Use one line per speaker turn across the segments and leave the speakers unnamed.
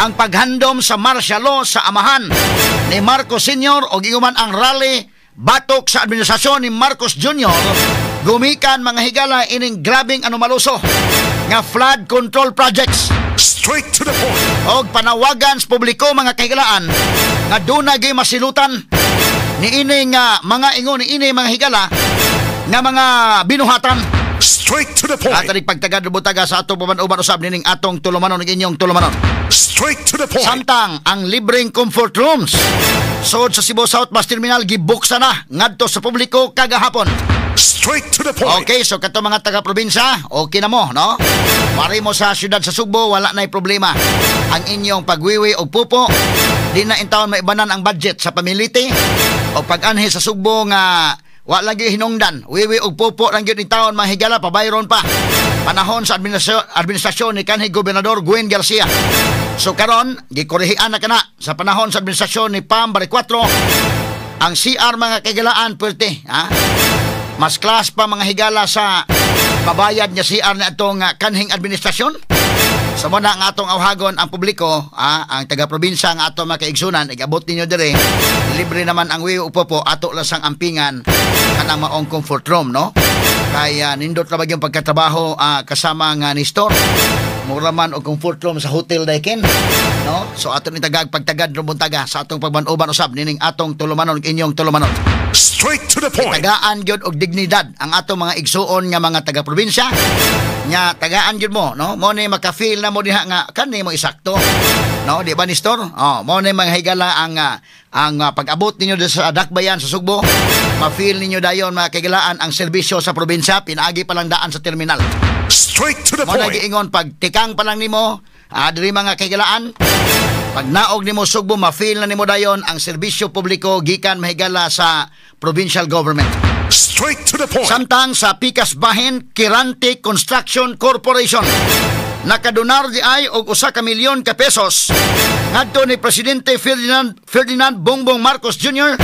Ang paghandom sa martial law sa amahan ni Marcos Sr. o giguman ang rally batok sa administrasyon ni Marcos Jr. gumikan mga higala ining grabing anomaluso nga flood control projects.
Straight to the point.
Og panawagan sa publiko mga kahigalaan nga duna gyud masilutan ni ini nga mga ingon ni ini mga higala nga mga binuhatan.
Straight to the point.
At pagtagad butaga sa atong paban-uban usab nining atong tulumanon ug inyong tulumanon.
Straight to the point.
Samtang ang libreng comfort rooms sod sa Cebu South Bus Terminal gibuksan na ngadto sa publiko kagahapon.
Straight to the point.
Okay, so kato mga taga-probinsya, okay na mo, no? Mari mo sa siyudad sa Sugbo, wala na'y problema. Ang inyong pagwiwi og pupo, di na intawon maibanan ang budget sa pamiliti o pag-anhi sa Sugbo nga wa lagi hinungdan. Wiwi og pupo lang gyud intawon mga higala, pabayron pa. Panahon sa administrasyon ni kanhi Gobernador Gwen Garcia. So karon, gikorehian na kana sa panahon sa administrasyon ni Pam Baricuatro, ang CR mga kahigalaan pwerte, ha? Mas class pa mga higala sa pabayad niya CR na itong kanhing administrasyon. So muna ang atong awhagon ang publiko, ang taga-probinsya ang atong mga kaigsunan, igabot ninyo dire, libre naman ang wiwi upo po, ato lang sang ampingan kanang maong comfort room, no? Kaya nindot ra yung pagkatrabaho kasama nga ni store. Mura man og comfort room sa hotel dayken, no? So ato ni tagag pagtagad buntaga sa atong pagban-uban usab nining atong tulumanon inyong tulumanon.
Straight to the point.
Tagaan gyud og dignidad ang atong mga igsuon nga mga taga-probinsya. Nya tagaan gyud mo, no? Mo ni maka-feel na mo diha nga kani mo isakto. No, di ba ni store? Oh, mo ni mga higala ang pag-abot ninyo sa Dakbayan sa Sugbo. Ma-feel ninyo dayon mga kahigalaan ang serbisyo sa probinsya pinaagi pa lang daan sa terminal.
Straight to the
Mo na
point.
giingon pag tikang pa lang nimo, diri mga kahigalaan, pag naog nimo Sugbo, ma-feel na nimo dayon ang serbisyo publiko gikan mahigala sa provincial government.
Straight to the point.
Samtang sa Pikas Bahin, Kirante Construction Corporation nakadonar di ay og 1 ka milyon ka pesos ngadto ni Presidente Ferdinand Ferdinand Bongbong Marcos Jr.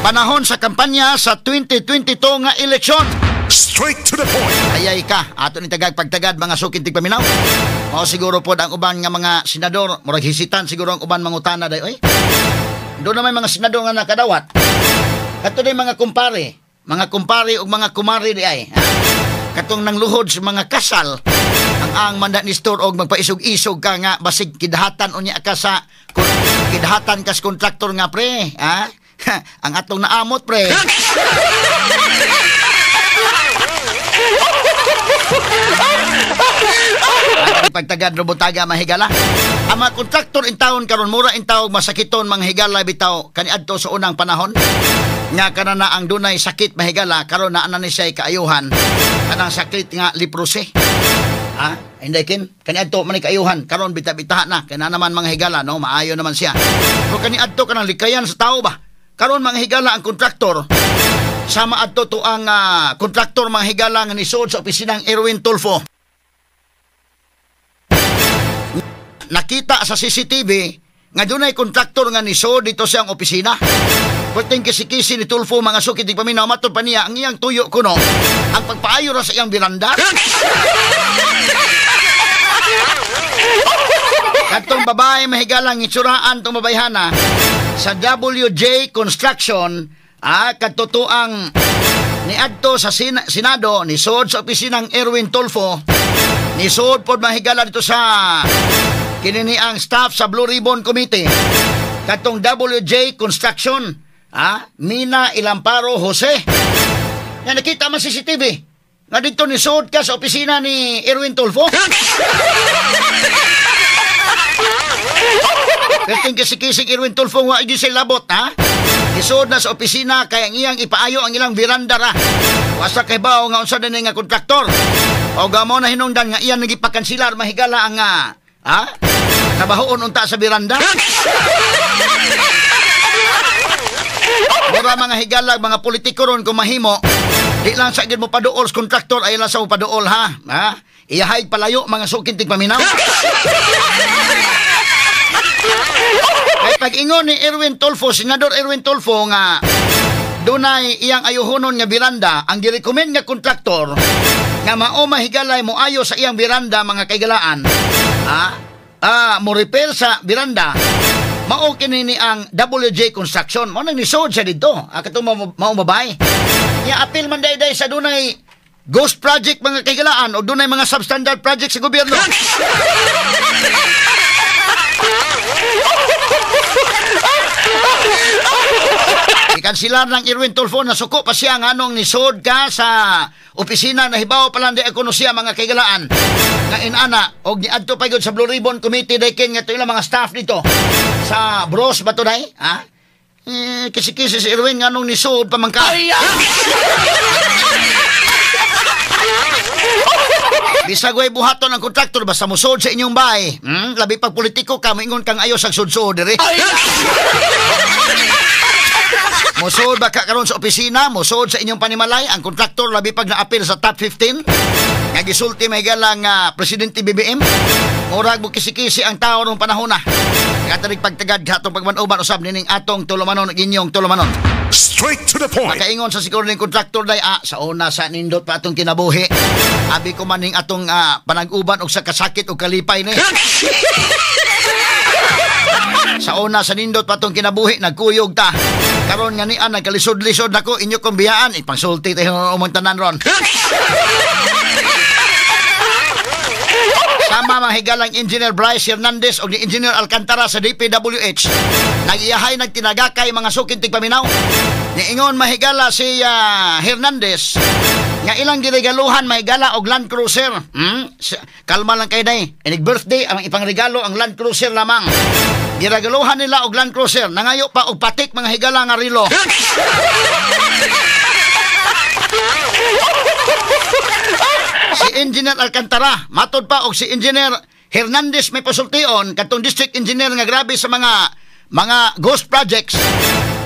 panahon sa kampanya sa 2022 nga eleksyon.
Straight to the point.
Ayay ka, ato ni tagag pagtagad mga sukin tigpaminaw. O siguro pod ang uban nga mga senador, murag hesitan siguro ang uban mangutana day oy. Doon na may mga senador nga nakadawat. Kato day mga kumpare ug mga kumare di ay. Ha? Katong nangluhod sa mga kasal, ang manda ni store og magpaisog-isog ka nga basig kidhatan unya ka sa kidhatan kas kontraktor nga pre, ha? Ang atong naamot pre. Pagtagad robutaga mahigala. Ang mga kontraktor in taon karon mura in taog masakiton mga higala bitaw kaniadto sa unang panahon. Nga kana na ang dunay sakit mahigala karon na ni siya kaayuhan kanang sakit nga leprosy. Ha? Hindi kin kaniadto man ni kaayuhan karon bita-bitaha na kay na naman mga higala no maayo naman siya. Pero kaniadto kanang likayan sa tao ba? Karon mga higala ang kontraktor sama adto to ang kontraktor mga higala nga nisuod sa opisinang Erwin Tulfo. Nakita sa CCTV nga dunay kontraktor nga nisuod dito siyang opisina. Perting kisi-kisi ni Tulfo mga sukit di paminaw matod pa niya ang iyang tuyo kuno ang pagpaayo ra sa iyang biranda. Katong babae mahigalang itsuraan tong babayhana sa WJ Construction, katotoang niadto sa Senado, nisuod sa opisinang Erwin Tulfo, nisuod pod mahigala dito sa kinini ang staff sa Blue Ribbon Committee. Katong WJ Construction, Mina Ilamparo Jose. Nga nakita man CCTV nga dito nisuod ka sa opisina ni Erwin Tulfo. Perting kisikisig Erwin Tulfo nga igi sa labot, ha? Isuod na sa opisina kay ang iyang ipaayo ang ilang veranda ra. Wasa kay bao nga unsa dinhi nga kontraktor. O gamo na hinungdan nga iyang nagipakansilar mahigala ang trabahoon unta sa veranda. Mura mga higala mga politiko ron kung mahimo, di lang sa gid mo paduol sa kontraktor ay lang sa mo paduol ha. Ha? Iyahay palayo mga sukin tigpaminaw. Kay pag-ingon ni Erwin Tulfo, Senador Erwin Tulfo nga dunay iyang ayuhonon nga biranda, ang girekomend nga kontraktor nga mao mahigalay mo ayo sa iyang biranda mga kaigalaan. Ha? Mo repair sa biranda mao kini ni ang WJ Construction. Mao nang nisod siya didto. Katong mao babae. Nya apil man day sa dunay ghost project mga kahigalaan o dunay mga substandard project sa gobyerno. Ikansilar ng Erwin Tulfo na suko pa siya nga anong nisod ka sa opisina na hibaw pa lang di ako no siya mga kahigalaan. Nga inana og niadto pa gyud sa Blue Ribbon Committee day ken nga ilang mga staff dito sa Bros ba to day? Ha? Eh, kisi-kisi si Erwin nga anong nisod pa man ka. Bisag way buhaton ang kontraktor basta mosod sa inyong bahay. Labi pag politiko ka moingon kang ayos ang sudsod diri. Mosod ba ka karon sa opisina, mosod sa inyong panimalay, ang kontraktor labi pag naapil sa top 15. Nga gisulti may galang Presidente BBM. Murag mo kisi-kisi ang tao rong panahon na. Katarig pagtagad katong pagmanuban usab nining atong tulumanon ug inyong tulumanon.
Straight to the point.
Makaingon sa siguro ning kontraktor day sa una sa nindot pa atong kinabuhi. Abi ko man ning atong panag-uban og sa kasakit og kalipay ni. Sa una sa nindot pa atong kinabuhi nagkuyog ta. Karon nga nian nagkalisod-lisod nako inyo kong biyaan ipangsulti tayo umong tanan ron. Sama mga higalang Engineer Bryce Hernandez o ni Engineer Alcantara sa DPWH. Nag-iyahay nagtinagakay mga sukin tigpaminaw. Niingon mahigala si Hernandez nga ilang giregaluhan mahigala og Land Cruiser. Kalma lang kay day. Inig birthday ang ipangregalo ang Land Cruiser lamang. Giregaluhan nila og Land Cruiser. Nangayo pa og patik mga higala nga rilo. Si Engineer Alcantara, matod pa og si Engineer Hernandez may pasultion katong district engineer nga grabe sa mga ghost projects.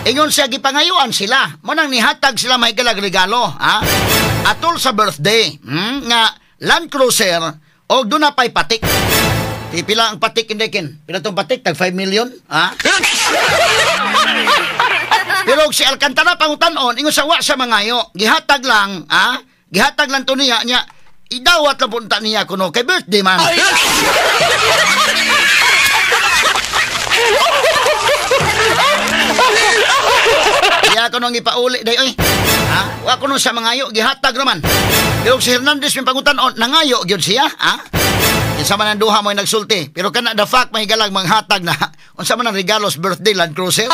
Ingon siya gipangayuan sila. Mo nang nihatag sila mahigalag regalo, ha? Atol sa birthday, nga Land Cruiser og duna pay patik. Pila ang patik indekin? Pila tong patik tag 5 million, ha? Pero og si Alcantara pangutan-on, ingon sa wa sa mangayo, gihatag lang, ha? Gihatag lang to niya nya. Idawat lang punta niya kuno kay birthday man. Iya ko nung ipauli day oy. Ha? Wa ko nung sa mangayo gihatag naman. Pero si Hernandez may pangutan-on nangayo gyud siya, ha? Kinsa man ang duha mo nagsulti. Pero kana the fact mahigalag manghatag na unsa man ang regalos birthday Land Cruiser.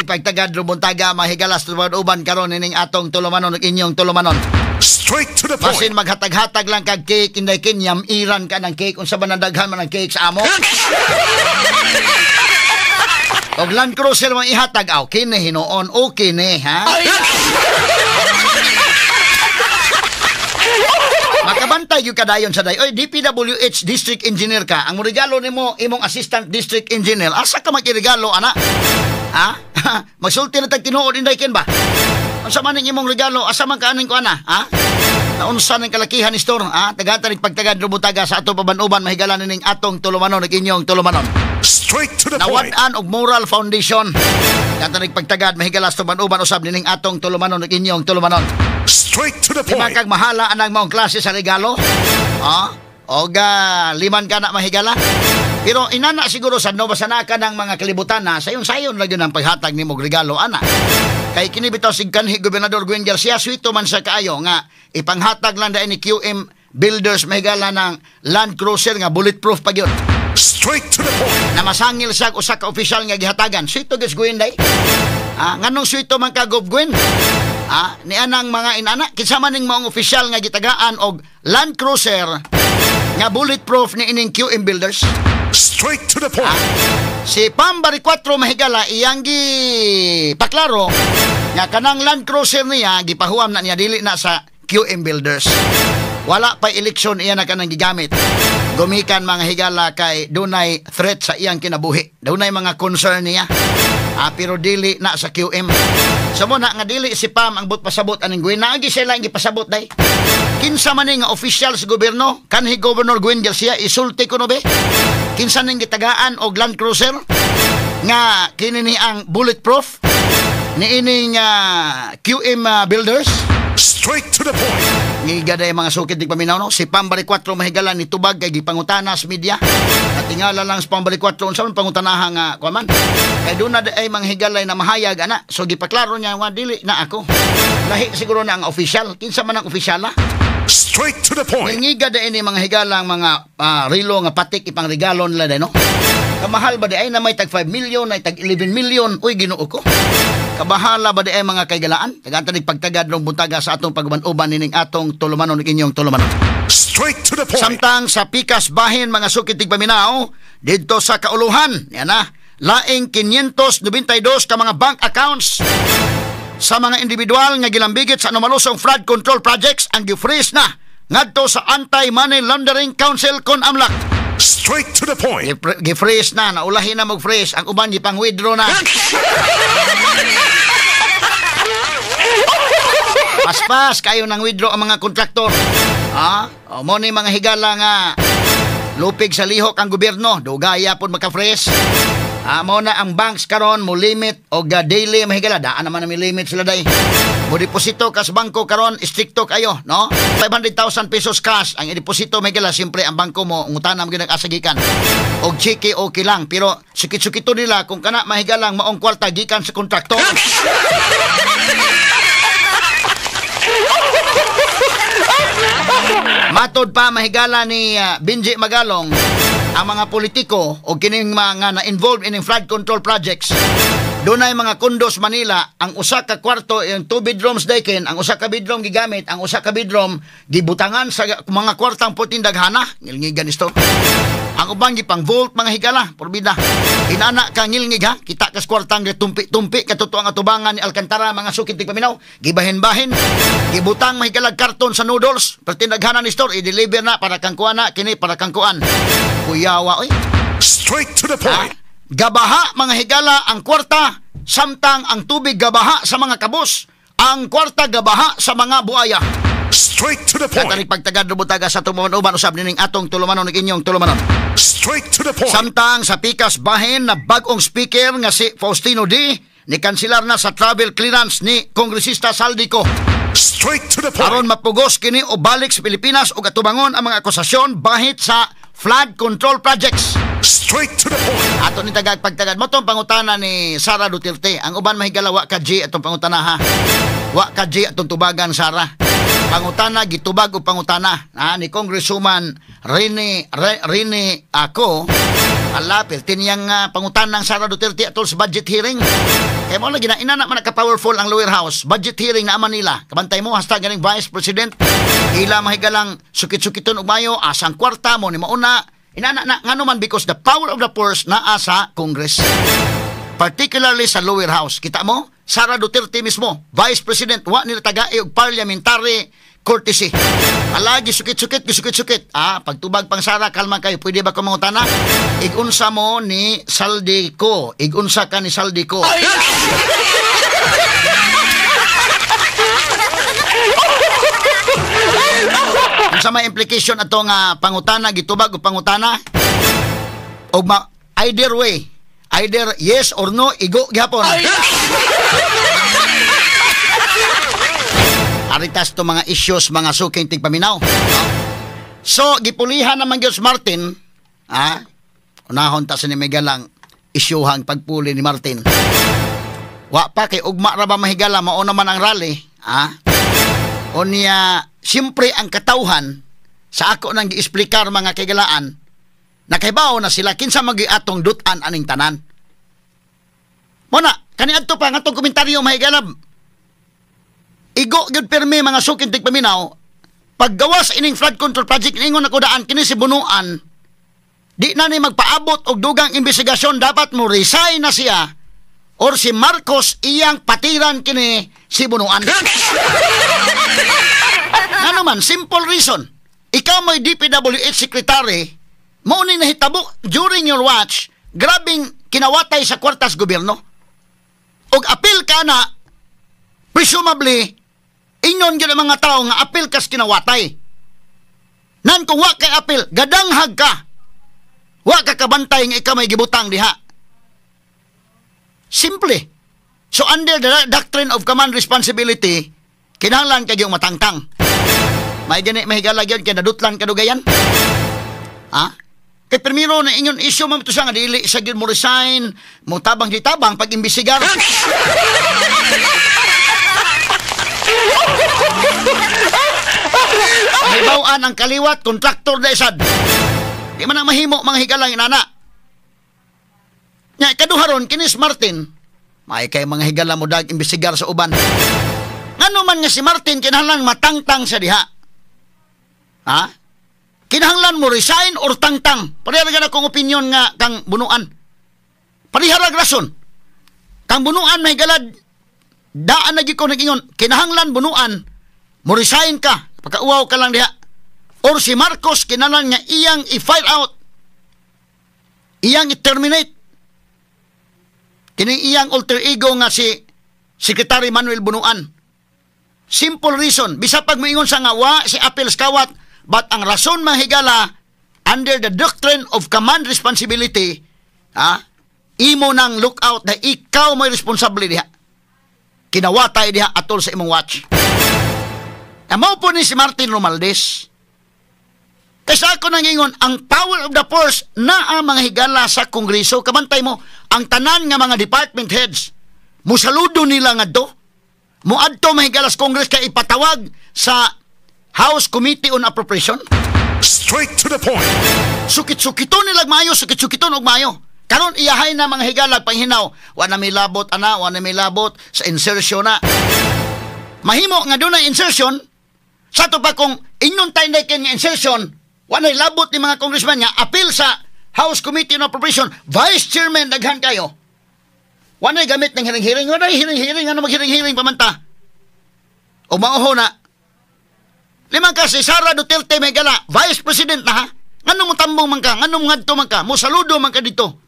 Pagtagad rubuntaga mahigalas uban karon ining atong tulumanon ug inyong tulumanon.
Straight to the point.
Basin maghatag-hatag lang kag cake inday kin yamiran ka ng cake unsa ba nang daghan man ang cake sa amo. Og Land Cruiser man ihatag aw kini hinuon okay ni ha. Makabantay gyud kadayon sa day. Oy, DPWH district engineer ka. Ang regalo nimo imong assistant district engineer. Asa ka magregalo ana? Ha? Magsulti na tag tinuod inday ken ba? Unsa man ning imong regalo? Asa man ka aning ko ana? Ha? Naunsa ning kalakihan ni store? Ha? Tagatan ning pagtagad rubutaga sa ato paban-uban mahigala ning atong tulumanon ug inyong tulumanon.
Straight to the point.
Nawad-an og moral foundation. Tagatan ning pagtagad mahigala sa tuban-uban usab nining atong tulumanon ug inyong tulumanon.
Straight to the point.
Lima kag mahala anang maong klase sa regalo. Ha? Og liman ka na mahigala. Pero inana siguro sa no basta na ka ng mga kalibutan na sayon-sayon lang yun ang paghatag nimo og regalo ana. Kay kini bitaw sig kanhi Gobernador Gwen Garcia suito man sa kaayo nga ipanghatag lang dahil ni QM Builders mahigala ng Land Cruiser nga bulletproof pa gyud.
Straight to the point.
Na masangil siya usa ka opisyal nga gihatagan. Suito gyud Gwen day. Nganong suito man ka Gob Gwen? Nianang mga inana kinsa man ning maong opisyal nga gitagaan og Land Cruiser nga bulletproof ni ining QM Builders?
Straight to the point.
Si Pam Baricuatro mahigala iyang gi paklaro nga kanang Land Cruiser niya gipahuam na niya dili na sa QM Builders. Wala pa eleksyon iya na kanang gigamit. Gumikan mga higala kay dunay threat sa iyang kinabuhi. Dunay mga concern niya. Pero dili na sa QM. So mo na nga dili si Pam ang but pasabot aning Gwen. Naagi siya lang gipasabot day. Kinsa man ni nga official sa gobyerno, kanhi Governor Gwen Garcia isulti ko no be? Kinsa ning gitagaan og Land Cruiser nga kini ni ang bulletproof? Niining QM Builders.
Straight to the point.
Ngiga day, mga sukid tigpaminaw, no? Si Pambari 4, mahigala, ni tubag kay gipangutana sa media. Natingala lang sa Pambari 4 unsa man pangutanaha nga kuan man. Kay doon na ay mga higalay na mahayag ana. So gipaklaro niya nga dili na ako. Lahi siguro na ang official. Kinsa man ang opisyala?
Straight to the point.
Ngiga day ni mga higalang mga rilo nga patik ipang regalo nila day, no? Kamahal ba di ay na may tag 5 million, ay tag 11 million. Uy, Ginoo ko. Kabahala ba di ay, mga kaigalaan? Tagaan pagtagad ng buntaga sa atong pag-uban-uban nining atong tulumanon ug inyong tulumanon.
Straight to the point.
Samtang sa pikas bahin, mga sukit tigpaminaw, didto sa kauluhan, yan na, laing 592 ka mga bank accounts sa mga individual nga gilambigit sa anomalosong flood control projects ang gi-freeze na ngadto sa Anti-Money Laundering Council kon AMLAC.
Straight to the point.
Gi-freeze na, naulahin na mag-freeze, ang uban gipang withdraw na. Paspas kayo nang withdraw ang mga kontraktor. Ah, o mo ni mga higala nga lupig sa lihok ang gobyerno, dugaya pod maka-freeze. Ah, mo na ang banks karon mo limit og daily, mahigala, daan naman na may limit sila day. Mo deposito ka sa bangko karon, stricto kayo, no? 500,000 pesos cash ang ideposito, mahigala, siyempre ang bangko mo ngutana mo gyud asagikan. Og cheque okay lang, pero sukit-sukito nila kung kana, mahigalang, maong kwarta gikan sa kontraktor. Matod pa, mahigala, ni Benji Magalong, ang mga politiko o kining mga na-involved in flood control projects, dunay mga kondos Manila, ang usa ka kwarto, yung two bedrooms dayken, ang usa ka bedroom gigamit, ang usa ka bedroom gibutangan sa mga kwartang puting daghana. Ngilngigan isto. Ang uban gipang vault, mga higala, porbida. Inana ka ngilngig ha, kita kas kwartang tumpi-tumpi katotoo ang atubangan ni Alcantara, mga sukit paminaw, gibahin-bahin, gibutang, mahigalag, karton sa noodles, perting daghana ni store, i-deliver na para kang kuana, kini para kang kuan. Kuyawa oy.
Straight to the point.
Ha? Gabaha, mga higala, ang kwarta, samtang ang tubig gabaha sa mga kabus, ang kwarta gabaha sa mga buaya.
Straight to the point.
Katarik pagtagad rubutaga sa tumuman-uban usab nining atong tulumanon ug inyong tulumanon.
Straight to the point.
Samtang sa pikas bahin na bagong speaker nga si Faustino D ni kanselar na sa travel clearance ni Kongresista Zaldy Co.
Straight to the point.
Aron mapugos kini o balik sa Pilipinas ug atubangon ang mga akusasyon bahit sa flood control projects.
Straight to the point.
Ato ni tagag pagtagad mo tong pangutana ni Sara Duterte. Ang uban, mahigala, wa ka G atong pangutana ha. Wa ka G atong tubagan, Sara. Pangutana gitubag og pangutana ha, ni Congresswoman Rene ako. Ala, perti niyang pangutana ng Sara Duterte atol sa budget hearing. Kaya mo lagi na inana man ka-powerful ang lower house. Budget hearing na Manila. Kabantay mo hasta ganing Vice President. Ila mahigalang sukit-sukiton og mayo asang kwarta mo ni mauna. Inana na ngano man, because the power of the purse naa sa Congress. Particularly sa lower house. Kita mo? Sara Duterte mismo, Vice President, wa nila tagai og parliamentary courtesy. Alagi sukit-sukit, sukit-sukit. Ah, pagtubag pang Sara, kalma kayo. Pwede ba ko mangutana? Igunsa mo ni Zaldy Co. Igunsa ka ni Zaldy Co. Unsa may implication ato nga pangutana gitubag o pangutana? O ma either way, either yes or no, igo gihapon. Aritas to mga issues, mga suking tigpaminaw. So, gipulihan naman gyud si Martin, ha? Unahon ta sa ni Megalang isyuhang pagpuli ni Martin. Wa pa kay ugma ra ba, mahigala, mao naman ang rally, ha? O niya, siyempre ang katawhan sa ako nang giexplikar, mga kaigalaan, nakaibaw na sila kinsa magi atong dutan aning tanan. Muna, kaniadto pa nga atong komentaryo, mahigala. Igo gyud pirmi, mga suking tigpaminaw, paggawas ining flood control project, ingon ako daan kini si Bunuan, di na ni magpaabot og dugang investigasyon, dapat mo resign na siya or si Marcos iyang patiran kini si Bunuan. Ano man, simple reason. Ikaw may DPWH secretary, mao ni nahitabo during your watch, grabing kinawatay sa kwartas gobyerno. Og apil ka na, presumably, ingon gyud ang mga tao nga apil kas kinawatay. Nan kung wa kay apil, gadanghag ka. Wa ka kabantay nga ikaw may gibutang diha. Simple. So under the doctrine of command responsibility, kinahanglan kay yung matangtang. May gani mahigala gyud kay nadutlan kadugayan. Ha? Kay primero na ingon issue man to siya nga dili sa gyud mo resign, mo tabang di tabang pag imbestigar. Hibaw-an ang kaliwat kontraktor na isad. Di man ang mahimo mga higalang inana. Nya ikaduha ron kinis Martin, may kay mga higala mo dag imbestigar sa uban. Ngano man nga si Martin kinahanglan matangtang sa diha. Ha? Kinahanglan mo resign or tangtang. Pareha ra akong opinion nga kang Bunuan. Pareha ra rason. Kang Bunuan may galad daan na gyud ko nag-ingon, kinahanglan Bunuan mo resign ka, pagkauwaw ka lang diha. Or si Marcos kinahanglan nga iyang i-file out. Iyang i-terminate. Kini iyang alter ego nga si Secretary Manuel Bunuan. Simple reason, bisa pag moingon sa nga wa si appeals kawat, but ang rason mga higala under the doctrine of command responsibility, ha, imo nang look out na ikaw may responsable diha. Kinawatay diha atol sa imong watch. Mao po ni si Martin Romualdez. Kaysa ako nangingon, ang power of the purse naa mga higala sa Kongreso. Kabantay mo, ang tanan nga mga department heads, musaludo nila ngadto. Muadto mga higala sa Congress kay ipatawag sa House Committee on Appropriation.
Straight to the point.
Sukit-sukiton nila maayo, sukit-sukiton og maayo. Karon iyahay na mga higala panghinaw. Wa na may labot ana, wa na may labot sa insertion na. Mahimo nga doon na insertion. Sa to pa kung ingon tayo na nga insertion, wa na labot ni mga congressman nga appeal sa House Committee on Appropriation, Vice Chairman daghan kayo. Wa na gamit ng hiring-hiring, wa na hiring-hiring, ano maghiring-hiring pamanta. O mauho na. Limang ka si Sara Duterte may gala, Vice President na ha. Ngano mo tambong man ka, ngano mo ngadto man ka, mo saludo man ka dito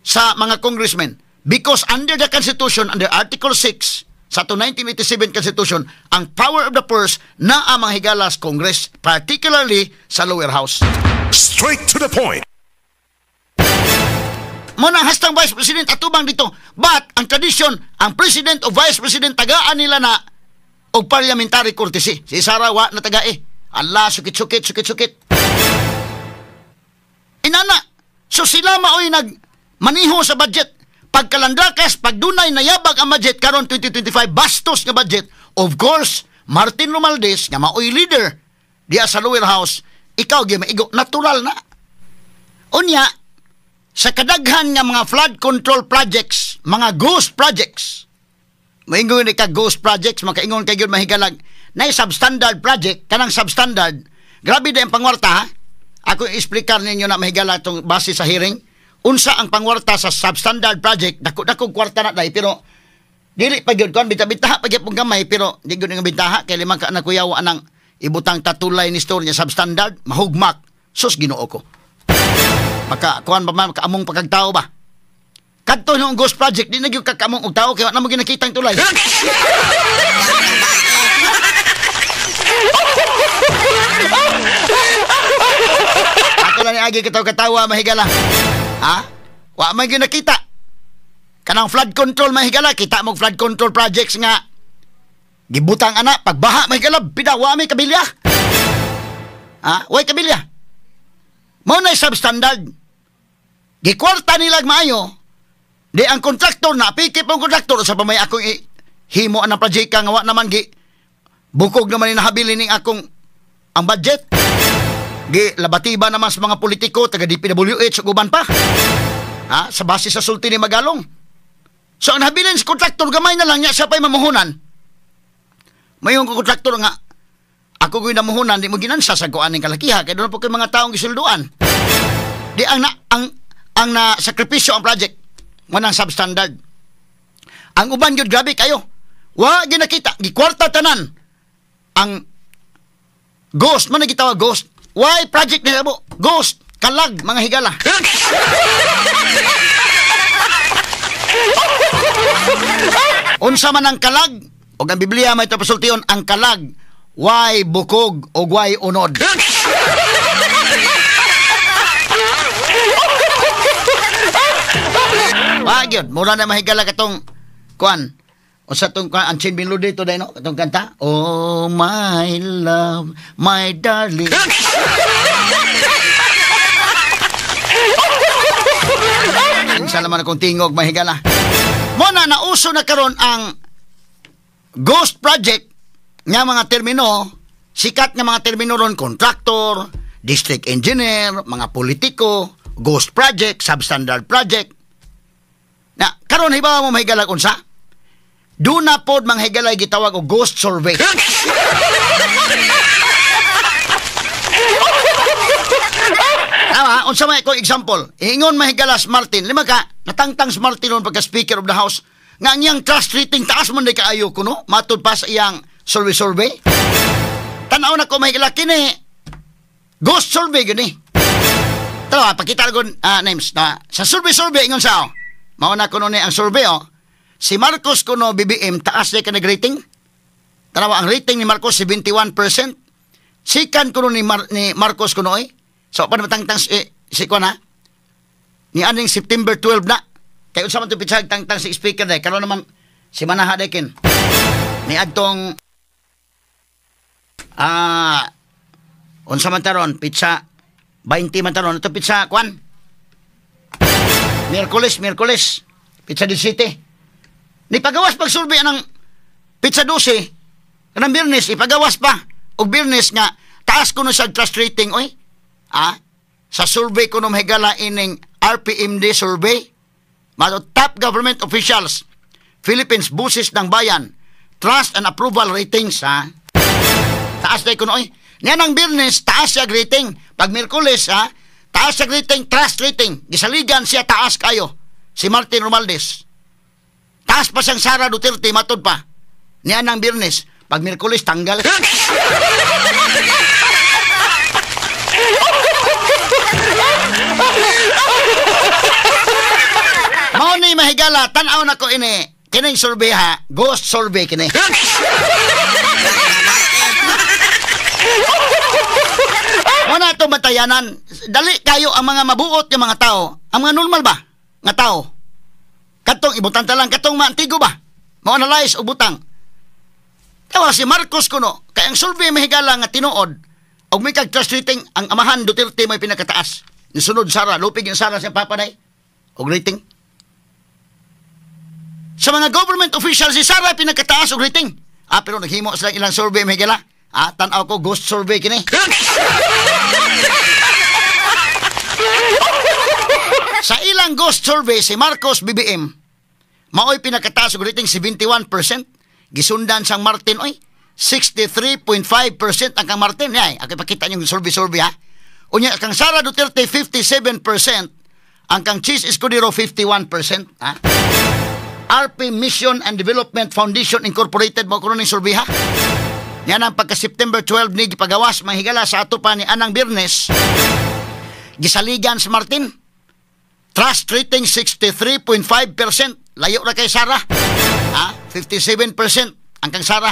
sa mga congressmen. Because under the Constitution, under Article 6, sa to 1987 Constitution, ang power of the purse na ang mga higalas Congress, particularly sa lower house.
Straight to the point.
Muna hastang Vice President atubang dito. But ang tradisyon, ang President o Vice President tagaan nila na og parliamentary courtesy. Si Sara wa na tagae. Allah, sukit-sukit, sukit-sukit. Inana. So sila maoy nagmaniho sa budget. Pagkalandrakas, pagdunay nayabag ang budget karon 2025, bastos nga budget. Of course, Martin Romualdez nga maoy leader diya sa lower house, ikaw gyud maigo, natural na. Unya, sa kadaghan nga mga flood control projects, mga ghost projects, maingon ni ka ghost projects, makaingon kay gyud mahigalag, na substandard project, kanang substandard, grabe na ang pangwarta ha. Ako i-explicar ninyo na mahigala itong base sa hearing. Unsa ang pangwarta sa substandard project, dako-dako kwarta na dai, pero dili pa gyud kon bita-bitaha pa gyud pong gamay, pero di gyud nga bitaha kay limang ka anak kuyaw anang ibutang tatulay ni store niya substandard, mahugmak. Sus Ginoo ko. Maka kuan ba man kaamong pagkagtao ba? Kadto noong ghost project di na gyud kakamong og tao kay wa na mo ginakitang tulay. Ato lang ni agi katawa mahigala. Ha? Wa man gyud nakita. Kanang flood control mahigala, kita mo flood control projects nga gibutang ana pagbaha mahigala pida wa may kabilya. Ha? Way kabilya. Mao na substandard. Gikwarta nila maayo. Di ang kontraktor na pikip ang kontraktor sa pamay akong himo ang project nga wa naman gi bukog naman ni nahabilin ning akong ang budget. Gi labatiba naman sa mga politiko taga DPWH ug uban pa. Ha, sa base sa sulti ni Magalong. So ang nahabilin sa kontraktor gamay na lang niya siya pa'y mamuhunan. Mayong kontraktor nga ako ko'y namuhunan di mo ginansa sa kuan ning kalakiha kay doon po kay mga taong gisulduan. Di ang na, ang na sakripisyo ang project manang substandard. Ang uban gyud grabe kayo. Wa ginakita gikwarta tanan. Ang ghost man gitawag ghost. Why project nila mo? Ghost, kalag mga higala. Unsa man ang kalag? Og ang Biblia may tapasultion ang kalag, why bukog og why unod. Wa gyud, mura na mahigala katong kuan. Unsa tong kuan ang chain melody to dai no katong kanta? Oh my love, my darling. Kinsa naman akong tingog mahigala. Mo na nauso na karon ang ghost project nga mga termino, sikat nga mga termino ron, contractor, district engineer, mga politiko, ghost project, substandard project. Na karon hibaw mo mahigala unsa? Doon na pod mga higalay gitawag og ghost survey. Tama, unsa may ko example. Ingon mahigala si Martin, lima ka natangtang si Martin ron pagka speaker of the house nga ang iyang trust rating taas man di kaayo kuno matud pa sa iyang survey. Tan-aw na ko mahigala kini ghost survey gani. Tama, pakita ko names na sa survey ingon sa mao na kuno ni ang survey oh. Si Marcos kuno BBM taas di ka nag-rating. Tanawa ang rating ni Marcos 71%. Sikan kuno ni Marcos kuno oy. So pa matangtang si kuan ha. Ni aning September 12 na. Kay unsa man to pitsag tangtang si speaker day karon naman si Manaha day kin. Ni adtong unsa man taron pitsa 20 man taron ito pitsa kuan. Miyerkules pitsa 17. Ni pagawas pag survey anang pizza 12 kanang Biyernes ipagawas pa og Biyernes nga taas kuno sa trust rating oy. Ah, sa survey kuno mahigala ining RPMD survey, mato top government officials Philippines busis ng bayan trust and approval ratings ha. Taas day kuno oy. Niya nang Biyernes taas siya rating, pag Miyerkules ha, taas siya rating, trust rating. Gisaligan siya taas kayo si Martin Romualdez. Taas pa siyang Sara Duterte, matod pa. Niyan ang Biyernes. Pag Miyerkules, tanggal. Mao ni mahigala, tan-aw na ko ini. Kining survey ha, ghost survey kini. Mao na itong batayanan. Dali kayo ang mga mabuot ng mga tao. Ang mga normal ba? Nga tao. Katong ibutan ta lang, katong maantigo ba? Ma-analyze o butang. Tawa si Marcos kuno, kay ang survey mahigala nga tinuod, og may kag trust rating, ang amahan Duterte may pinakataas. Nisunod Sara, lupig yung Sara sa papanay, og rating. Sa mga government officials, si Sara pinakataas og rating. Ah, pero naghimo sila ilang survey mahigala. Ah, tan-aw ko, ghost survey kini. Sa ilang ghost survey, si Marcos BBM, maoy pinakataas og rating 71%. Gisundan sang Martin oy, 63.5% ang kang Martin. Ay, ako ipakita niyo yung survey ha. Unya kang Sara Duterte 57%, ang kang Cheese Escudero 51%, ha. RP Mission and Development Foundation Incorporated mo kuno ning survey ha. Yan ang pagka September 12 ni gipagawas mahigala sa ato pa ni anang Biyernes. Gisaligan si Martin. Trust rating 63.5%. Layo ra kay Sara. Ha? 57% ang kang Sara.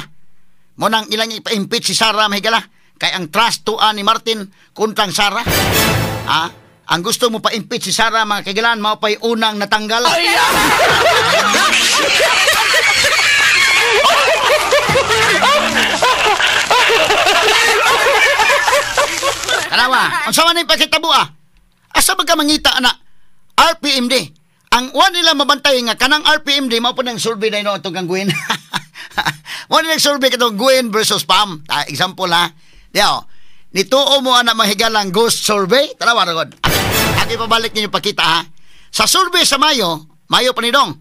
Mo nang ilang ipa-impeach si Sara mahigala. Kay ang trust tuan ni Martin kontrang Sara. Ha? Ang gusto mo pa-impeach si Sara mga kagilan, mao pa'y unang natanggal. Kalawa, unsa man ning pakitabo ah? Asa ba ka mangita ana? RPMD. Ang wa nila mabantay nga kanang RPMD mao po nang survey na ino atong kang Gwen. Mao nang survey katong Gwen versus Pam. Example ha. Diao. Nituo mo ana mahigalang ghost survey? Tanawa ra god. Ako ipabalik ninyo pakita ha. Sa survey sa Mayo, Mayo pa ni dong.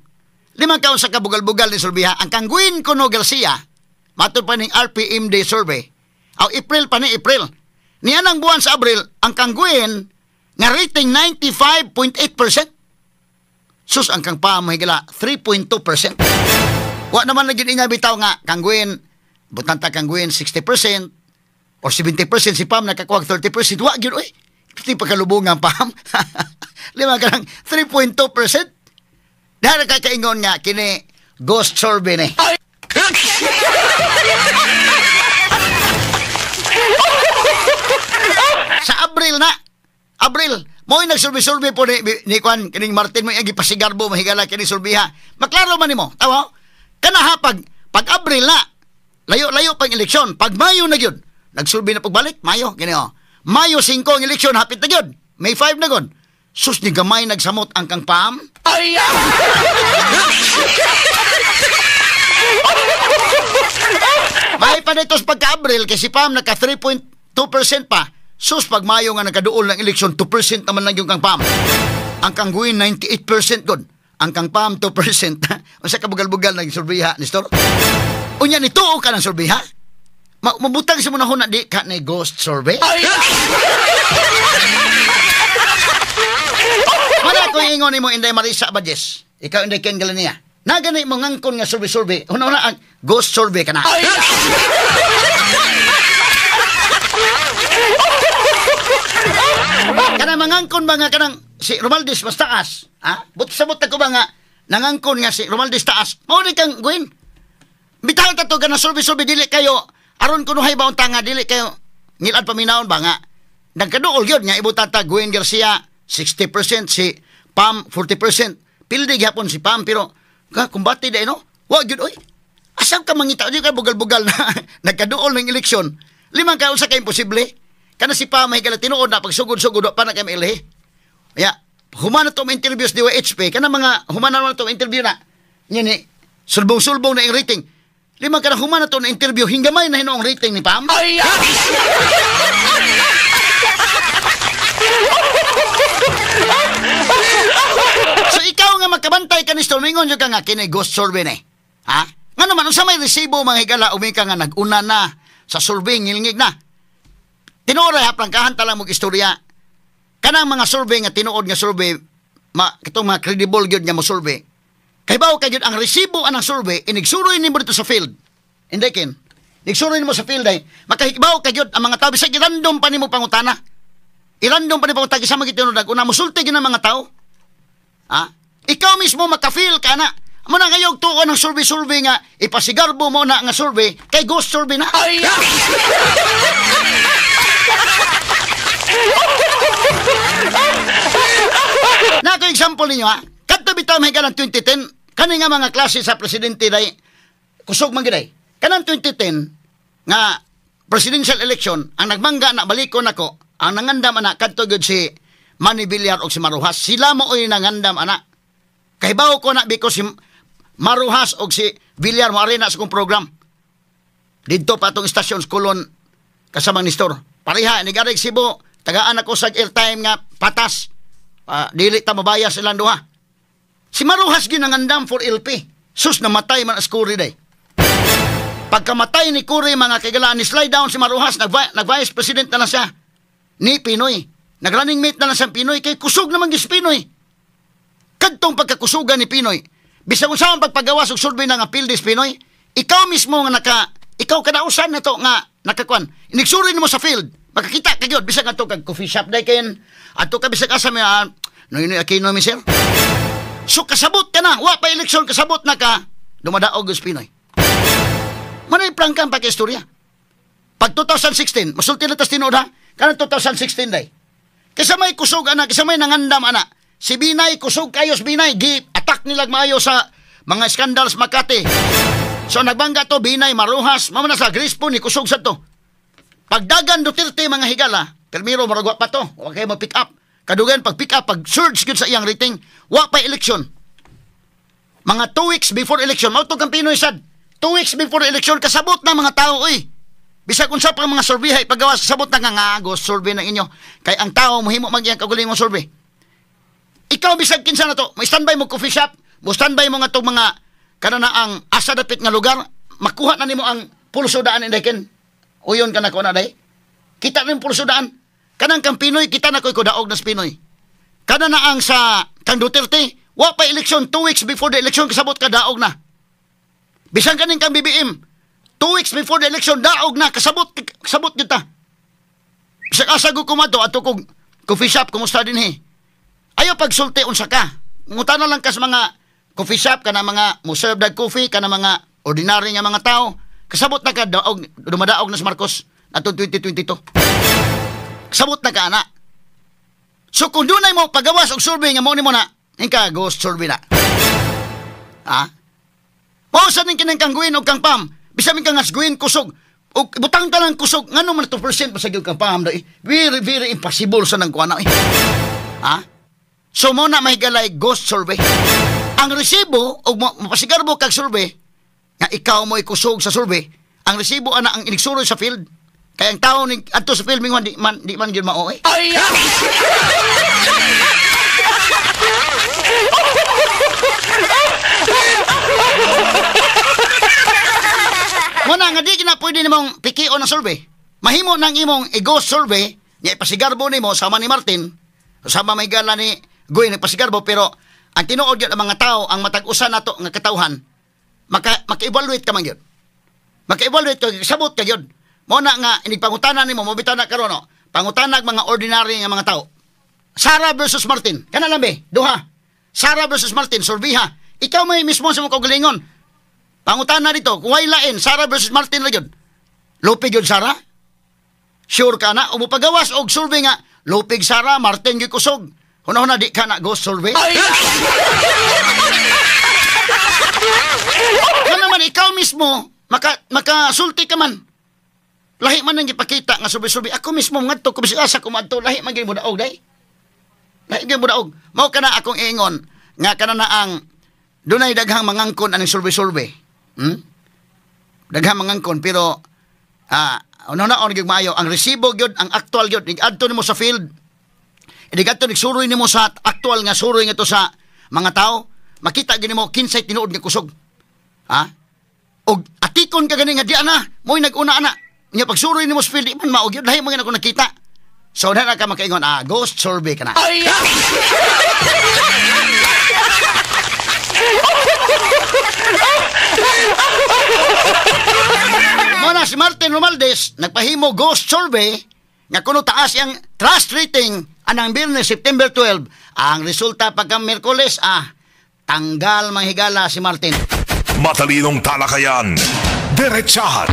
5 kaon sa kabugal-bugal ni survey ha. Ang kang Gwen kuno Garcia, matud pa ning RPMD survey. Aw April pa ni April. Niya nang buwan sa Abril, ang kang Gwen nga rating 95.8%. Sus, ang kang Pam mahigala 3.2%. Wa naman na gid bitaw nga kang Gwen, butanta kang Gwen 60% or 70%, si Pam nakakuha 30%. Wa gyud oy. Piti pagkalubong ang Pam. Lima ka lang 3.2%. Dahil kakaingon nga kini ghost survey ni. Sa Abril na, Abril, Mo nagsurvey-survey po ni Kwan, kining Martin mo yung gipasigarbo, mahigala kini surveyha. Maklaro man nimo, tawa? Kana ha, pag Abril na, layo-layo pang eleksyon, pag Mayo na gyud, nagsurvey na pagbalik, Mayo, gini oh. Mayo 5 ang eleksyon, hapit na gyud. May 5 na gyud. Sus ni gamay nagsamot ang kang Pam. Ay! May pa dito sa pagka-Abril, kasi Pam naka 3.2% pa. Sus, pag Mayo nga nagkaduol ng eleksyon, 2% naman lang yung kang Pam. Ang kang Gwen, 98% god. Ang kang Pam, 2%. Unsa ka bugal-bugal ng survey ha, Nestor? Unya, nituo ka ng survey ha? Mabutang sa munahon na di ka na ghost survey? Wala ko ingon nimo Inday Marisa Bajes. Ikaw Inday Ken Galania. Nagani mo ngangkon nga survey-survey. Una-una ang ghost survey ka na. Kanang mangangkon ba nga kanang si Romualdez mas taas? Ha? But sabot ako ba nga nangangkon nga si Romualdez taas? Mao ni kang Gwen. Bitaw ta to kanang survey-survey dili kayo aron kunuhay ba unta nga dili kayo ngilad paminawon ba nga nagkaduol gyud nga ibutan ta Gwen Garcia 60%, si Pam 40%. Pildi gyapon si Pam pero ka kumbate dai no. Wa gyud oy. Asam ka mangita di ka bugal-bugal na nagkaduol ng eleksyon. Limang ka unsa ka imposible. Kana si Pam may kala tinuod na pagsugod-sugod wa pa na kay mailhi. Ya, humana to interviews di WHP kana mga humana na to interview na. Nya ni sulbong-sulbong na ang rating. Limang ka na humana to na interview hinggamay na hinuong rating ni Pam. Ay! So ikaw nga makabantay ka ni Stormingon jud ka nga kini ghost survey ni. Ha? Nga naman unsa may resibo mga higala umi ka nga nag-una na sa survey ngilngig na. Tinuod ra prangkahan ta lang og istorya. Kanang mga survey nga tinuod nga survey ma kitong mga credible gyud nga mo survey. Kay bawo kay gyud ang resibo anang survey inigsuroy nimo dito sa field. Hindi ken. Nigsuroy nimo sa field ay makahibaw kay gyud ang mga tao bisag random pa nimo pangutana. I-random pa nimo pangutana sa mga tinuod una mosulti gyud ang mga tao. Ha? Ikaw mismo maka-feel ka na. Amo na ngayog tuon ang survey-survey nga ipasigarbo mo na nga survey kay ghost survey na. Ay! Na ko example ninyo ha. Kadto bitaw may kanang 2010 kani nga mga klase sa presidente day kusog man gid ay. Kanang 2010 nga presidential election ang nagmangga na balikon nako ang nangandam ana kadto gyud si Manny Villar og si Marujas. Sila mo oy nangandam ana. Kahibaw ko na because si Marujas og si Villar mo ari na sa kong program. Didto pa atong istasyon sa Colon kasamang Nestor. Pareha nigarig Cebu, tagaan ako sa airtime nga patas. Dili ta mabaya silang duha. Si Marujas ginangandam for LP. Sus namatay man as Cory day. Pagkamatay ni Cory mga kaigalaan ni slide down si Marujas, nag-vice president na lang siya ni Pinoy. Nag-running mate na lang siyang Pinoy kay kusog naman gis Pinoy. Kadtong pagkakusugan ni Pinoy. Bisag unsa man pagpagawas og survey na nga pildis Pinoy, ikaw mismo nga ikaw kadausan na to nga nakakuan. Inigsuri nimo sa field, makakita ka gyud bisag adto kag coffee shop day ken, adto ka bisag asa may Noynoy Aquino mi sir. So kasabot ka na, wa pa eleksyon kasabot na ka, dumadaog og Pinoy. Manay prangkang pagka-istorya. Pag 2016, masulti na tas tinuod ha, kanang 2016 day. Kaysa may kusog ana, kaysa may nangandam ana. Si Binay, kusog kayos Binay, gi-attack nilag maayo sa mga scandals Makati. So nagbangga to, Binay, Marujas, mamana sa Grispo ni kusog sa to. Pagdagan Duterte mga higala, permiro maragwa pa to, wa kayo ma-pick up. Kadugan pag pick up, pag surge gyud sa iyang rating, wa pa eleksyon. Mga 2 weeks before election, mao to kang Pinoy sad. 2 weeks before election, kasabot na mga tao, oy. Bisag unsa pa mga survey hay paggawas kasabot na nga ghost survey na inyo. Kay ang tao mohimo man iyang kaugalingong survey. Ikaw bisag kinsa na to, mo standby mo coffee shop, mo standby mo nga tong mga kana na ang asa dapit nga lugar, makuha na nimo ang pulso daan inday ken. Uyon ka na ko na day. Kita ning pulso daan. Kanang kang Pinoy, kita na ko'y kudaog na sa Pinoy. Kana na ang sa kang Duterte, wa pa eleksyon, 2 weeks before the election kasabot ka daog na. Bisan kaning kang BBM, 2 weeks before the election daog na kasabot kasabot gyud ta. Bisag asa ko kumadto ato kog coffee shop kumusta dinhi. Ayaw pagsulti unsa ka. Ngutana lang ka sa mga coffee shop kana mga mo serve dag coffee kana mga ordinary nga mga tao. Kasabot na ka daog dumadaog na si Marcos atong 2022. Kasabot na ka ana. So kung dunay mo pagawas og survey nga mao nimo na, ingka ghost survey na. Ha? Mao sa ning kinang kang Gwen og kang Pam, bisan min kang Gwen kusog og butang talang kusog ngano man 2% pa sa gyud kang Pam dai. Very very impossible sa nang kuana eh. Ha? So mo na mahigalay ghost survey. Ang resibo og mapasigarbo kag survey nga ikaw mo ikusog sa survey, ang resibo ana ang inigsuroy sa field. Kaya ang tao ni adto sa field mingon di man gyud mao eh. Muna nga di na pwede nimong pikion ang survey. Mahimo nang imong i-ghost survey nga ipasigarbo nimo sama ni Martin, sama may gala ni Gwen nagpasigarbo, pero ang tinuod gyud ang mga tao ang matag-usa nato nga katawhan, maka-evaluate ka man gyud. Maka-evaluate ka, sabot ka gyud. Mao na nga inigpangutana nimo, mobita na karon no. Pangutana mga ordinary nga mga tao. Sara versus Martin. Kana lang be, duha. Sara versus Martin, surveyha. Ikaw may mismo sa mong kaugalingon. Pangutana dito, kung way lain, Sara versus Martin ra gyud. Lupig gyud Sara? Sure ka na? O mopagawas og survey nga, lupig Sara, Martin gyud kusog. Huna-huna di ka na ghost survey. Nga naman ikaw mismo, makasulti ka man. Lahi man ang gipakita nga survey-survey. Ako mismo ngadto ko bisag asa ko madto, lahi man gyud mo daog day. Lahi gyud mo daog. Mao kana akong ingon nga kana na ang dunay daghang mangangkon aning survey-survey. Hmm? Daghang mangangkon pero ano na on gyud maayo ang resibo gyud, ang actual gyud niadto nimo sa field. Niadto nigsuroy nimo sa actual nga suroy ngadto sa mga tao, makita gyud nimo kinsay tinuod nga kusog. Ha? Og atikon ka gani nga di ana, mo'y nag-una ana. Nya pagsuroy nimo sa field, di man mao gyud, lahi man gyud ako nakita. So na ka makaingon, ghost survey ka na. Muna si Martin Romualdez nagpahimo ghost survey nga kuno taas ang trust rating anang Biyernes September 12. Ang resulta pagka Miyerkules, tanggal manghigala si Martin.
Matalinong talakayan, diretsahan.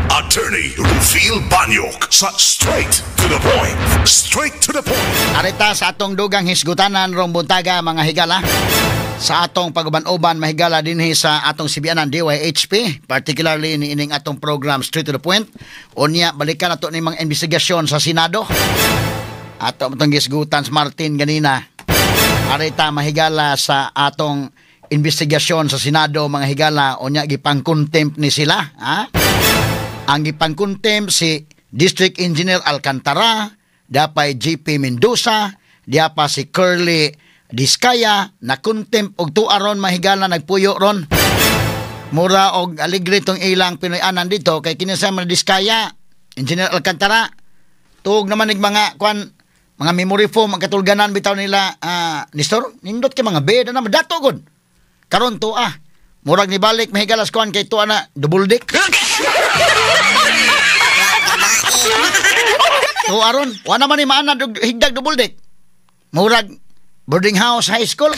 Attorney Rufil Banyok sa Straight to the Point. Straight to the Point.
Arita sa atong dugang hisgutanan rong buntaga mga higala. Sa atong paguban-uban mahigala dinhi sa atong sibianan DYHP, particularly ni ining atong program Straight to the Point. Unya balikan nato ni mga investigasyon sa Senado. Ato atong gisgutan sa Martin ganina. Arita mahigala sa atong investigasyon sa Senado mga higala, unya gipang-contempt ni sila, ha? Ang gipang-contempt si District Engineer Alcantara, dapay GP Mendoza, diapa si Curly Diskaya, na contempt og tuwa ron mahigala nagpuyo ron. Mura og aligre tong ilang Pinoy-anan dito kay kinsa man Diskaya, Engineer Alcantara. Tuog naman nig mga kuan, mga memory foam ang katulganan bitaw nila, Nestor, nindot kay mga bed na dato gud. Karon tuwa. Murag nibalik mahigalas kuan kay tuwa na double dick. Tuwa ron, wa naman ni maana higdag double dick. Murag boarding house high school.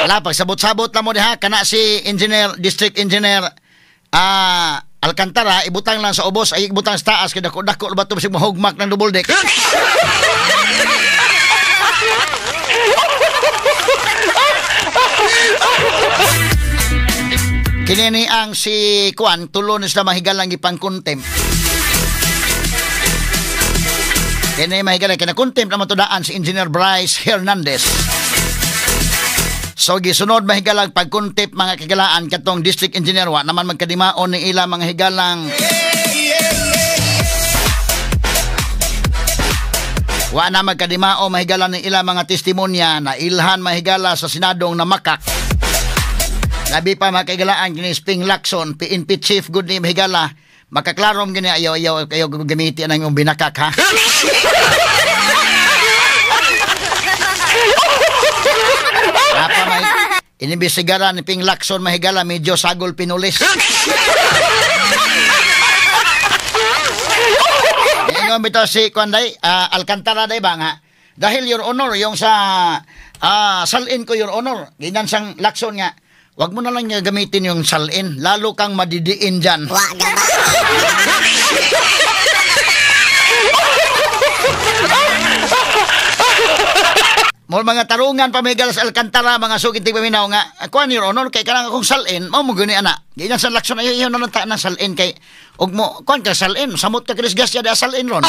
Wala, pagsabot-sabot na mo diha kana si engineer, district engineer Alcantara, ibutang lang sa ubos, ay ibutang sa taas kay dako-dako ba to bisag mahugmak ng double deck. Kini ang si Kuan tulo ni sila mahigalang gipang-contempt. Kini mahigala kina-contempt naman tudaan si Engineer Bryce Hernandez. So gisunod mahigalang pag-contempt mga kagalaan katong district engineer wa naman magkadimaon ni ila mga higalang wa na magkadimao mahigala ni ila mga testimonya na ilhan mahigala sa Senadong namakak. Labi pa makaigalaan kini Sping Lacson, PNP Chief good ni mahigala. Makaklarom gini ayaw ayaw ayaw gamitin ang imong binakak ha. Apa may inimbestigaran ni Ping Lacson mahigala medyo sagol pinulis. Ingon bitaw si Kuan day, Alcantara day ba nga? Dahil Your Honor yung sa salin ko Your Honor, ginan sang Lacson nga Wag mo na lang gamitin yung salin. Lalo kang madidiin dyan. Mo mga tarungan pa may sa Alcantara, mga sugit ti paminaw nga. Kuan Your Honor, kay kanang akong salin, mao mo guni ana. Ganyan sa lakson ayo iyon na lang ta ng salin kay og mo kuan ka salin, samot ka krisgasya da salin ron.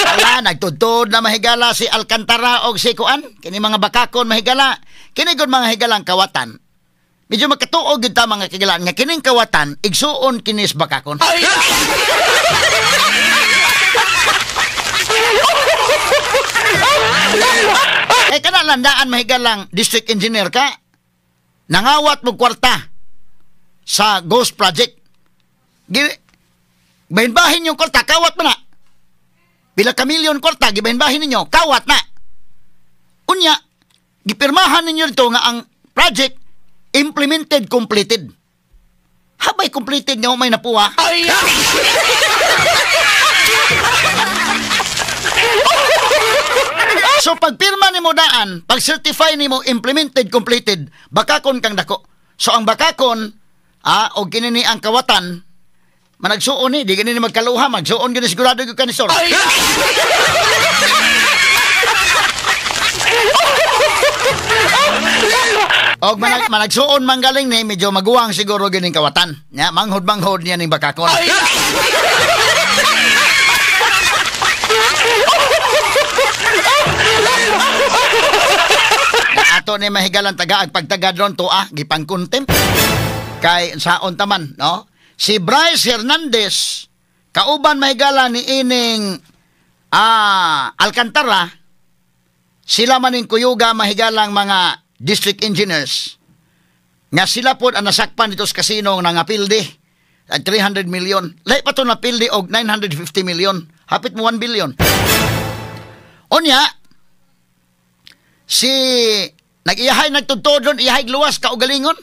Ala, nagtudtod na mahigala si Alcantara og si kuan, kini mga bakakon mahigala. Kini gud mga higalang kawatan. Medyo makatuog gyud ta mga kagilaan nga kining kawatan igsuon kinis bakakon. Eh kana landaan mahigalang district engineer ka, nangawat mo kwarta sa Ghost Project. Bahin-bahin yung kwarta, kawat mo na. Pila ka milyon kwarta, gibahin-bahin ninyo, kawat na. Unya, gipirmahan ninyo dito nga ang project implemented, completed. Habay completed nga may napuha. So pagpirma nimo daan, pag certify nimo implemented, completed, bakakon kang dako. So ang bakakon, o kinini ang kawatan, managsuon ni, di ganini magkaluha, magsuon gani sigurado gyud ka ni sir. Og managsuon manggaling ni, medyo maguwang siguro gining kawatan. Ya, manghod-manghod niya ning bakakon. Ato ni mahigalan taga ag pagtagad ron to gipangkontempt. Kay saon taman, no? Si Bryce Hernandez kauban mahigala ni ining Alcantara, sila maning kuyuga mahigalang mga district engineers nga sila po ang nasakpan dito sa kasino nga nangapildi at 300 million. Lahi pa ito napildi og 950 million. Hapit mo 1 billion. Unya, si nag-iyahay nagtudtod doon, iyahay luwas kaugalingon.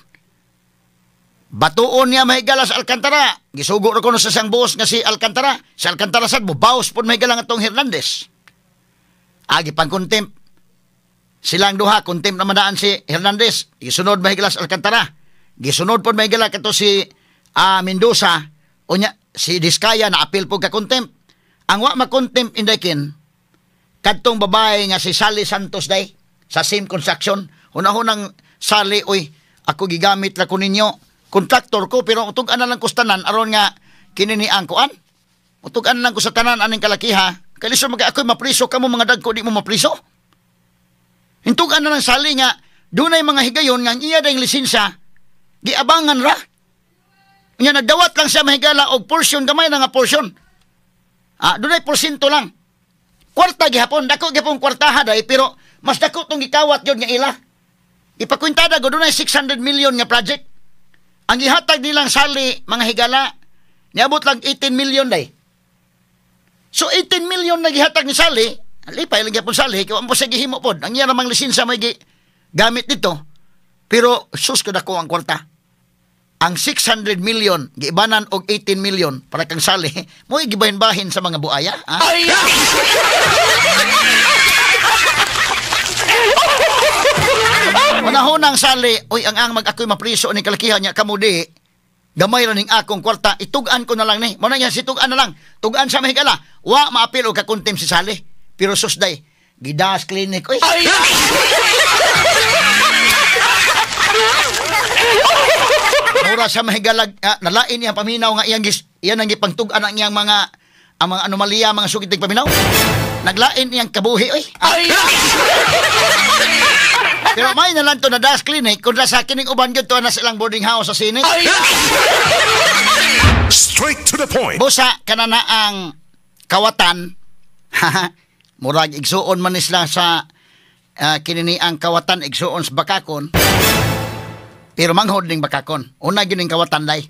Batuon niya mahigala sa Alcantara. Gisugo ra kuno sa siyang boss nga si Alcantara. Si Alcantara sad bobaos pod mahigala nga tong Hernandez. Agi pang contempt. Silang duha, contempt naman daan si Hernandez. Gisunod mahigala sa Alcantara. Gisunod pod mahigala kato si Mendoza. Unya si Diskaya na appeal pod ka contempt. Ang wa ma-contempt indaykin kadtong babae nga si Sally Santos day sa same construction. Hunahunang Sally, oy, ako gigamit ra ko ninyo. Kontraktor ko pero utug-an na lang ko sa tanan aron nga kinini ang kuan. Utug-an lang ko sa tanan aning kalakiha. Kay lisod mag ako'y mapriso kamo mga dagko di mo mapriso. Hintug-an na lang Sally nga dunay mga higayon nga ang iya dayng lisensya giabangan ra. Nya nagdawat lang siya mahigala og portion gamay na nga portion. Dunay porsyento lang. Kwarta gihapon, dako gihapon kwartaha day pero mas dako tong gikawat gyud nga ila. Ipakwintada go dunay 600 million nga project. Ang gihatag nilang Sally mga higala niabot lang 18 million day. So 18 million na gihatag ni Sally, lipay lang gyapon Sally kay wa mo siya gihimo pod. Ang iya namang lisensya may gamit dito. Pero sus kadako ang kwarta. Ang 600 million giibanan og 18 million para kang Sally, mo'y gibahin-bahin sa mga buaya. Ay! Unahunang Sally, oy ang mag ako'y mapriso ni kalakihan niya kamo di. Gamay ra ning akong kwarta, itug-an ko na lang ni. Mo na niya situg-an na lang. Tug-an sa mahigala. Wa maapil og kakontempt si Sally. Pero susday, gidas clinic oy. Mura sa mahigalag, nalain iyang paminaw nga iyang iyan ang gipangtug-an ang iyang mga ang mga anomalya, mga sugitig paminaw. Naglain iyang kabuhi oy. Pero may na lang to na das clinic kung sa kining uban gyud to na silang boarding house sa Senate.
Straight to the point.
Busa kanana ang kawatan. Murag igsuon man sila sa kinini ang kawatan igsuon sa bakakon. Pero manghod ning bakakon. Una gyud ning kawatan day.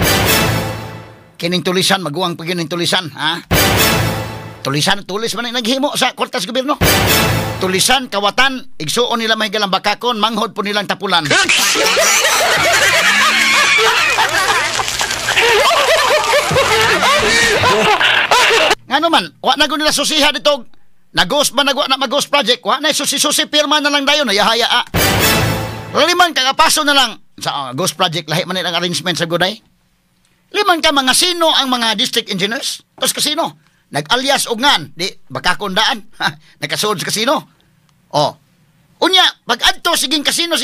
Kining tulisan maguwang pa gyud ning tulisan, ha? Tulisan, tulis man ang naghimo sa kwartas gobyerno. Tulisan, kawatan, igsuon nila mahigalang bakakon, manghod po nilang tapulan. Ngano man, wa na nila susiha dito. Naghost ba nagwa na mag-ghost project? Wa na susi-susi pirma na lang dayon, hayahaya a. Liman ka kapaso na lang sa ghost project lahi man ang arrangement sa guday. Liman ka mga sino ang mga district engineers? Tos kasino. Nag-alias og ngan, di baka kundaan. Nakasuod sa kasino. Oh. Unya, pag adto siging kasino,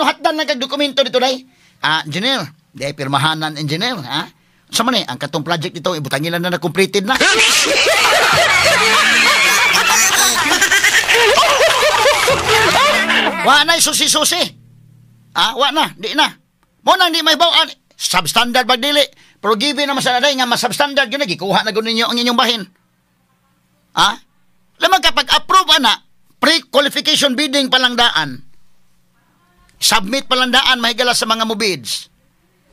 hatdan lang kag dokumento dito day. Ah, engineer, di pirmahanan engineer, ha? Sa man ang katong project dito ibutangin na na completed na. Wa na susi-susi. Ah, wa na, di na. Mo nang di may bawaan, substandard bag dili. Pero given naman sa naday nga mas substandard gyud gikuha na gud ninyo ang inyong bahin. Ah? Lamang kapag approve ana, pre-qualification bidding pa lang daan. Submit pa lang daan mahigala sa mga mobids.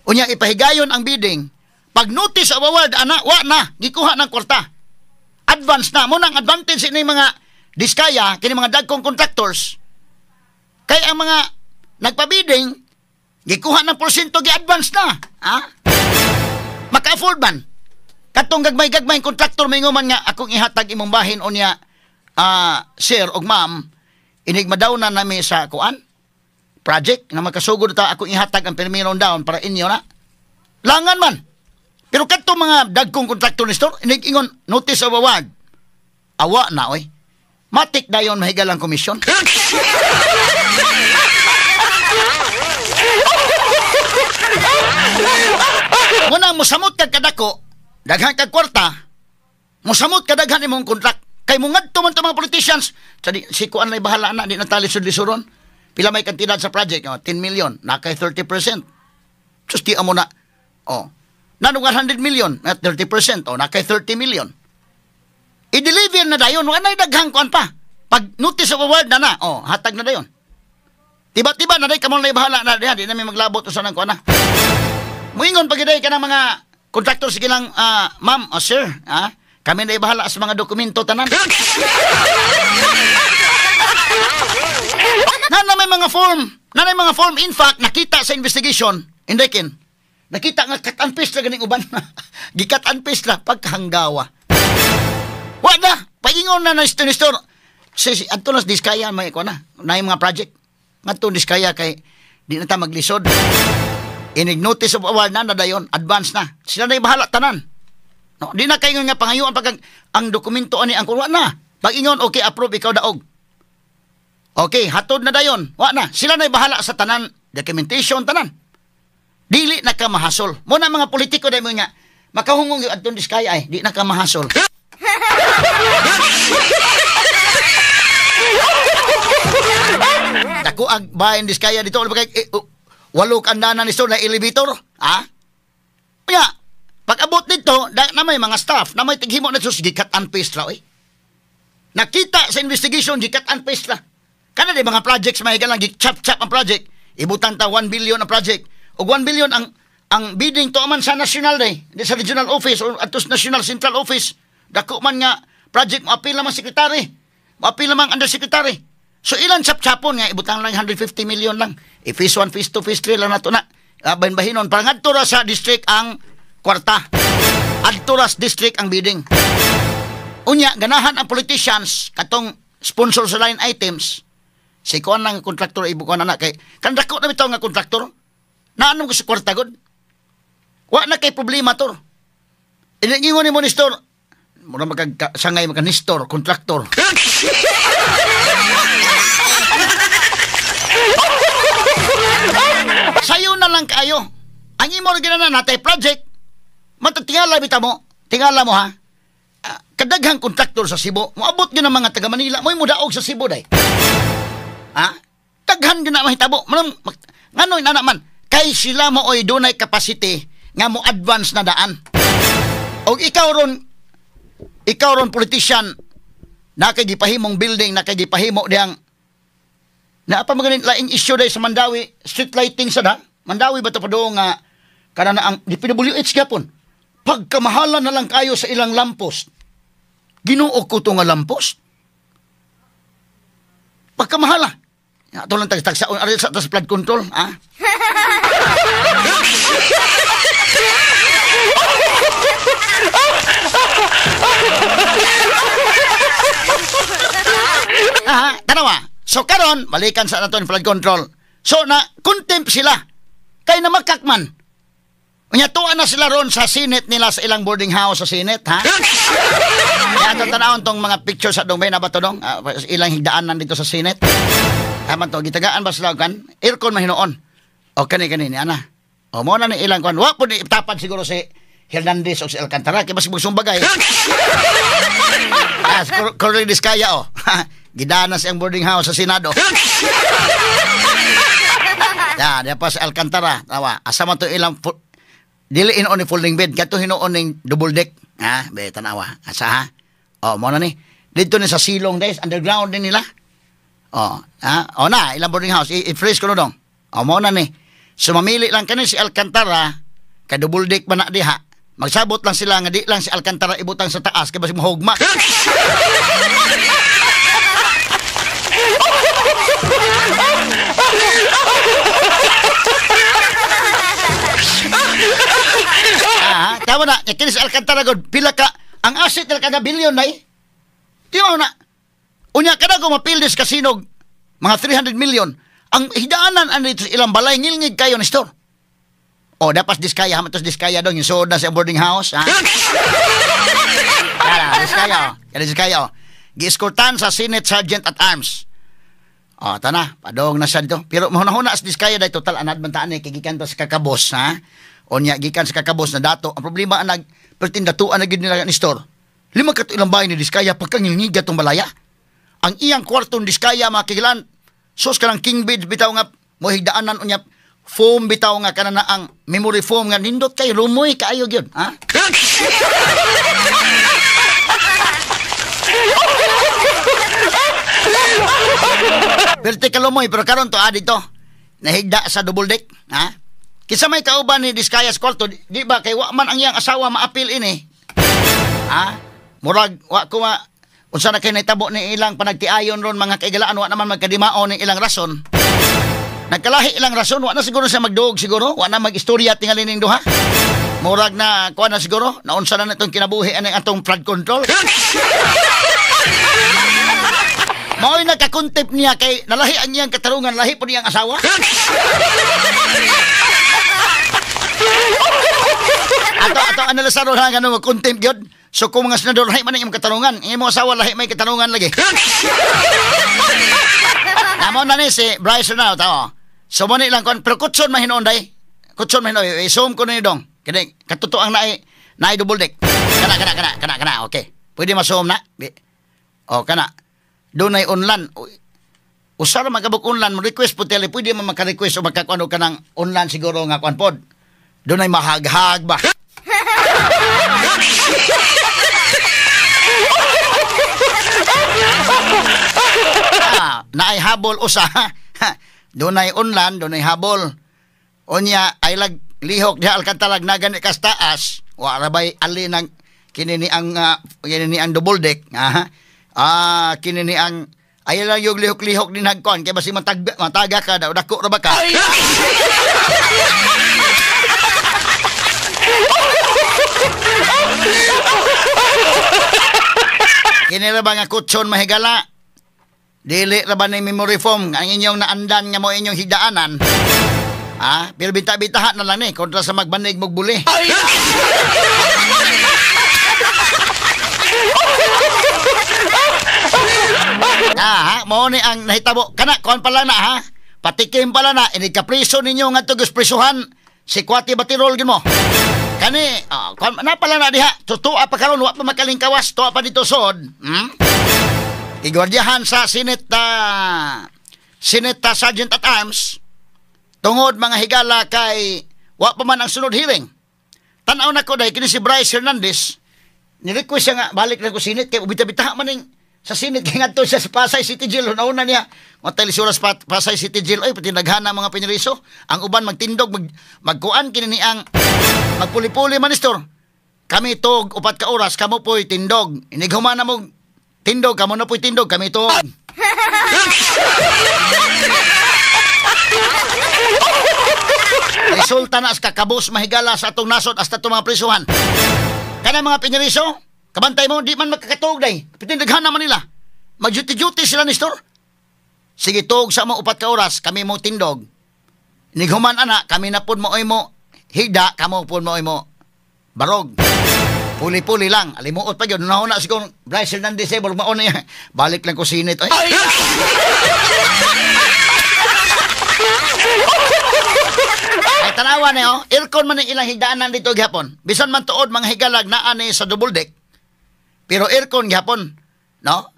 Unya ipahigayon ang bidding. Pag notice of award ana, wa na, gikuha ng kwarta. Advance na mo nang advantage ini mga Diskaya kini mga dagkong contractors. Kay ang mga nagpabidding gikuha ng porsyento gi-advance na. Ha? Maka-afford man. Katong gagmay-gagmay contractor maingon man nga akong ihatag imong bahin unya sir og ma'am inig madawna nami sa kuan project na makasugod ta akong ihatag ang pirmiron down para inyo na. Langan man. Pero kadtong mga dagkong contractor ni store inig ingon notice of award. Awa na oy. Matik dayon mahigalang komisyon. Muna mosamot kag kadako, daghan kag kwarta, mosamot ka daghan imong contract. Kay mungadto man to mga politicians. Sa si kuan lay bahala na di na tali sud-lisuron. Pila may kantidad sa project? Oh, 10 million, nakay 30%. Sus di amo na. Oh. Nanong 100 million, na 30%, oh, nakay 30 million. I-deliver na dayon, wa nay daghang kuan pa. Pag notice of award na na, oh, hatag na dayon. Tiba-tiba na day kamo lay bahala na diha, di na mi maglabot usa nang kuan na. Muingon pag ka ng mga contractor sige lang, ma'am o sir, ha? Kami na ibahala sa mga dokumento tanan. Na may mga form, na may mga form in fact nakita sa investigation, indekin. Nakita nga cut and paste ra ganing uban. Gi-cut and paste ra pagkahanggawa. Wa na, paingon na na store. Si adto nas Diskaya may kuan na, na mga project. Ngadto Diskaya kay di na ta maglisod. Inig notice of award na dayon, advance na. Sila na bahala tanan. No, di na kayo nga pangayuan pag ang dokumento ani ang kuwa na. Pag ingon okay approve ikaw daog. Okay, hatod na dayon. Wa na, sila na bahala sa tanan, documentation tanan. Dili na ka mahasol. Mo na mga politiko dai mo nga makahungong yung adtong Diskaya ay di na ka mahasol. Dako ang bahin Diskaya dito kay walo kandanan ni na elevator, ha? Kaya, pag-abot dito, na may mga staff, na may tighimo na sus, gikat and paste ra, eh. Nakita sa investigation, gikat and paste ra. Kana di mga projects, may lang, chap-chap ang project. Ibutang ta 1 billion ang project. O 1 billion ang bidding to man sa national day, di sa regional office, o atos national central office. Dako man nga project, maapil naman sekretary, maapil naman undersecretary. So ilan chap-chapon nga ibutang lang 150 million lang. E phase 1, phase 2, phase 3 lang nato na. Bahin-bahinon para ngadto ra sa district ang kwarta. Adto ra sa district ang bidding. Unya ganahan ang politicians katong sponsor sa line items. Si kuan lang kontraktor ibukuan na kay kan dako na bitaw nga kontraktor. Naanong ko sa kwarta gud. Wa na kay problema tor. Iningon ni mo ni store. Mura magkag sangay maka nistor kontraktor. Sayo na lang kayo. Ang imo ra ginana natay project. Matatingala bitaw mo. Tingala mo ha. Kadaghang kontraktor sa Cebu. Moabot gyud ang mga taga Manila. Mo'y mudaog sa Cebu day. Ha? Daghan gyud na mahitabo. Ngano inana man kay sila mo oy dunay capacity nga mo advance na daan. Og ikaw ron politician na kay gipahimong building, na kay gipahimo diyang naa pa maganin laing issue day sa Mandawi, street lighting sa da. Mandawi ba to padung nga kana na ang DPWH gyapon. Pagkamahalan na lang kayo sa ilang lamppost. Ginoo ko to nga lamppost. Pagkamahala. Ato lang tagtagsaon ari sa tas flood control, ha? So karon balikan sa naton flood control. So na contempt sila kay na makakman. Unya tuwa na sila ron sa Senate nila sa ilang boarding house sa Senate, ha? Kaya ato tanawon tong mga picture sa dong bay na ba to dong? Ilang higdaanan dito sa Senate. Tama to, gitagaan ba sila kan? Aircon mahinoon. O kani kani ni ana. O mo na ni ilang kwan. Wa po ni tapad siguro si Hernandez o si Alcantara kay basig sumbagay. Ah, Cornel Discaya oh. Gidana siyang boarding house sa Senado. Ya, diya pa si Alcantara. Tawa, asa man to ilang dili hinuon ni folding bed kadto hinuon ning double deck. Ha, be tanawa. Asa ha? Oh, mo na ni. Dito ni sa silong guys, underground din nila. Oh, ha? Oh na, ilang boarding house. I-freeze ko no dong. Oh, mo na ni. So mamili lang kani si Alcantara kay double deck man na diha. Magsabot lang sila nga di lang si Alcantara ibutang sa taas kay basig mahugma. Ah, tama na, kini si Alcantara god pila ka ang asset nila kada billion nay. Di ba na? Unya kada ko mapildes kasinog mga 300 million. Ang hidaanan ani dito sa ilang balay ngilngig kayo ni store. O dapat Diskaya, hamatos Diskaya dong yung suod na sa boarding house, ha? Kaya, Diskaya, oh. Kaya Diskaya, oh. Gieskortan sa Senate Sergeant at Arms. O, tana, padong na siya dito. Pero mahuna-huna as Diskaya dahil total anad man taan eh, gikan ta sa kakabos, ha? O niya, gikan sa kakabos na dato. Ang problema, anag, pertindatuan na gid nila ni store. 5 ka ilang bahay ni Diskaya, pagkangilngig atong balaya. Ang iyang kwartong Diskaya, mga kigilan, sus ka ng king bed, bitaw nga, mohigdaanan o niya, foam bitaw nga kana na ang memory foam nga nindot kay lumoy kaayo gyud, ha? Vertical lumoy pero karon to dito nahigda sa double deck, ha? Kinsa may kauban ni Discaya sa kwarto, di ba kay wa man ang iyang asawa maapil ini? Ha? Murag wa ko ma unsa na kay nahitabo ni ilang panagtiayon ron mga kaigalaan, wa naman magkadimao ni ilang rason. Nagkalahi ilang rason, wa na siguro siya magduog siguro, wa na mag-istorya tingali ning duha. Murag na kuha na siguro, naunsa na itong kinabuhi aning atong flood control. Mao'y nagkakontep niya kay nalahi ang iyang katarungan, lahi po niyang asawa. Ato analisaro ha nga contempt gyud. So kung mga senador lahi man ang imong katarungan, ang imong asawa lahi may katarungan lagi. Namo na ni si Bryce na tao. So mo ni lang kon pero kutson mahinoon day. Kutson mahinoon. I-zoom ko ni dong. Kini katotoang naay double deck. Kana kana kana kana kana okay. Pwede ma-zoom na. O kana. Dunay online. Usara magabok online mo request po tele pwede man maka-request o makakuano ka ng online siguro nga kuan pod. Dunay mahaghag ba. Ah, naay habol usa. Dunay unlan, dunay habol. Unya ay lag lihok diha Alcantara nagani kas taas. Wa ra bay ali nang kini ni ang kini ni ang double deck. Ah, kini ni ang ay lang yung lihok-lihok din hagkon kay basi mataga ka daw dako ra ba ka. Kini ra ba nga kutson mahigala? Dili ra ba ni memory foam ang inyong naandan nga mo inyong higdaanan? Ha? Pero bita-bitahan na lang ni kontra sa magbanig magbuli. Ah, ha? Mao ni ang nahitabo kana kuan pala na ha. Patikim pala na ini kapriso ninyo ngadto prisuhan si Kwati Batirol gid mo. Kani kuan na pala na diha. Tutua pa karon wa pa makalingkawas, tuwa pa dito sod. Hmm? Igwardiyahan sa Senate Senate Sergeant at Arms tungod mga higala kay wa pa man ang sunod hearing. Tan-aw na ko dahil kini si Bryce Hernandez ni-request siya nga balik na ko Senate kay ubita-bitaha man ning sa Senate kay ngadto siya sa Pasay City Jail una niya matay lisura sa Pasay City Jail ay pati naghana mga piniriso ang uban magtindog magkuan kini ni ang magpuli-puli man istor kami tog 4 ka oras kamo poy tindog inighuman na mo tindog kamo na poy tindog kami tog. Resulta na as kakabos mahigala sa atong nasod hasta itong mga prisuhan. Kana mga piniriso, kabantay mo, di man makakatuog day. Pitindaghan naman nila. Mag-duty-duty sila ni store. Sige, tuog sa mo 4 ka oras, kami mo tindog. Nighuman ana, kami na pud mo oy mo higda, kamo pud mo oy mo barog. Puli-puli lang, alimuot pa gyud. Nauna siguro Bryce Hernandez eh, mao na niya. Balik lang ko Senate. Ay. Ay tanawa ni oh, aircon man ang ilang higdaanan dito gihapon. Bisan man tuod mga higalag naa ni sa double deck. Pero aircon gihapon, no?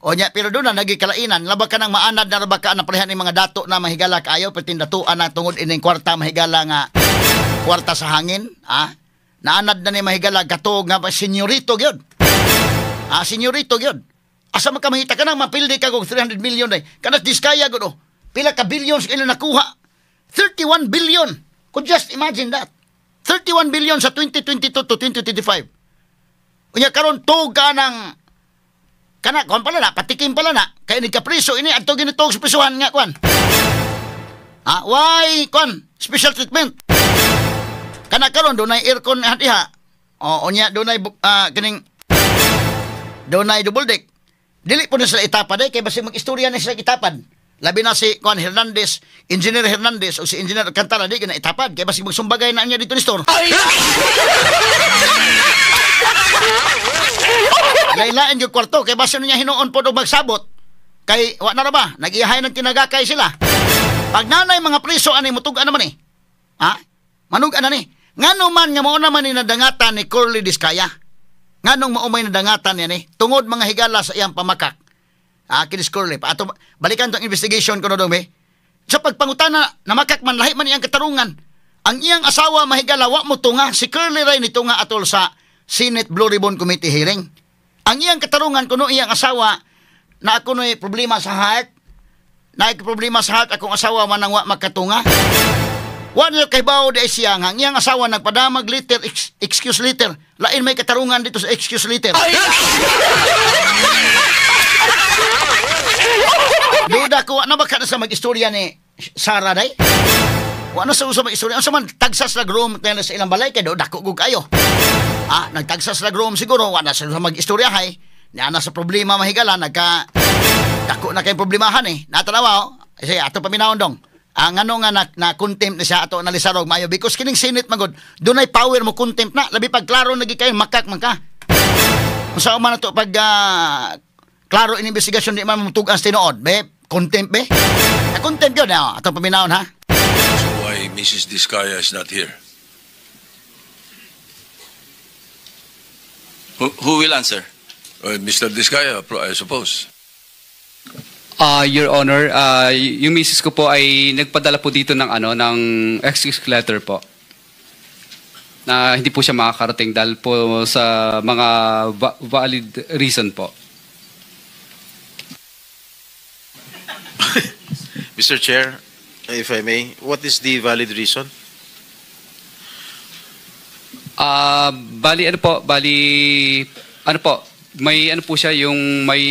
O nya, pero doon na nagkikalainan, laba ka ng maanad na raba ka na parehan ni mga dato na mahigala kaayo, pertindatuan na tungod ining kwarta mahigala nga kwarta sa hangin, ah? Naanad na ni mahigala katog nga ba senyorito gyud. Ah, senyorito gyud. Asa man ka mahita ka nang mapildi ka og 300 million day. Kanas Diskaya gud oh. Pila ka billions ila nakuha? 31 billion. Could just imagine that. 31 billion sa 2022 to 2025. Unya karon tuog ka ng kana kuan pala na, patikim pala na kay nagkapriso ini adto ginitog sa prisuhan nga kuan. Ah, why kuan special treatment? Kana karon dunay aircon diha. O unya dunay kining dunay double deck. Dili po na sila itapad eh, kay basi mag-istorya na sila itapad. Labi na si kuan Hernandez, Engineer Hernandez o si Engineer Alcantara di na itapad kay basi magsumbagay na niya dito ni store. Lailain yung kwarto kay basi niya hinuon po og magsabot. Kay wa na ra ba nag-iyahay ng tinagakay sila. Pag nanay mga priso ani mutug-an naman eh. Ha? Manug-an na ni. Ngano man nga mao naman ni nadangatan ni Curly Discaya. Nganong mao may nadangatan niya ni tungod mga higala sa iyang pamakak. Ah, kinis Curly. Ato balikan tong investigation kuno dong be. Sa pagpangutana namakak man lahi man iyang katarungan. Ang iyang asawa mahigala wa mo tunga si Curly ray ni tunga atol sa Senate Blue Ribbon Committee hearing. Ang iyang katarungan kuno iyang asawa na ako noy problema sa heart. Naay problema sa heart akong asawa man ang wa makatunga. Wa niyo kay bawo di siya nga ang iyang asawa nagpadamag letter excuse letter. Lain may katarungan dito sa excuse letter. Duda ko wa na ba ka na sa mag-istorya ni Sara day? Wa na sa usa mag-istorya. Unsa man tagsas lag room tayo sa ilang balay kay do dako gud kayo. Ah, nagtagsas lag room siguro wa na sa mag-istorya hay. Niya na sa problema mahigala nagka dako na kay problemahan eh. Natanawa oh. Kasi ato paminawon dong. Ang ano nga na contempt na siya ato analisarog maayo because kining Senate magod dunay power mo contempt na labi pag klaro nagi kay makak man ka. Unsa man ato pag klaro in investigation di man mutug-an sa tinuod be contempt be. Na contempt yun na ato paminawon ha.
So why Mrs. Discaya is not here?
Who will answer?
Mr. Discaya, I suppose.
Your Honor, yung misis ko po ay nagpadala po dito ng ano ng excuse letter po. Na hindi po siya makakarating dahil po sa mga valid reason po.
Mr. Chair, if I may, what is the valid reason?
Bali ano po, may ano po siya yung may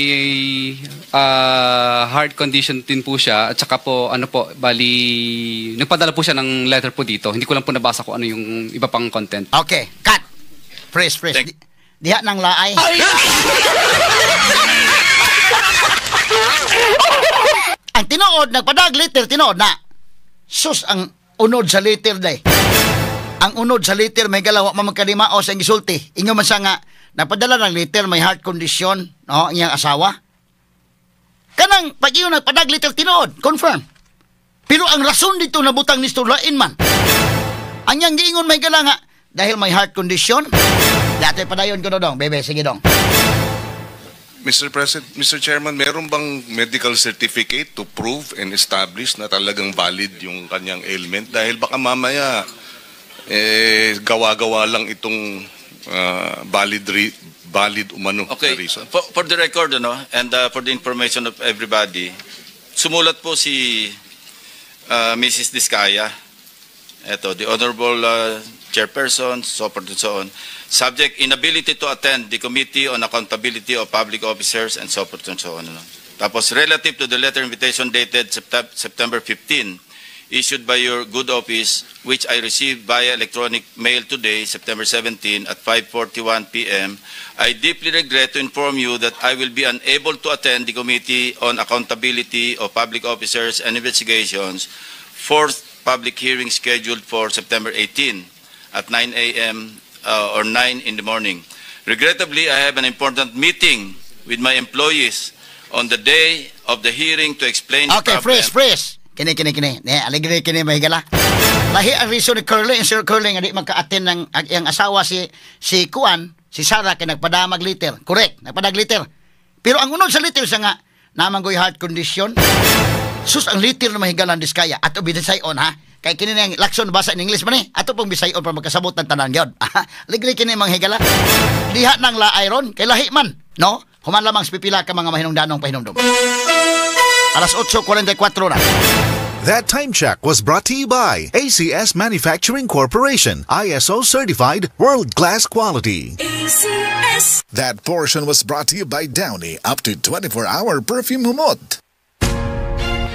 heart condition din po siya at saka po ano po bali nagpadala po siya ng letter po dito. Hindi ko lang po nabasa kung ano yung iba pang content.
Okay, cut. Fresh, fresh. Diha nang laay. Ang tinuod nagpadag letter tinuod na. Sus ang unod sa letter day. Ang unod sa letter may galaw wa man magkalimao sa gisulti. Ingon man siya nga napadala ng letter may heart condition, no, ang iyang asawa. Kanang pag iyon nagpadag letter tinuod, confirm. Pero ang rason dito nabutang ni lain man. Ang iyang giingon may gala nga dahil may heart condition. Dati padayon ko dong, bebe, sige dong.
Mr. President, Mr. Chairman, meron bang medical certificate to prove and establish na talagang valid yung kanyang ailment? Dahil baka mamaya eh, gawa-gawa lang itong valid umano
Okay,
na reason.
for the record, ano, and for the information of everybody, sumulat po si Mrs. Discaya. Ito, the Honorable Chairperson, so forth and so on. Subject, inability to attend the Committee on Accountability of Public Officers and so forth and so on. Ano. Tapos, relative to the letter invitation dated September 15, issued by your good office, which I received via electronic mail today, September 17 at 5:41 p.m., I deeply regret to inform you that I will be unable to attend the Committee on Accountability of Public Officers and Investigations fourth public hearing scheduled for September 18 at 9 a.m. Or 9 in the morning. Regrettably, I have an important meeting with my employees on the day of the hearing to explain the
Okay,
problem.
Freeze, freeze. Kini, kini, kini. Ne, aligre kini, mahigala. Lahi ang reason ni Curly, Sir Curly, nga di magka-attend ng ang iyang asawa si Kuan, si Sarah, kay nagpadamag letter. Correct, nagpadag letter. Pero ang unod sa letter siya nga, naman ko'y heart condition. Sus, ang letter na mahigalan Diskaya. Ato bisayon ha. Kay kini nang Lacson basa in English man eh. Ato pong bisayon para magkasabot ng tanan gyud. Ligri kini, mga higala. Diha nang laay ron kay lahi man, no? Human lamang sa pipila ka mga mahinungdanong pahinumdum. Alas 8:44 na.
That time check was brought to you by ACS Manufacturing Corporation, ISO certified, world-class quality.
ACS.
That portion was brought to you by Downy, up to 24-hour perfume humot.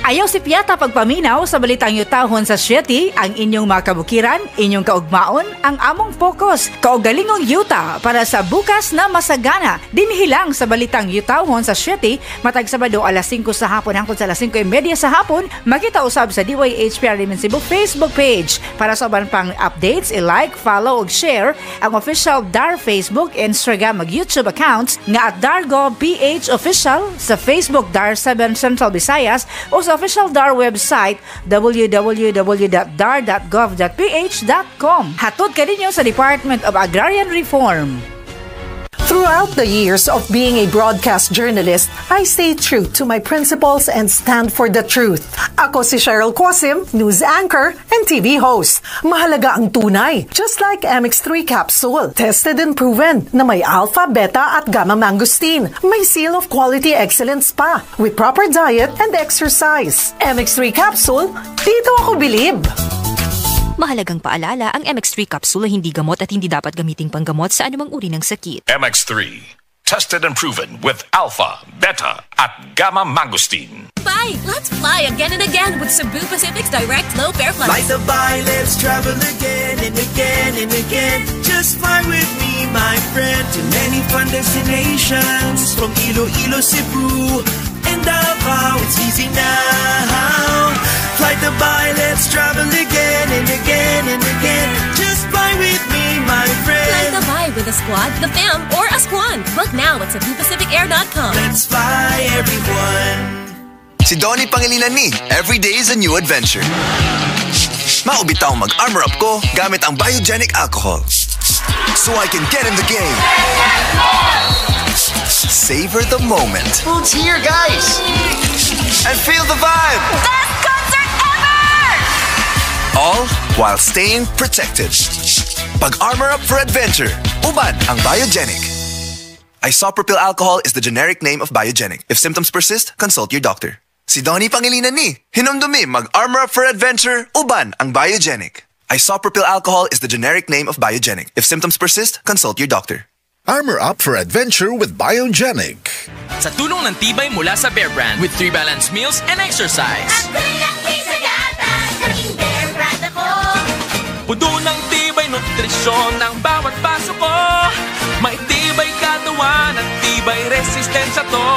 Ayaw si Piata pagpaminaw sa Balitang Yutahon sa 7, ang inyong mga kabukiran, inyong kaugmaon, ang among focus, kaugalingong yuta para sa bukas na masagana. Dinhi lang sa Balitang Yutahon sa 7, matag Sabado alas 5 sa hapon hangtod sa alas 5:30 sa hapon, makita usab sa DYHP RMN Cebu Facebook page. Para sa uban pang updates, i-like, follow ug share ang official DAR Facebook, Instagram ug YouTube accounts nga @DargoPH Official sa Facebook, DAR 7 Central Visayas o sa official DAR website www.dar.gov.ph.com. Hatod kaninyo sa Department of Agrarian Reform.
Throughout the years of being a broadcast journalist, I stay true to my principles and stand for the truth. Ako si Cheryl Quasim, news anchor and TV host. Mahalaga ang tunay, just like MX3 capsule. Tested and proven na may alpha, beta at gamma mangosteen. May seal of quality excellence pa with proper diet and exercise. MX3 capsule, dito ako bilib.
Mahalagang paalala, ang MX3 capsule ay hindi gamot at hindi dapat gamiting panggamot sa anumang uri ng sakit.
MX3. Tested and proven with alpha, beta, at gamma mangosteen.
Bye! Let's fly again and again with Cebu Pacific's direct low fare flights.
Fly the by, let's travel again and again and again. Just fly with me, my friend, to many fun destinations. From Iloilo, Cebu, and Davao, it's easy now. Fly the by, let's travel again and again and again. Just fly with me, my friend.
Fly the by with the squad, the fam, or a squan. Book now at CebuPacifiCair.com.
Let's fly, everyone.
Si Donny Pangilinan ni, every day is a new adventure. Mao bitaw mag-armor up ko gamit ang Biogenic alcohol. So I can get in the game. Savor the moment.
Food's here, guys!
And feel the vibe.
Best concert ever!
All while staying protected. Pag-armor up for adventure, uban ang Biogenic. Isopropyl alcohol is the generic name of Biogenic. If symptoms persist, consult your doctor. Si Donny Pangilinan ni, hinumdumi mag-armor up for adventure, uban ang Biogenic. Isopropyl alcohol is the generic name of Biogenic. If symptoms persist, consult your doctor.
Armor up for adventure with Biogenic.
Sa tulong ng tibay mula sa Bear Brand with 3 balanced meals and exercise.
Naging Bear Brand ako.
Puno ng tibay nutrisyon ng bawat baso ko. May tibay katawan at tibay resistensya to.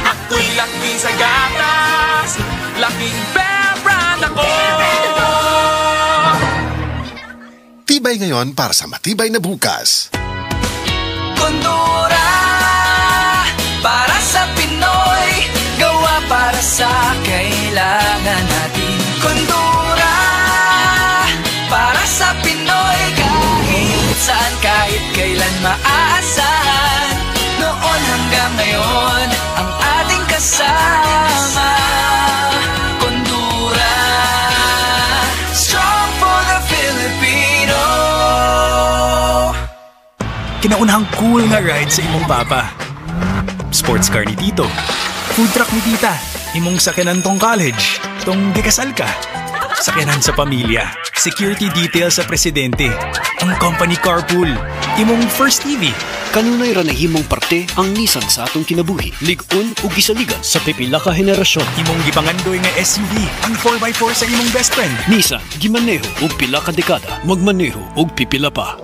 Ako'y laki sa gatas, laking Bear Brand ako.
Tibay ngayon para sa matibay na bukas.
Kondura para sa Pinoy, gawa para sa kailangan natin. Kondura para sa Pinoy, kahit saan, kahit kailan maaasahan. Noon hanggang ngayon, ang ating kasama. Kondura, strong for the Filipino.
Kinaunahang cool nga ride sa imong papa. Sports car ni tito. Food truck ni tita. Imong sakyanan tong college. Tong gikasal ka. Sakyanan sa pamilya. Security detail sa presidente. Ang company carpool. Imong first TV.
Kanunay ra nahimong parte ang Nissan sa atong kinabuhi. Lig-on ug gisaligan sa pipila ka henerasyon.
Imong gipangandoy nga SUV. Ang 4x4 sa imong best friend.
Nissan, gimaneho og pila ka dekada, magmaneho og pipila pa.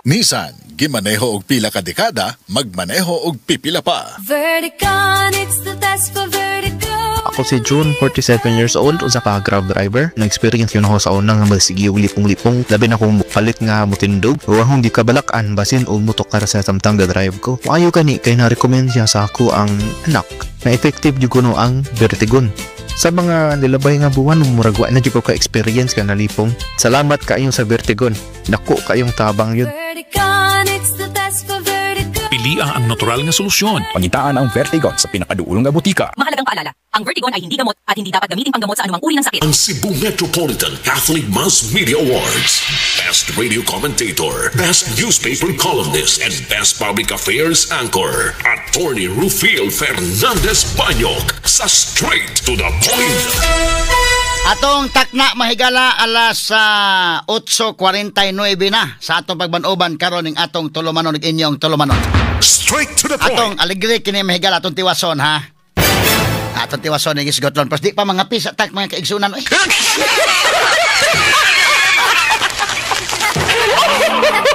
Nissan, gimaneho og pila ka dekada, magmaneho og pipila pa.
Verticon, it's the best for vertigo.
Ako si June, 47 years old, usa ka Grab driver. Na-experience gyud nako sa una nga magsige og lipong-lipong. Labi na kung palit nga mutindog. O akong gikabalak-an basin og motokar sa samtang ga-drive ko. Maayo kani kay na-recommend siya sa ako ang anak na effective jud kuno ang Vertigon. Sa mga nilabay nga buwan, murag wa na jud ko ka-experience ka nalipong. Salamat kaayo sa Vertigon. Dako kaayong tabang gyud.
Verticon, it's the best for vertigo.
Pilia ang natural nga solusyon. Pangitaan ang Vertigon sa pinakaduol nga botika.
Mahalagang paalala, ang Vertigon ay hindi gamot at hindi dapat gamitin panggamot sa anumang uri ng sakit.
Ang Cebu Metropolitan Catholic Mass Media Awards. Best Radio Commentator, Best Newspaper Columnist, and Best Public Affairs Anchor. Attorney Rufil Fernandez Banyok sa Straight to the Point.
Atong takna, mahigala, alas sa 8:49 na sa atong pagban-uban karon ning atong tulumanon ug inyong tulumanon.
Straight to the point.
Atong alegre kini, mahigala, atong tiwason ha. Atong tiwason ning isgotlon. Pas di pa mga pisa tak mga kaigsunan oy.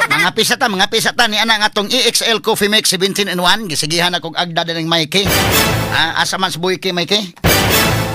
Mga pisa ta ni ana nga atong EXL Coffee Mix 17 in 1 gisigihan akong agda din ng Mikey. Ah, asa man sa buhi Mikey?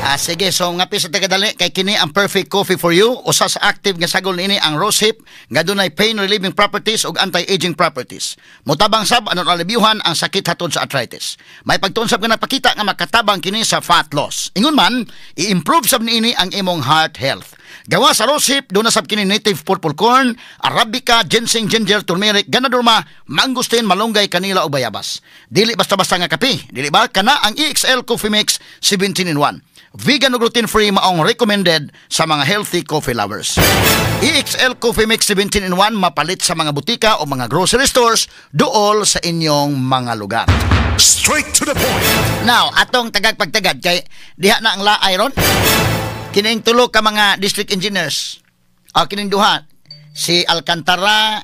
Ah, sige, so nga pisa ta kadali kay kini ang perfect coffee for you. Usa sa active nga sagol niini ang rosehip nga dunay pain relieving properties ug anti-aging properties. Motabang sab anon alibyuhan ang sakit hatod sa arthritis. May pagtuon sab nga napakita nga makatabang kini sa fat loss. Ingon man, i-improve sab niini ang imong heart health. Gawa sa rosehip, doon na sab kini native purple corn, arabica, ginseng, ginger, turmeric, ganoderma, mangosteen, malunggay, kanila o bayabas. Dili basta-basta nga kape, dili ba? Kana ang EXL Coffee Mix 17 in 1. Vegan o gluten-free maong recommended sa mga healthy coffee lovers. EXL Coffee Mix 17 in 1 mapalit sa mga butika o mga grocery stores dool sa inyong mga lugar.
Straight to the point.
Now, atong tagagpagtagad kay diha na ang laay ron. Kining tulo ka mga district engineers. O kining duha, si Alcantara,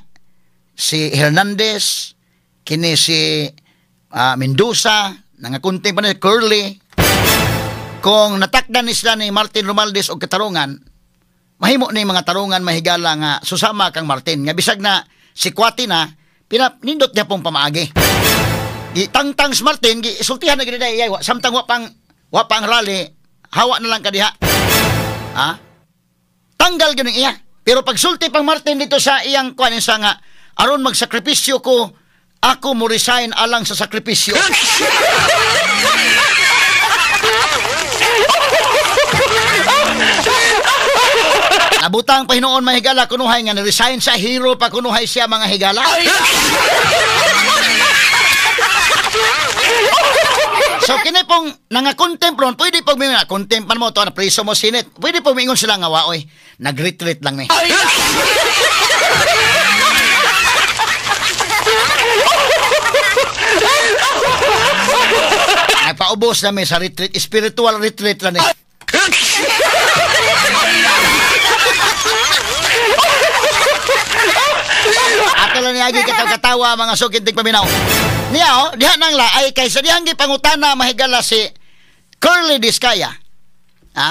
si Hernandez, kini si Mendoza, nangakunting pa ni Curly. Kung natakdan ni sila ni Martin Romualdez og katarungan, mahimo ni mga tarungan, mahigala, nga susama kang Martin nga bisag na si Kwati na pinanindot niya pong pamaagi. Gitangtang si Martin, gisultihan na gid iya samtang wa pang rally, hawa na lang ka diha. Ha? Tanggal gyud iya. Pero pagsulti pang Martin dito sa iyang kuan sa nga aron magsakripisyo ko, ako mo resign alang sa sakripisyo. Nabutang pahinuon, mahigala, kunuhay nga ni-resign sa hero pa kunuhay siya, mga higala. So kini pong nangakontempt ron, pwede pong mingon, contempt man mo to, na preso mo sinit. Pwede pong mingon sila nga waoy, nag-retreat lang ni. Nagpaubos na mi sa retreat, spiritual retreat lang ni. Ato lang niagi katawa-katawa mga sukintig paminaw. Niya oh, diha nang laay kay sa dihang gipangutana, mahigala, si Curly Discaya. Ha?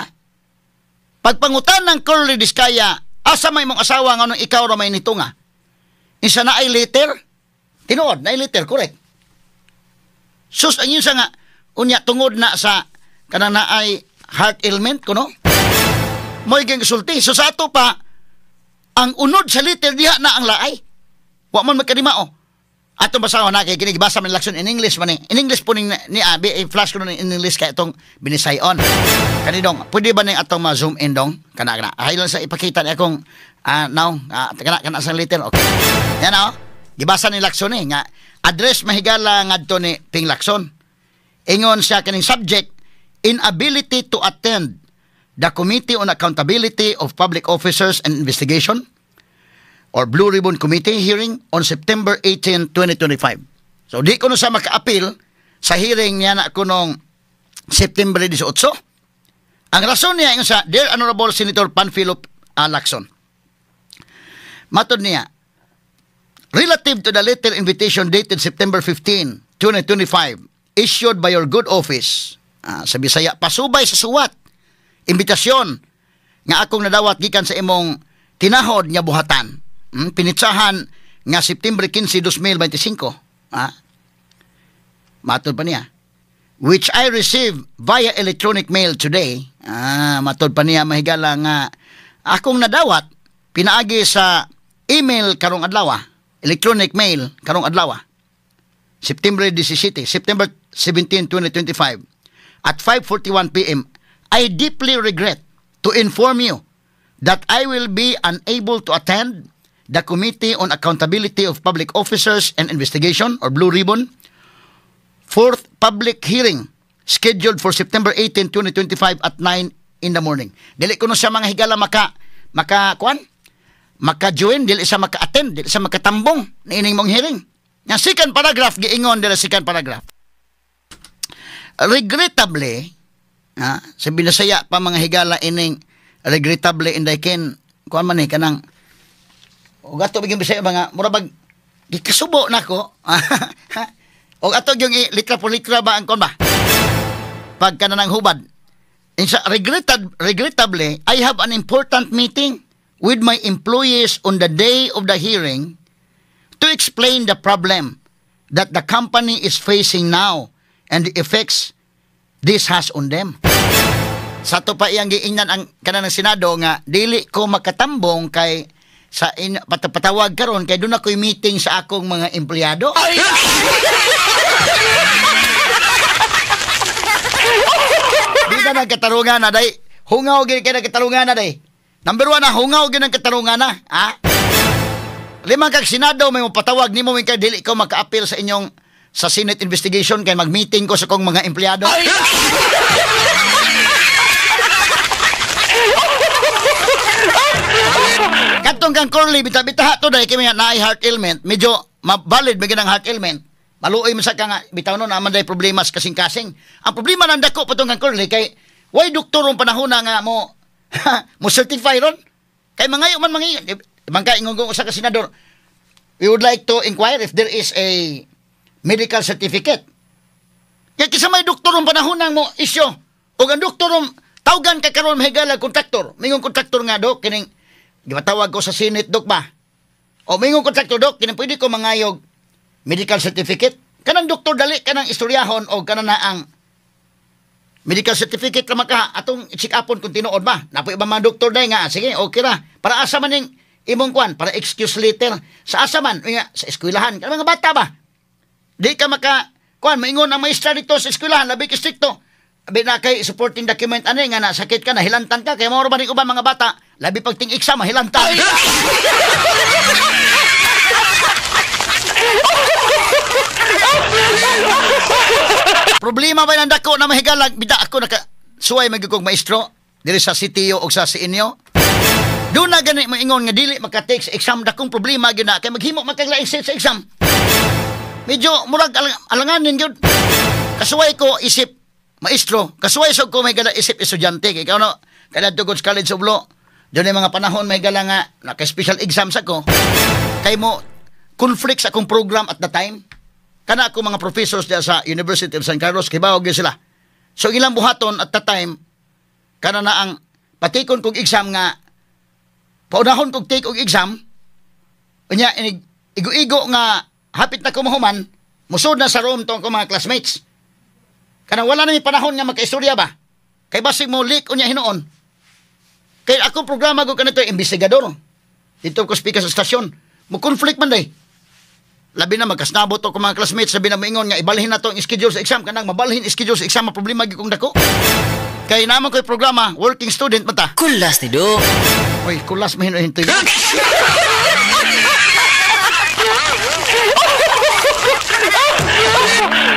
Pagpangutan ng Curly Discaya, asa may mong asawa nga nung ikaw ra may nitunga? Isa na ay liter? Tinuod, na ay liter, correct. Sus, ang yun sa nga, unya tungod na sa kanang na ay heart ailment kuno. Mo'y ging sulti. So sa ato pa, ang unod sa liter diha na ang laay. Wa man magkadimao. Atong basahon na kay kini gibasa man Lacson in English man ni. In English po ning ni flash ko in English kay atong binisayon. Kani dong, pwede ba ning atong ma-zoom in dong? Kana kana. Hay lang sa ipakita ni akong now, kana kana sa liter. Okay. Yan oh. Gibasa ni Lacson ni nga address, mahigala, ngadto ni Ping Lacson. Ingon siya kaning subject inability to attend the Committee on Accountability of Public Officers and Investigation or Blue Ribbon Committee hearing on September 18, 2025. So di ko no sa maka-appeal sa hearing niya na kunong September 18. Ang rason niya ingon sa, "Dear Honorable Senator Panfilo Lacson. Matod niya, relative to the letter invitation dated September 15, 2025, issued by your good office, sa Bisaya, pasubay sa suwat, imbitasyon, nga akong nadawat gikan sa imong tinahod nga buhatan, pinitsahan nga September 15, 2025, matod pa niya, which I received via electronic mail today, matod pa niya, mahigala, nga akong nadawat pinaagi sa email karong adlaw, electronic mail karong adlaw, September 17, September 17, 2025, at 5:41 p.m., I deeply regret to inform you that I will be unable to attend the Committee on Accountability of Public Officers and Investigation, or Blue Ribbon, fourth public hearing scheduled for September 18, 2025 at 9 in the morning. Dili kuno siya, mga higala, maka kuan, maka-join, dili siya maka-attend, dili siya makatambong niining mong hearing. Nga second paragraph, giingon dila second paragraph. Regrettably, sa binasaya pa, mga higala, ining regrettably, inday ken kuan man ni kanang ug ato bigyan Bisaya mga mura bag gikasubo nako og ato yung litra por litra ba ang kuan ba pagka na ng hubad. Insa, regrettably, I have an important meeting with my employees on the day of the hearing to explain the problem that the company is facing now and the effects this has on them. Sa ato pa iyang giingnan ang kanang Senado nga dili ko makatambong kay sa in, patawag karon kay doon ako'y meeting sa akong mga empleyado. Ay! Di na nagkatarungan na day. Hungaw gid kay nagkatarungan na day. Number 1 na hungaw gid ang katarungan na. Ha? Limang kag Senado may mopatawag nimo kay dili ko maka-appeal sa inyong sa Senate investigation kay mag-meeting ko sa kong mga empleyado. Ay! Katong kang Curly, bita-bita to dahil kay naay heart ailment, medyo mabalid may ganang heart ailment. Maluoy man sa ka nga bitaw no naman day problema sa kasing-kasing. Ang problema nang dako patong kang Curly kay way doktor ang panahon na nga mo mo certify ron. Kay mangayo man mangayo. Bangka ingon ko sa ka senador, we would like to inquire if there is a medical certificate. Kaya kisa may doktor ang panahon nang mo isyo. O ang doktor tawgan ka karon mahigala kontraktor. Mingon kontraktor nga dok kining gimatawag ko sa Senate dok ba. O mingon kontraktor dok kining pwede ko mangayog medical certificate. Kanang doktor dali kanang istoryahon o kanan na ang medical certificate ra maka atong i-check upon kung tinuod ba. Napoy ba mga doktor day nga sige okay ra. Para asa man ning imong kwan para excuse letter sa asa man nga sa eskwelahan kanang mga bata ba. Di ka maka kuan maingon ang maestra dito sa eskwelahan labi ka strikto. Abi na kay supporting document ani nga nasakit ka nahilantan ka kay mao ra ba ni uban mga bata labi pag ting exam mahilantan. Problema ba nang dako na mahigalag bida ako naka suway magigong maestro diri sa CTO og sa inyo. Doon na gani maingon nga dili maka-take sa exam dakong problema gyud na kay maghimo man kag laing set sa exam. Medyo murag alanganin gyud. Kasuway ko isip maestro, kasuway sad ko may gala isip estudyante kay kano kada tugod sa College of Law. Doon yung mga panahon may gala nga naka-special exam sa ko. Kay mo conflict sa akong program at the time. Kana ako mga professors diya sa University of San Carlos kibaw gyud sila. So ilang buhaton at the time kana na ang patikon kog exam nga paunahon kog take og exam unya igo-igo nga hapit na ko mahuman musod na sa room to ang mga classmates. Kana wala na mi panahon nga makaistorya ba. Kay basig mo leak unya hinuon. Kay akong programa ko kanito investigador. Dito ko speaker sa stasyon. Mo conflict man day. Labi na magkasnabot ko mga classmates sabi na moingon nga ibalhin na to ang schedule sa exam kanang mabalhin schedule sa exam problema gyud kong dako. Kay naman ko'y programa working student man ta.
Kulas ni do.
Oy, kulas man hintoy.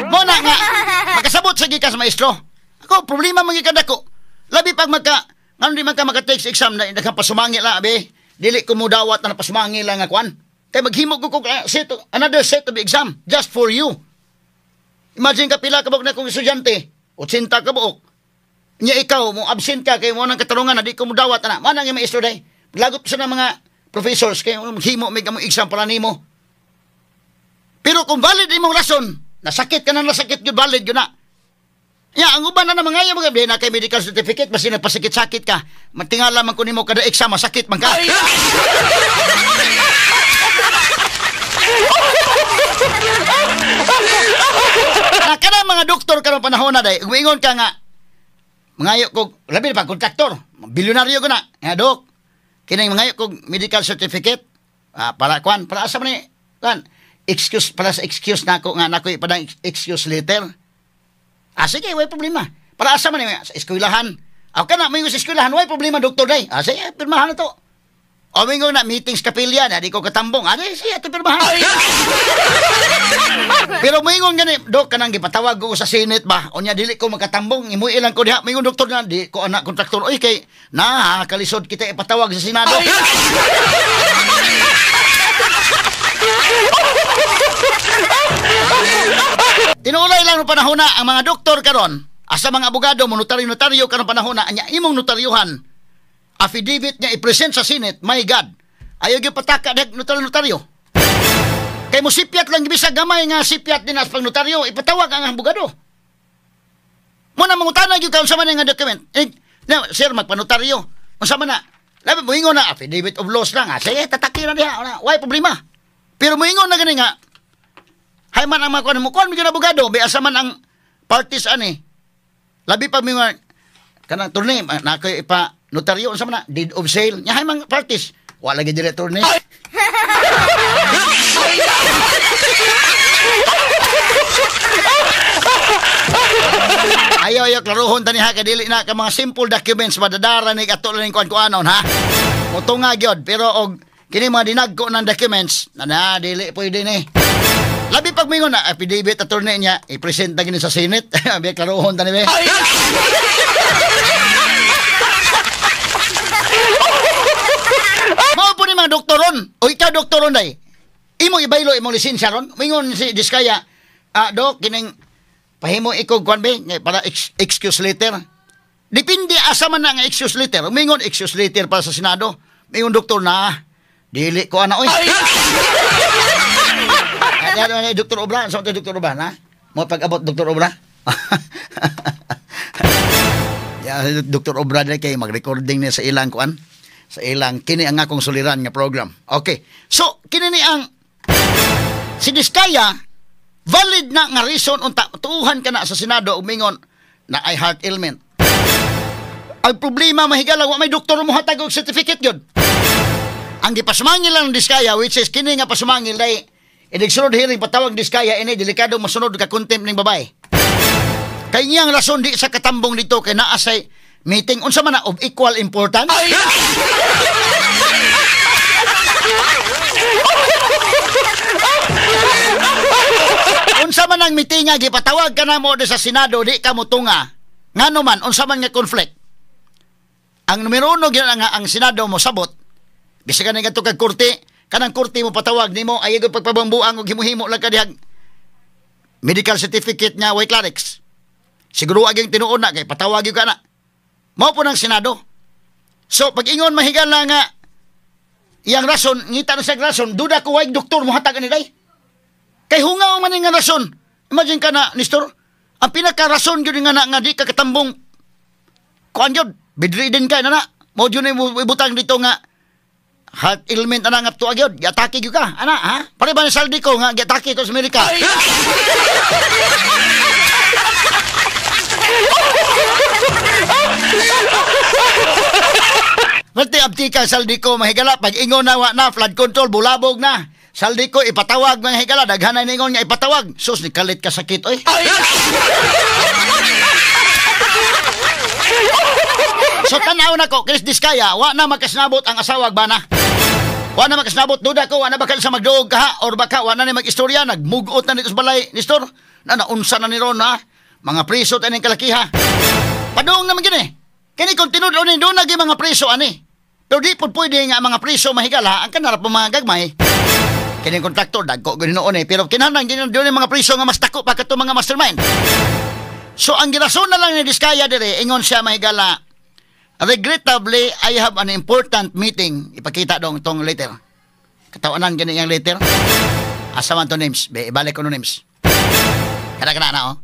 Mo na nga makasabot sa gikas maestro. Ako problema man gyud dako. Labi pag magka ngano di man ka maka-take sa exam na daghang pasumangi la abi. Dili ko mo dawat na pasumangi lang nga kuan. Kay maghimo ko set, another set of exam just for you. Imagine ka pila ka buok na kong estudyante, 80 ka buok. Nya ikaw mo absent ka kay mo nang katarungan na di ko mo dawat ana. Mo nang maestro day. Lagot sa na mga professors kay maghimo mig among exam para nimo. Pero kung valid imong rason, nasakit ka na nasakit gyud valid gyud na. Ya, ang uban na mga ayaw mga na kay medical certificate basta nagpasakit-sakit ka. Matingala man ko nimo kada exam masakit man ka. Na kada mga doktor karong panahon na day, umingon ka nga mangayo kog labi pa kontraktor, bilyonaryo ko na. Nga dok, kining mangayo kog medical certificate para kwan, para asa man ni kwan, excuse para sa excuse nako nga nako ipadang excuse letter. Ah, sige, way problema. Para asa man sa eskwelahan. Aw kana moingon sa eskwelahan, way problema doktor day. Ah, sige, pirmahan na to. O mingon na meetings kapilya na di ko katambong. Ah, sige, ato pirmahan. Pero moingon gani, dok kanang gipatawag ko sa Senate ba. Unya dili ko makatambong, imuhi lang ko diha. Moingon doktor na di ko anak kontraktor. Oy kay na kalisod kita ipatawag sa Senado. Tinuulay lang no panahon na ang mga doktor karon, asa mga abogado mo notaryo-notaryo karon panahon na anya imong notaryuhan. Affidavit niya i-present sa Senate, my God. Ayaw gyud pataka dag notaryo-notaryo. Kay mo sipyat lang bisag gamay nga sipyat din as pag notaryo, ipatawag ang abogado. Mo na mangutana gyud ka unsa man nga document. Eh, na, sir magpanotaryo. Unsa man na? Labi moingon na affidavit of loss lang. Ah, sige, tataki na diha. Way problema. Pero moingon na gani nga hay man ang mga kuan mo kuan mi abogado, bi asa man ang parties ani. Labi pa mi kanang turne na koy ipa notaryo unsa man na deed of sale. Nya hay man parties, wala gyud dire turne. Ayaw ayaw klarohon tani ha kay dili na ka mga simple documents madadara ni ato lang kuan kuanon ha. Motunga gyud pero og kini mga dinagko ng documents na dili pwede ni. Labi pag mingon na affidavit attorney niya i-present na gini sa Senate. Abi klarohon tani be. Mao po ni mga doktoron. O ikaw doktoron day. Imo ibaylo imong lisensya ron. Mingon si Diskaya, dok kining pahimo ikog kuan be para excuse letter. Depende asa man na nga excuse letter. Mingon excuse letter para sa Senado. Mingon doktor na dili ko ana oy. Ano ni Dr. Obra? Sa Dr. Obra na? Mo pag-abot Dr. Obra? Ya, Dr. Obra dai kay mag-recording niya sa ilang kuan, sa ilang kini ang akong suliran nga program. Okay. So, kini ni ang si Diskaya valid na nga reason unta tuuhan ka na sa Senado umingon na ay heart ailment. Ang problema mahigala wa may doktor mo hatag og certificate gyud. Ang gipasumangil lang ng Diskaya, which is kini nga pasumangil dai inig sunod hearing patawag Diskaya ini delikado mosunod ka contempt ning babae. Kay niyang rason di sa katambong dito kay naa say meeting unsa man na of equal importance. Unsa man ang meeting nga gipatawag ka na mo di sa Senado di ka motunga. Ngano man unsa man nga conflict. Ang numero 1 gyud nga ang Senado mo sabot. Bisag ka ngadto kag korte, kanang korte mo patawag nimo ay gyud pagpabambuang og himo-himo lang ka dihag medical certificate nga way clarix. Siguro aging tinuod na kay patawag gyud ka na. Mao po ng Senado. So pag ingon mahigala nga iyang rason, ngita na sa rason, duda ko way doktor mo hatag ani day. Kay hungaw man nga rason. Imagine ka na, Nestor, ang pinaka-rason gyud nga na nga di ka katambong kuan gyud, bedridden ka na na. Mao gyud mo ibutang dito nga heart ailment ana nga tuwa gyud, giatake gyud ka. Ana ha? Pare ba ni Saldi ko nga giatake to sa Amerika? Mati abtika Saldi ko mahigala pag ingon na wa na flood control bulabog na. Saldi ko ipatawag mga higala daghan na ningon nga ipatawag. Sus ni kalit ka sakit oy. So tan-aw na ko Chris Diskaya wa na makasnabot ang asawag bana. Wa na makasnabot duda ko wa na baka sa magduog ka or baka wa na ni mag-istorya nagmugot na dito sa balay Nestor. Na naunsa na ni ron ha. Mga priso taning kalakiha. Padung naman gini. Kini kung tinud-on ni doon naging mga priso ani. Pero di po pwede nga mga priso mahigala ang kanarap ng mga gagmay. Kining kontraktor dagko gani noon eh. Pero kinahanglan gini doon mga priso nga mas dako pa kato mga mastermind. So ang girason na lang ni Diskaya dire ingon siya mahigala Regrettably, I have an important meeting. Ipakita dong itong letter. Katawanan gani yung letter. Asa man to names? Be, ibalik ko no names. Kana na, oh.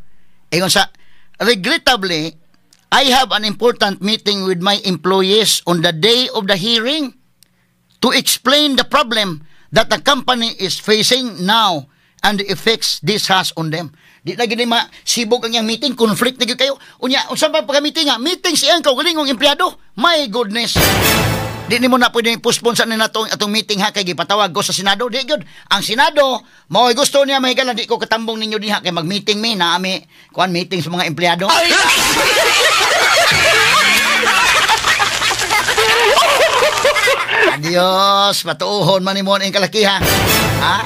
Ingon sa, regrettably, I have an important meeting with my employees on the day of the hearing to explain the problem that the company is facing now and the effects this has on them. Di na gini masibog ang iyang meeting, conflict na gyud kayo. Unya, unsa pa pagka-meeting nga? Meeting sa iyang kaugalingong empleyado. My goodness. Di nimo na pwede postpone sa nina atong meeting ha kay gipatawag ko sa Senado. Di gyud. Ang Senado, mao'y gusto niya mahigala di ko katambong ninyo diha kay mag-meeting mi na ami kuan meeting sa mga empleyado. Adios, patuohon man nimo ang kalakiha. Ha?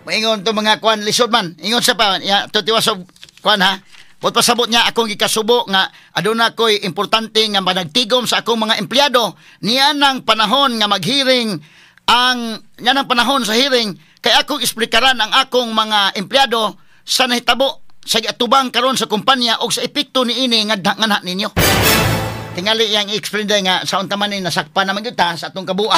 Maingon to mga kuan lisod man. Ingon sa pa, ya tutiwas og kuan ha. But pasabot niya akong gikasubo nga aduna ko'y importante nga managtigom sa akong mga empleyado niya nang panahon nga maghearing ang niya nang panahon sa hearing kay akong esplikaran ang akong mga empleyado sa nahitabo sa giatubang karon sa kumpanya og sa epekto niini ngadha ninyo. Tingali yang i-explain day nga sa unta man ni nasakpan naman gyud ta sa atong kabuan.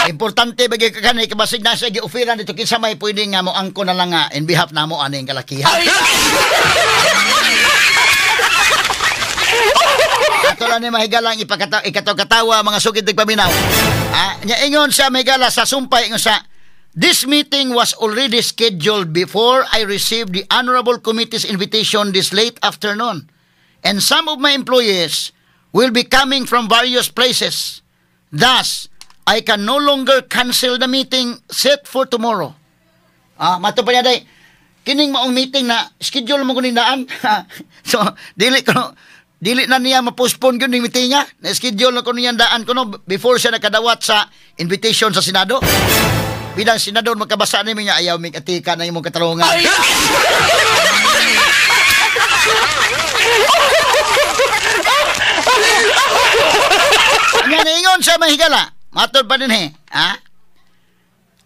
Importante bagay ka kanay kabasig na siya gi-offeran dito kinsa may pwede nga mo angko na lang nga in behalf namo aning kalakihan. Ato lang ni mahigalang ikataw-katawa mga sugid nagpaminaw. Nya ingon siya mahigala sa sumpay ingon sa this meeting was already scheduled before I received the honorable committee's invitation this late afternoon. And some of my employees will be coming from various places. Thus, I can no longer cancel the meeting set for tomorrow. Mato pa niya day, kining maong meeting na schedule mo kuning daan. So, dili na niya ma-postpone yun yung meeting niya. Na-schedule na ko niya daan ko no, before siya nakadawat sa invitation sa Senado. Bilang senador, magkabasa ni niya, ayaw may atika na imong katarungan. Nga naingon sa mahigala, matod pa din he, ha?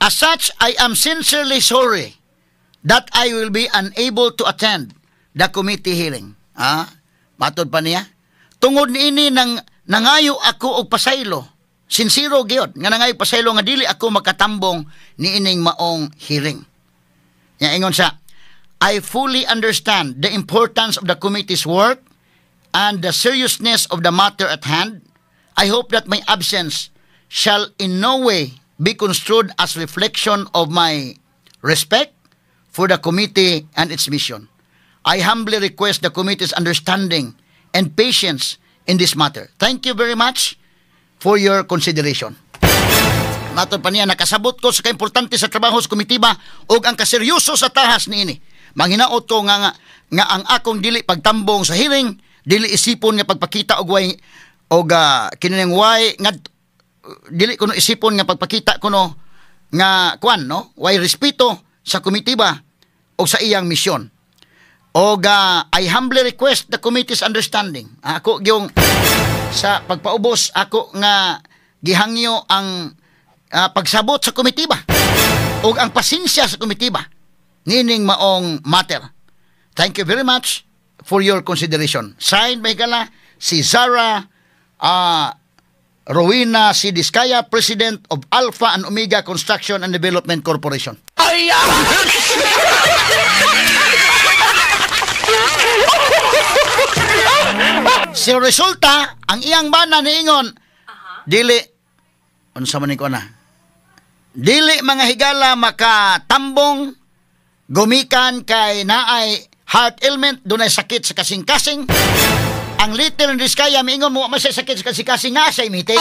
As such, I am sincerely sorry that I will be unable to attend the committee hearing. Ha? Matod pa niya. Tungod niini nang nangayo ako og pasaylo. Sinsiro gyud nga nangayo pasaylo nga dili ako makatambong niining maong hearing. Nya ingon siya, I fully understand the importance of the committee's work and the seriousness of the matter at hand. I hope that my absence shall in no way be construed as reflection of my respect for the committee and its mission. I humbly request the committee's understanding and patience in this matter. Thank you very much for your consideration. Matod pa niya, nakasabot ko sa kaimportante sa trabaho sa komitiba ug ang kaseryoso sa tahas niini. Manghinaot ko nga ang akong dili pagtambong sa hearing, dili isipon nga pagpakita og way og kining way nga dili kuno isipon nga pagpakita kuno nga kuan no, way respeto sa komitiba og sa iyang misyon. Og I humbly request the committee's understanding. Ako gyung sa pagpaubos ako nga gihangyo ang pagsabot sa komitiba og ang pasensya sa komitiba nining maong matter. Thank you very much for your consideration. Signed by gala si Zara Rowena C. Discaya, President of Alpha and Omega Construction and Development Corporation. Ay! Si resulta, ang iyang bana niingon, dili, unsa man ko na, dili mga higala makatambong, gumikan kay naay heart ailment, dunay sakit sa kasing-kasing. Ang little Discaya miingon mo man siya sakit sa kasing-kasing nga siya meeting.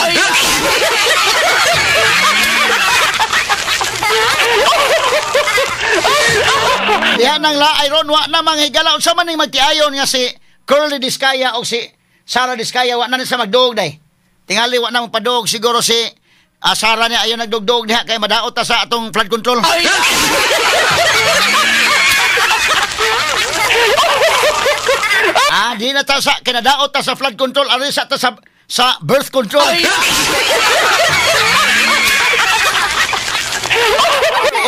Diha nang laay ron, wa na mga higala. Unsa man ning magtiayon nga si Curly Discaya o si Sarah Discaya, wa na ni sa magduog day. Tingali wa na magpaduog siguro si Sarah niya ayon nagdugdog diha kay madaot ta sa atong flood control. Di na ta sa kinadaot ta sa flood control, ari sa ta sa birth control.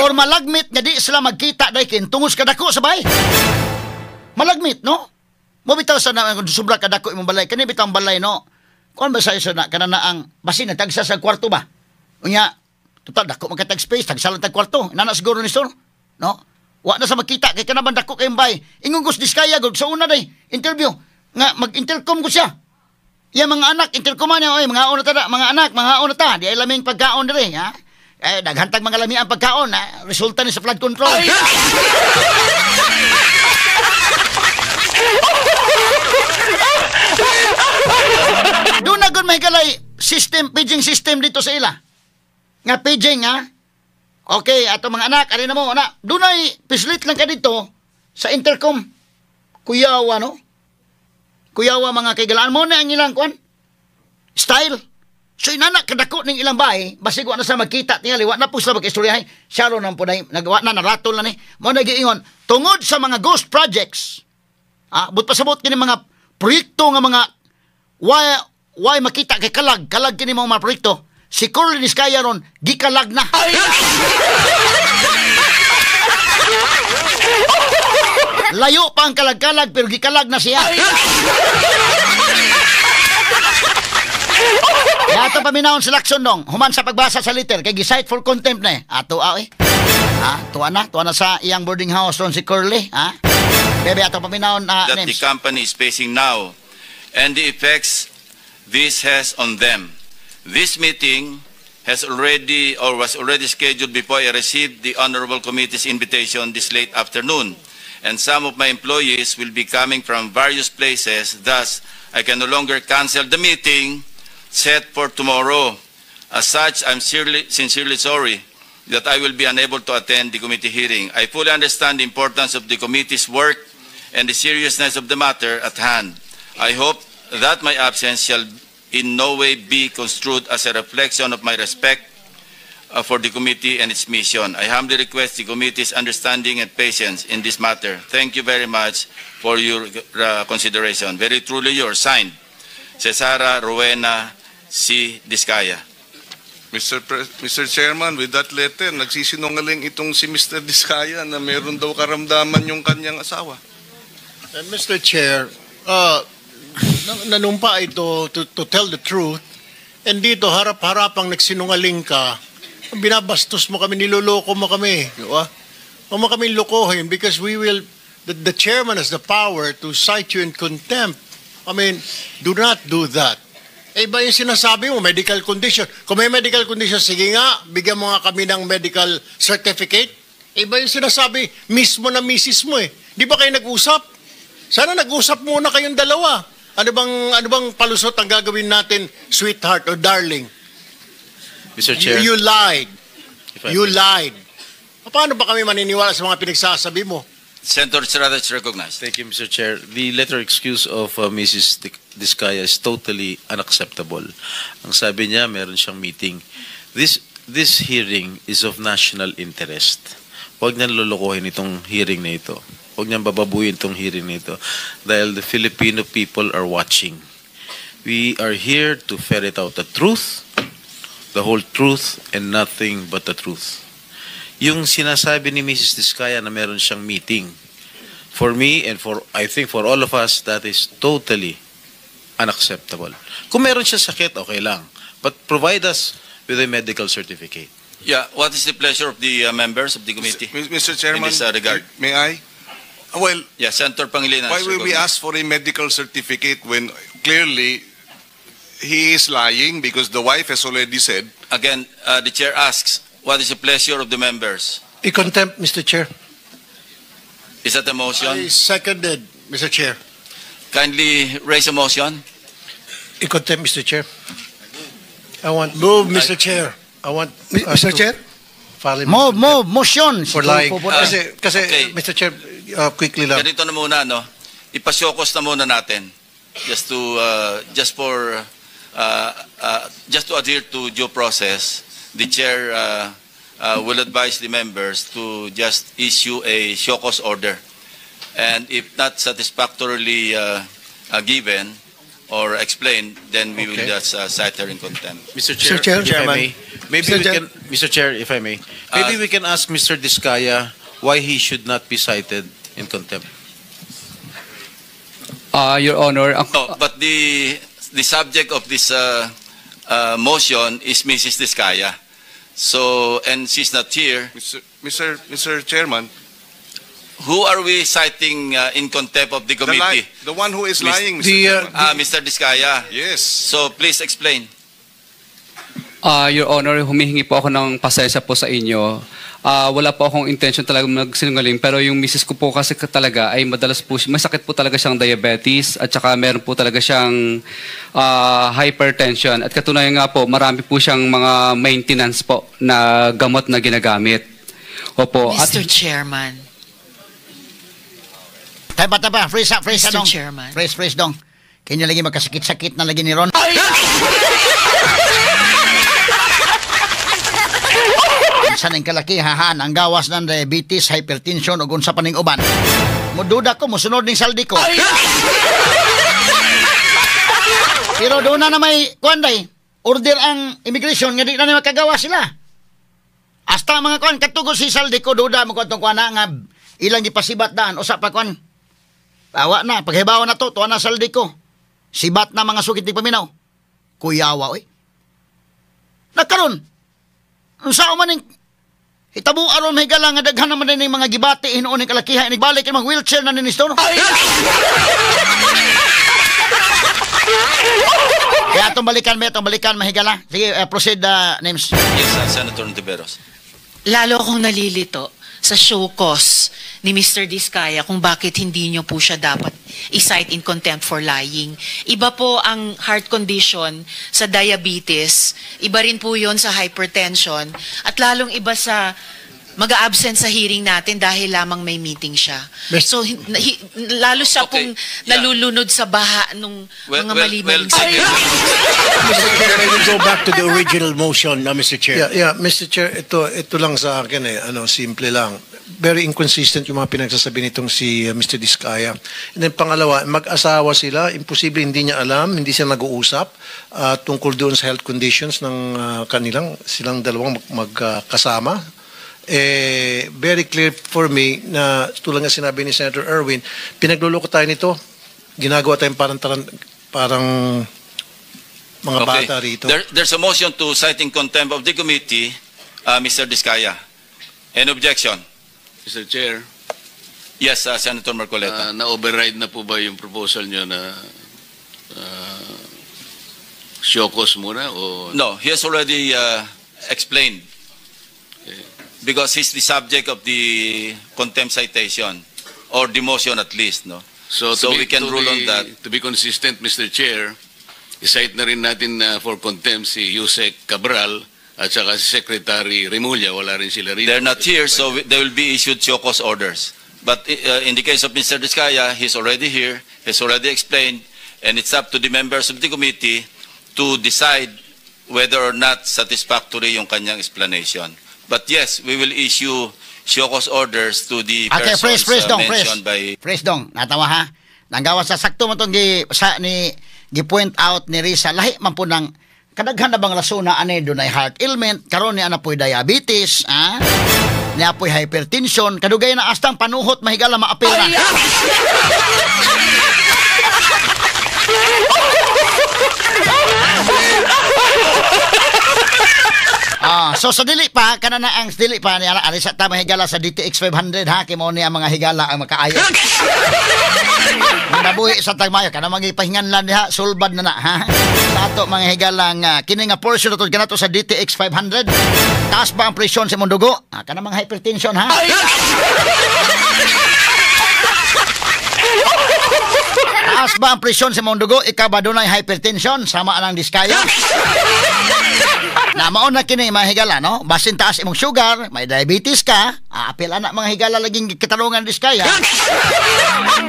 Or malagmit nga di sila magkita dahil kintungos kadako sa bay. Malagmit, no? Mo bitaw sa na, sobra kadako imong balay. Kani bitaw ang balay, no? Kuan ba sa isa na kanana ang basin nagtagsa sa kwarto ba? Unya, total dako magkatag space, tagsa lang tag kwarto. Inana siguro ni sir, no? Wa na sa makita kay kana bang dako kayong bay. Ingon gud Diskaya gud sa una day interview nga mag-intercom ko siya. Ya mga anak intercoman niya, oy mga una ta, mga anak, mga una ta, di ay laming pagkaon diri, ha? Eh daghantag mga lami ang pagkaon, ha? Resulta ni sa flood control. Doon na gud may galay system, paging system dito sa ila. Nga paging, ha? Okay, ato mga anak, ari na mo, anak. Doon ay pislit lang ka dito sa intercom. Kuyawa, no? Kuyawa mga kaigalaan mo na ang ilang kuan. Style. So inanak kadako ning ilang bahay, basig wa na sa magkita tingali, wa na po sila mag-istoryahay. Siya ron ang punay, nagawa na, naratol na ni. Mo nagiingon, tungod sa mga ghost projects, ah, but pasabot kini mga proyekto nga mga why makita kay kalag, kalag kini mga proyekto. Si Curly Discaya ron, gikalag na. Layo pa ang kalag-kalag pero gikalag na siya. Kaya ato paminahon sa Lacson dong, human sa pagbasa sa letter, kay gi-cite for contempt na eh. Ato eh. Ha? Tuwa na sa iyang boarding house ron si Curly. Ha? Bebe, ato paminahon
that names. The company is facing now and the effects this has on them. This meeting has already or was already scheduled before I received the Honorable Committee's invitation this late afternoon. And some of my employees will be coming from various places. Thus, I can no longer cancel the meeting set for tomorrow. As such, I'm sincerely sorry that I will be unable to attend the committee hearing. I fully understand the importance of the committee's work and the seriousness of the matter at hand. I hope that my absence shall in no way be construed as a reflection of my respect for the committee and its mission. I humbly request the committee's understanding and patience in this matter. Thank you very much for your consideration. Very truly yours, signed, Cesara Rowena C. Discaya.
Mr. Chairman, with that letter, nagsisinungaling itong si Mr. Discaya na meron daw karamdaman yung kanyang asawa.
Mr. Chair, nanumpa ito to tell the truth, and dito harap-harapang nagsinungaling ka, binabastos mo kami, niloloko mo kami. Diba? Huwag mo kami lokohin because we will, the chairman has the power to cite you in contempt. I mean, do not do that. Eh, ba yung sinasabi mo, medical condition. Kung may medical condition, sige nga, bigyan mo nga kami ng medical certificate. Eh, ba yung sinasabi mismo na misis mo eh. Di ba kayo nag-usap? Sana nag-usap muna kayong dalawa. Ano bang palusot ang gagawin natin, sweetheart or darling?
Mr. Chair.
You lied. You lied. Paano ba kami maniniwala sa mga pinagsasabi mo?
Senator Estrada is recognized.
Thank you, Mr. Chair. The letter excuse of Mrs. Discaya is totally unacceptable. Ang sabi niya, meron siyang meeting. This hearing is of national interest. Huwag niyang lolokohin itong hearing na ito. Huwag niyang bababuyin itong hearing na ito. Dahil the Filipino people are watching. We are here to ferret out the truth, the whole truth, and nothing but the truth. Yung sinasabi ni Mrs. Discaya na meron siyang meeting, for me and for, I think for all of us, that is totally unacceptable. Kung meron siya sakit, okay lang. But provide us with a medical certificate.
Yeah, what is the pleasure of the members of the committee?
Mr. Chairman,
in this regard?
May I? Well,
yeah, Senator Pangilinan.
Why will we ask for a medical certificate when clearly he is lying because the wife has already said?
Again, the chair asks, what is the pleasure of the members?
In contempt, Mr. Chair.
Is that a motion?
I seconded, Mr. Chair.
Kindly raise a motion.
In contempt, Mr. Chair. I want move, Mr. Chair. I want
Mr. Chair.
Move, motion.
For lying. Kasi, okay. Mr. Chair, quickly lang.
Ganito na muna, no? Ipasyokos na muna natin. Just to adhere to due process, the chair will advise the members to just issue a show cause order. And if not satisfactorily given or explained, then we will just cite her in contempt.
Mr. Chair, if I may, Maybe
Mr.
we
Chair.
Can, Mr. Chair, if I may, maybe we can ask Mr. Discaya why he should not be cited in contempt.
Your Honor, ang,
No, but the subject of this motion is Mrs. Discaya. So, and she's not here.
Mr. Chairman,
Who are we citing in contempt of the
the,
committee?
the one who is lying, Mr. Chairman.
Ah, Mr. Discaya.
Yes.
So, please explain.
Your Honor, humihingi po ako ng pasensya po sa inyo. Wala po akong intention talaga magsinungaling, pero yung misis ko po kasi talaga ay madalas po, may sakit po talaga siyang diabetes at saka meron po talaga siyang hypertension. At katunayan nga po, marami po siyang mga maintenance po na gamot na ginagamit. Opo. At,
Mr. Chairman.
Taba, taba, freeze up, freeze
Mr.
dong.
Chairman.
Freeze, freeze dong. Kanya lagi magkasakit-sakit na lagi ni Ron. Unsa ning kalaki hahan ang gawas ng diabetes, hypertension ug unsa pa ning uban. Mududa ko mosunod ning saldi ko. Pero doon na may kuan day. Order ang immigration nga di na ni makagawa sila. Hasta mga kuan katugod si saldi ko duda mo kuan kuan na nga ilang gipasibat daan usa pa kuan. Awa na paghibaw na to tuwa na saldi ko. Sibat na mga sukit di paminaw. Kuyawa oy. Nakaron. Unsa man ning hitabo aron higala nga daghan naman din mga gibati hinuon ning kalakiha inig balik mga wheelchair na ni Nestor. Kaya atong balikan, may atong balikan mahigala. Sige, proceed names.
Yes, Senator Hontiveros.
Lalo akong nalilito sa show cause ni Mr. Discaya kung bakit hindi niyo po siya dapat i-cite in contempt for lying. Iba po ang heart condition sa diabetes, iba rin po yun sa hypertension, at lalong iba sa mag-a-absent sa hearing natin dahil lamang may meeting siya. So, lalo siya pong nalulunod sa baha nung mga mali-maling
well,
Mr. Chair, may we go back to the original motion, Mr. Chair? Yeah, Mr. Chair, ito lang sa akin eh, ano, simple lang. Very inconsistent yung mga pinagsasabi nitong si Mr. Discaya. And then pangalawa, mag-asawa sila, imposible hindi niya alam, hindi sila nag-uusap tungkol doon sa health conditions ng kanilang, silang dalawang magkasama. Eh, very clear for me na tulad nga sinabi ni Senator Erwin, pinagluloko tayo nito, ginagawa tayong parang mga bata rito.
There's a motion to cite in contempt of the committee, Mr. Discaya. Any objection?
Mr. Chair.
Yes, Senator Marcoleta.
Na-override na po ba yung proposal nyo na show cause muna? O...
No, he has already explained. Because he's the subject of the contempt citation, or the motion at least, no?
So,
So we can rule on that.
To be consistent, Mr. Chair, i-cite na rin natin for contempt si Yusek Cabral at saka si Secretary Remulla. Wala rin sila rito.
They're not here, so they will be issued show cause orders. But in the case of Mr. Discaya, he's already here, he's already explained, and it's up to the members of the committee to decide whether or not satisfactory yung kanyang explanation. But yes, we will issue show cause orders to the
Okay,
persons
freeze, freeze dong, freeze.
mentioned by
Freeze dong, natawa ha. Nanggawa sa sakto mo itong gi point out ni Risa, lahi man po ng kadaghan na bang rason na ani dunay heart ailment, karon ni ana po'y diabetes, ha? Niya po'y hypertension, kadugay na astang panuhot mahigala maapil na. So sa dili pa kana na ang dili pa niya ari sa ta mahigala sa DTX 500 ha kay mao ni ang mga higala ang makaayo. Nabuhi sa tagmayo kana magipahinganlan diha sulbad na na ha. Sa ato mga higala nga kini nga portion ato kanato sa DTX 500. Taas ba ang presyon sa imong dugo? Kana mga hypertension ha. Taas ba ang presyon sa imong dugo? Ikaw ba dunay hypertension? Sama ang Discaya. Na mao na kini mga higala no, basin taas imong sugar, may diabetes ka, apil ana mga higala laging katarungan Discaya.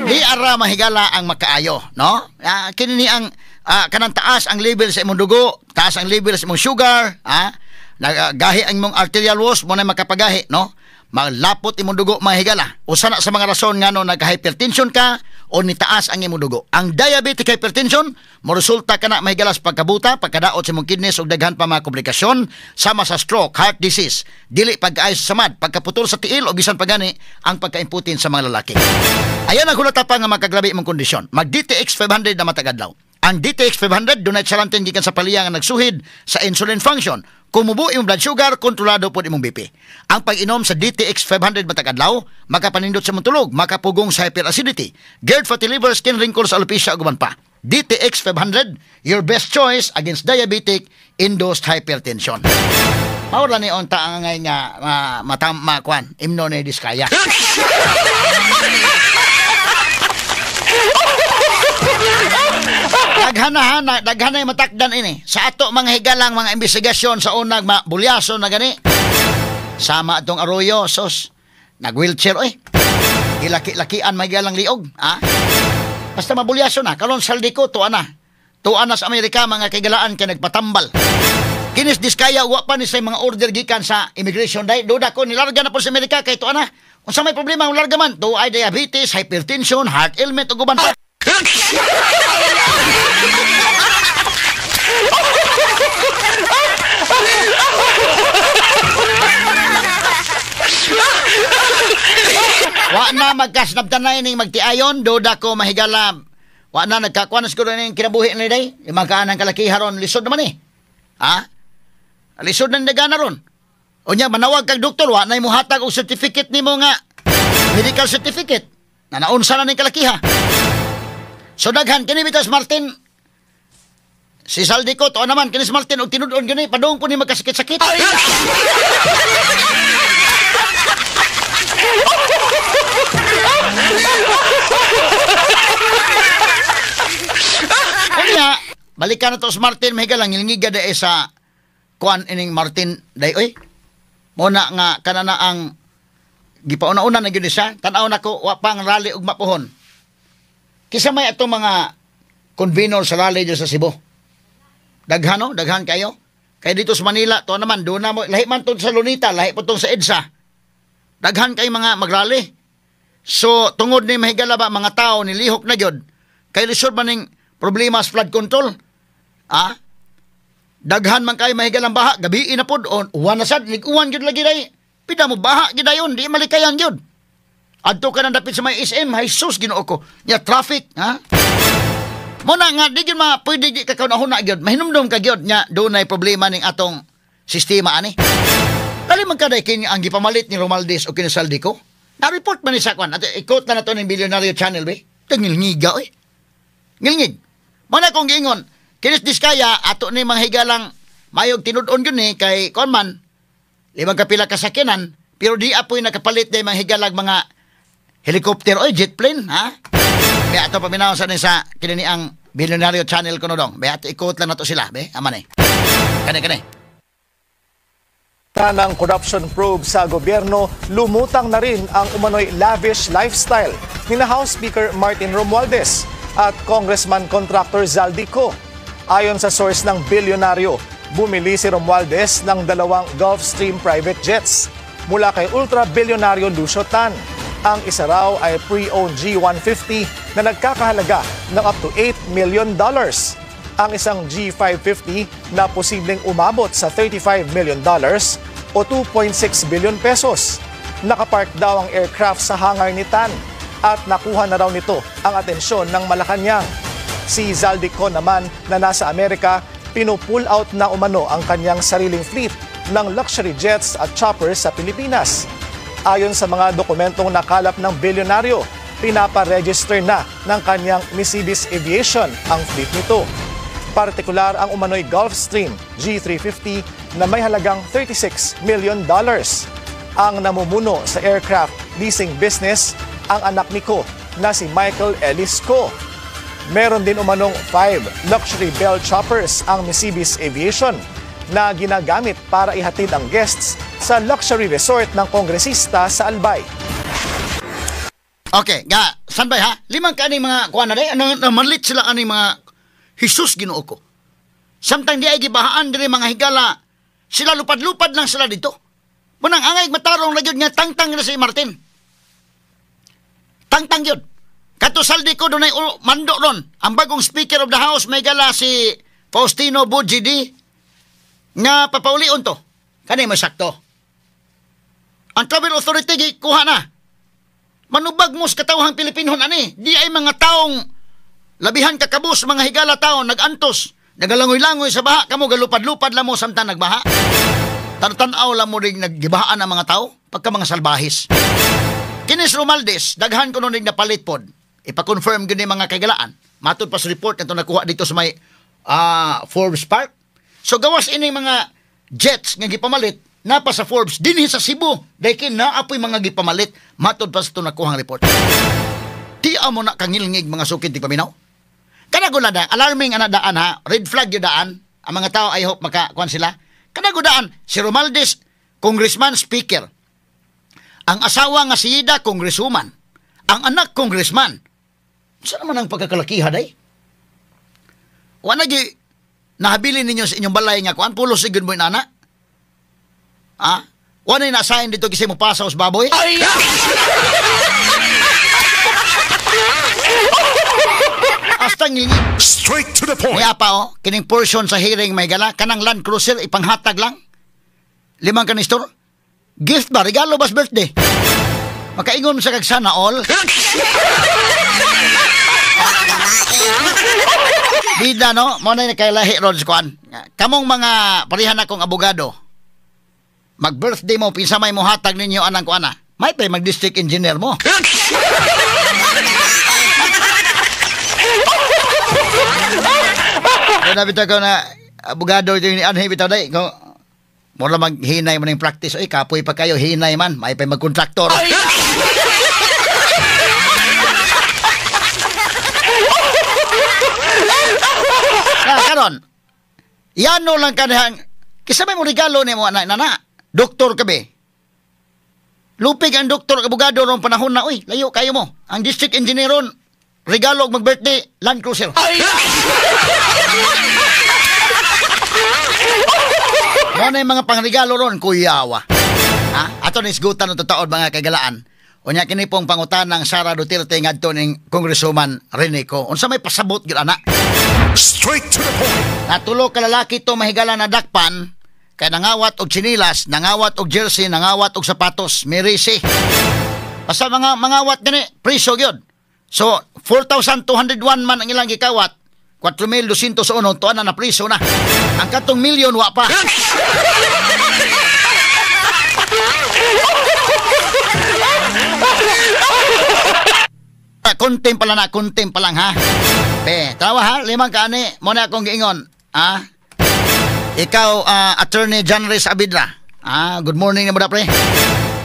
Di ara mahigala ang makaayo no. Kini ni ang kanang taas ang level sa imong dugo, taas ang level sa imong sugar, gahi ang imong arterial walls mo na makapagahi no. Malapot imong dugo mga higala. Usa na sa mga rason ngano nagka-hypertension ka o nitaas ang imong dugo. Ang diabetic hypertension moresulta kana mahigala sa pagkabuta, pagkadaot sa imong kidneys ug daghan pa mga komplikasyon sama sa stroke, heart disease, dili pag-ayos sa samad, pagkaputol sa tiil o bisan pa gani ang pagkaimputin sa mga lalaki. Ayan ang hulata pa nga makagrabe imong kondisyon. Mag DTX 500 na matagadlaw. Ang DTX 500 dunay salantin gikan sa paliya nga nagsuhid sa insulin function. Kumubo imong blood sugar, kontrolado pod imong BP. Ang pag-inom sa DTX 500 matag adlaw, makapanindot sa imong tulog, makapugong sa hyperacidity, GERD, fatty liver, skin wrinkles, alopecia ug uban pa. DTX 500, your best choice against diabetic induced hypertension. Mao ra ni unta ang ngay nga matama kuan imno ni Diskaya. Daghan na matakdan ini. Sa ato mga higalang mga investigasyon sa unag bulyaso na gani. Sama atong Arroyo, sos. Nag-wheelchair, oy. Gilaki-lakian may higalang liog, ha? Basta mabulyaso na. Karon Zaldy Co, tuwa na. Tuwa na sa Amerika, mga kaigalaan kay nagpatambal. Kinis Diskaya, wa pa ni sa mga order gikan sa immigration. Dahil duda ko, nilarga na po sa Amerika kay tuwa na. Kung sa may problema, ang larga man, tuwa ay diabetes, hypertension, heart ailment, ug uban pa. Wa na magkasnabtanay ning magtiayon, duda ko mahigala. Wa na nagkakuan na siguro ning kinabuhi ni day. Makaan ang kalakiha ron, lisod naman eh. Ha? Lisod na nagana ron. Unya manawag kag doktor, wa na imuhatag og certificate nimo nga medical certificate. Na naunsa na ning kalakiha. So daghan kini bitas Martin. Si Zaldy Co to naman kini si Martin og tinud-on gani padung po ni magkasakit-sakit. Unya, balikan na to si Martin mahigalang ngilngiga dae sa kuan ining Martin day oy. Muna nga kanana ang gipauna-una na gyud siya. Tan-aw nako wa pang rally og mapuhon. Kisa may atong mga convenor sa rally dyan sa Cebu. Daghan no? Daghan kayo. Kaya dito sa Manila, to naman, doon na mo, lahi man to sa Lunita, lahi po tong sa EDSA. Daghan kayo mga magrally. So, tungod ni mahigala ba, mga tao, nilihok na yun, kay lisod man ning problema sa flood control. Ah? Daghan man kayo mahigalang baha, gabi na po, uwan na sad, niguwan yun lagi day. Pida mo, baha gid dayon, di malikayan yun. Adto ka nang dapit sa may SM, hay sus, Ginoo ko. Ya, traffic, ha? Muna nga, di yun ma, pwede di ka kaunahuna yun. Mahinumdum ka yun, nga, doon ay problema ning atong sistema, ani. Dali man kaday kini ang gipamalit ni Romualdez o kini Zaldy Co. Na-report man ni sa kwan. At ikot na to ng Billionaire Channel, be. Tangilngiga, oy. Ngilngig. Muna kong giingon, kinis Diskaya, ato ni mga higalang mayog tinud-on yun eh, kay kuan man, limang kapila kasakinan, pero di apoy nakapalit na mga higalag mga helicopter, oy, jet plane, ha? Kaya ato paminaw sa ni sa kinini ang Billionaire Channel ko no dong. Be, ato ikot lang nato sila, be. Aman eh. Kani, kani.
Ng corruption probe sa gobyerno, lumutang na rin ang umano'y lavish lifestyle ni na House Speaker Martin Romualdez at Congressman Contractor Zaldy Co. Ayon sa source ng bilyonaryo, bumili si Romualdez ng 2 Gulfstream private jets mula kay ultra-bilyonaryo Lucio Tan. Ang isa raw ay pre-owned G150 na nagkakahalaga ng up to $8 million. Ang isang G550 na posibleng umabot sa $35 million o 2.6 billion pesos. Nakapark daw ang aircraft sa hangar ni Tan at nakuha na raw nito ang atensyon ng Malacanang. Si Zaldy Co naman na nasa Amerika, pinupull out na umano ang kanyang sariling fleet ng luxury jets at choppers sa Pilipinas. Ayon sa mga dokumentong nakalap ng bilyonaryo, pinaparegister na ng kanyang Mercedes Aviation ang fleet nito. Partikular ang umano'y Gulfstream G350 na may halagang $36 million. Ang namumuno sa aircraft leasing business, ang anak ni Co na si Michael Ellis Co. Meron din umanong 5 luxury Bell choppers ang Mercedes Aviation na ginagamit para ihatid ang guests sa luxury resort ng kongresista sa Albay.
Okay, ga, saan ba ha? Limang ka ni mga kuan na day, namanlit sila ani mga Jesus Ginoo ko. Samtang di ay gibahaan diri mga higala, sila lupad-lupad lang sila dito. Munang angay matarong na yun nga tangtang na si Martin. Tangtang yun. Kato Zaldy Co dunay mando ron. Ang bagong Speaker of the House may gala si Faustino Bojie Dy nga papaulion to. Kani may sakto. Ang Travel Authority kuha na. Manubag mo sa katawhang Pilipinhon ani. Di ay mga taong labihan kakabus, mga higala tao, nagantos, nagalangoy-langoy sa baha, kamo galupad-lupad lang mo samtang nagbaha. Tartanaw lang mo rin naggibahaan ang mga tao pagka mga salbahis. Kinis Romualdez, daghan ko nun napalit pod. Ipa-confirm gini mga kaigalaan. Matod pa sa report na ito nakuha dito sa may Forbes Park. So gawas ini mga jets nga gipamalit, napa sa Forbes, dinhi sa Cebu, dahil naapoy mga gipamalit, matod pa sa ito nakuhang report. Tiya mo na kangilngig mga sukid di paminaw. Kanagula na, alarming ana daan ha, red flag yung daan, ang mga tao I hope makakuan sila. Kanagudaan, si Romualdez, congressman, speaker. Ang asawa nga si Ida, congresswoman. Ang anak, congressman. Saan naman ang pagkakalakihan ay? Wala gi, nahabilin ninyo sa inyong balay nga kuan, pulos sigud mo inana. Ah? Wala na inasahin dito kasi mo pasaw sa baboy? Ay! Hasta ngilingig.
Straight to the point.
Kaya pa oh, kining portion sa hearing may gala, kanang Land Cruiser ipanghatag lang. 5 kanistor. Gift ba? Regalo ba's birthday? Makaingon sa kagsana all. Bida no, mo na kay lahi ron sa kuan. Kamong mga parehan akong abogado. Mag-birthday mo, pinsa may mohatag ninyo anang kuana. May pay mag-district engineer mo. Kaya bitaw ko na abogado ito yung anhay bitaw day. Ko mura maghinay man yung practice. Ay, kapoy pa kayo, hinay man. May pay mag-contractor. Na, karon, yano lang kanihang, kisa may mo regalo ni mo, nana, doktor ka be. Lupig ang doktor, abogado rong panahon na, uy, layo kayo mo. Ang district engineer ron, regalo og mag-birthday, Land Cruiser. Ay! Ano yung mga pangregalo ron, kuyawa. Ha? Ato ni isgutan ng totoo mga kagalaan. Unya kini pong pangutan ng Sara Duterte ngadto ning Congresswoman Rene Co. Unsa may pasabot gyud ana?
Straight to the point.
Natulo ka lalaki to mahigala na dakpan kay nangawat og tsinilas, nangawat og jersey, nangawat og sapatos, mirisi. Basta mga mangawat gani, priso gyud. So 4,201 man ang ilang gikawat. 4,201 tuan na priso na. Ang katong milyon wa pa. Contempt pala na, contempt pa lang ha. Be, tawa ha, 5 kaani, mo na akong giingon. Ha? Ikaw, Attorney John Reyes Abidra. Ah, good morning na mo da pre.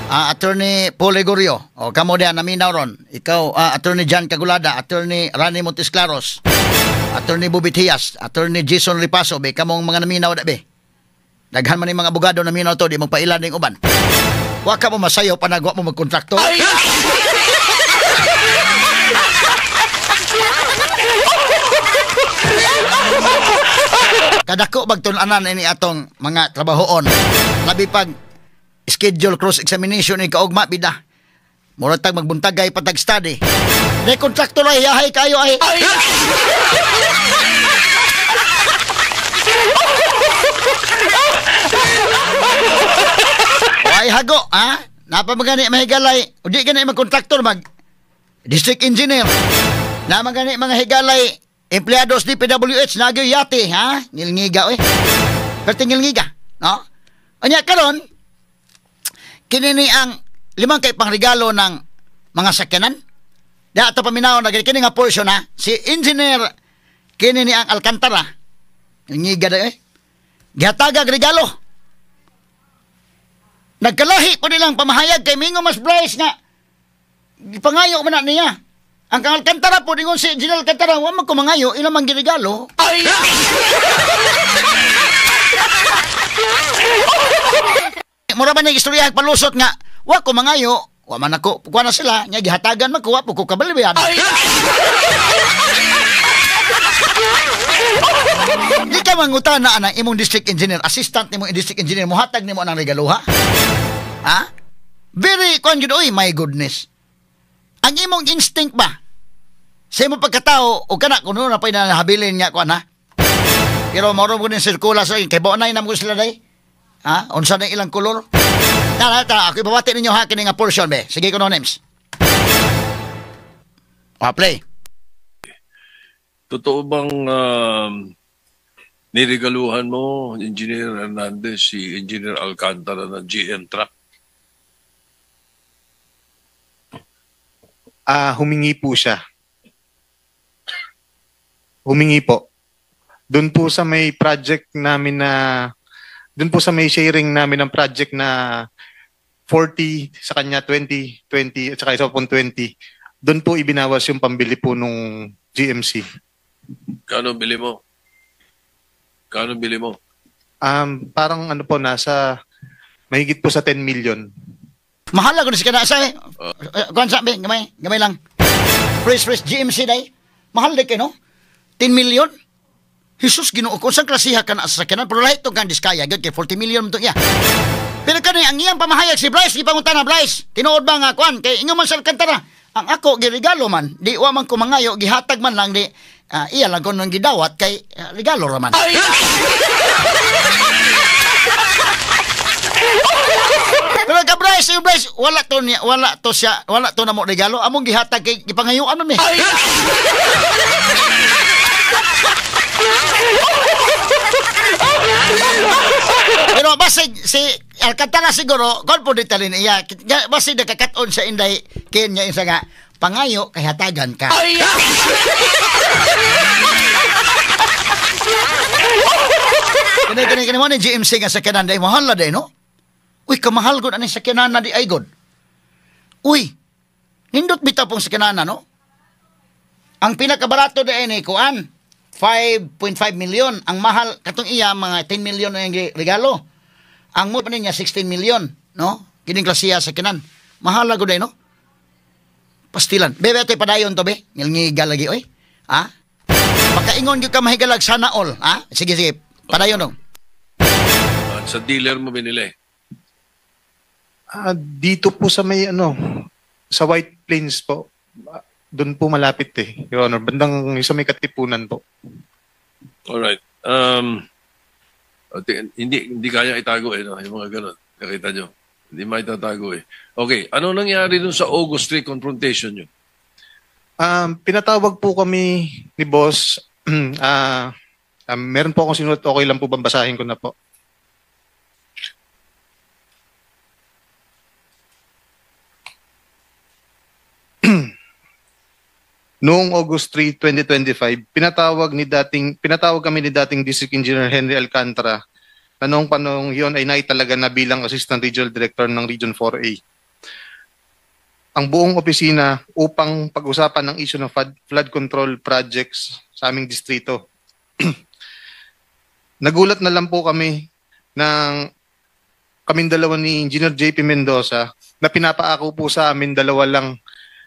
Attorney Paul Legorio. O kamo diyan naminaw ron. Ikaw, Attorney John Cagulada, Attorney Rani Montes Claros, Attorney Bobby Tias, Attorney Jason Ripaso, be kamong mga naminaw da be. Daghan man ni mga abogado naminaw to, di magpailan ning uban. Wa ka mo masayo panagwa mo magkontrakto. Ay! Kadako bagtun-anan ini atong mga trabahoon. Labi pag schedule cross-examination ni kaugma bida. Mura tag magbuntagay patag study. May kontraktor ay yahay kayo ay. Ay hago ha? Napa magani mahigalay. O di gani magkontraktor mag district engineer. Na magani mga higalay empleados di PWH nagyo yate ha? Ngilngiga oy. Perti ngilngiga, no? Unya karon kini ni ang 5 kay pangregalo ng mga sakyanan. Da ato paminaw na kini nga portion ha. Si engineer kini ni ang Alcantara. Ngilngiga da eh. Gihatagag regalo. Nagkalahi po nilang pamahayag kay Mingo Mas Bryce nga gipangayo man na niya. Ang kang Alcantara po, dingon si General Alcantara, wa man kumangayo, ilang man giregalo. Ay! Mura ba na istorya palusot nga, wa kumangayo, wa man ako, kuha na sila, nga gihatagan man ko, wa po ko kabalibyan. Ay! Di ka mangutan na anang imong district engineer, assistant nimong district engineer, muhatag nimo anang regalo ha? Ha? Very kuan gyud oy, my goodness. Ang imong instinct ba? Sa imong pagkatao o kana kuno na pay nahabilin niya kuan ha. Pero moro mo nin sirkula sa kay bonay na mo sila day. Ha? Unsa na ilang kolor? Tara, tara, ako ibabati ninyo ha kini nga portion be. Sige kuno names. Play.
Totoo bang niregaluhan mo, Engineer Hernandez, si Engineer Alcantara ng GM truck?
Humingi po siya. Humingi po. Doon po sa may project namin na, doon po sa may sharing namin ng project na 40 sa kanya, 20, 20, at saka isa pong 20. Doon po ibinawas yung pambili po nung GMC.
Kano bili mo? Kano bili mo?
Parang ano po, nasa mahigit po sa 10 million.
Mahal ako si kanasa eh. Kuan sa gamay, gamay lang. Fresh GMC day. Mahal day kay no? 10 million? Jesus Ginoo ko unsang klasiha ka na sa sakyanan pero lahi to kang Diskaya gyud kay 40 million to iya. Pero kani ang iyang pamahayag si Bryce gipangutana Bryce. Tinuod ba nga kuan kay ingon man sa Alcantara, ang ako giregalo man, di wa man ko mangayo, gihatag man lang di iya lang ko nang gidawat kay regalo ra man. Pero ka Bryce, yung Bryce, wala to niya, wala to siya, wala to na mo regalo, among gihatag kay gipangayuan man mi. Pero basig si Alcantara siguro, kon po dito rin iya, basig nakakaton sa inday kenya isa nga pangayo kay hatagan ka. Kini mo ni GMC nga sakyanan day mahal na day no? Uy, kamahal gud ani sakyanan na di ay god. Uy, nindot bitaw pong sakyanan no? Ang pinakabarato day ni kuan 5.5 million. Ang mahal katong iya mga 10 million na yung regalo. Ang mo pa niya 16 million, no? Kining klasiya sa kinan. Mahal na gud no? Pastilan. Bebe atoy padayon to be. Ngilngigal lagi oy. Ha? Pagkaingon gyud ka mahigalag sana all, ha? Sige sige, padayon dong.
Sa dealer mo binili?
Dito po sa may ano, sa White Plains po. Doon po malapit eh, Your Honor. Bandang sa may Katipunan po.
Alright. Hindi kaya itago eh, no? Yung mga ganun. Nakita nyo. Hindi maitatago eh. Okay. Ano nangyari dun sa August 3 confrontation nyo?
Pinatawag po kami ni boss. Meron po akong sinulat. Okay lang po bang basahin ko na po? Noong August 3, 2025, pinatawag kami ni dating District Engineer Henry Alcantara na noong panahong iyon ay naitalaga na bilang Assistant Regional Director ng Region 4A. Ang buong opisina upang pag-usapan ang issue ng flood control projects sa aming distrito. Nagulat na lang po kami ng kaming dalawa ni Engineer JP Mendoza na pinapaako po sa amin dalawa lang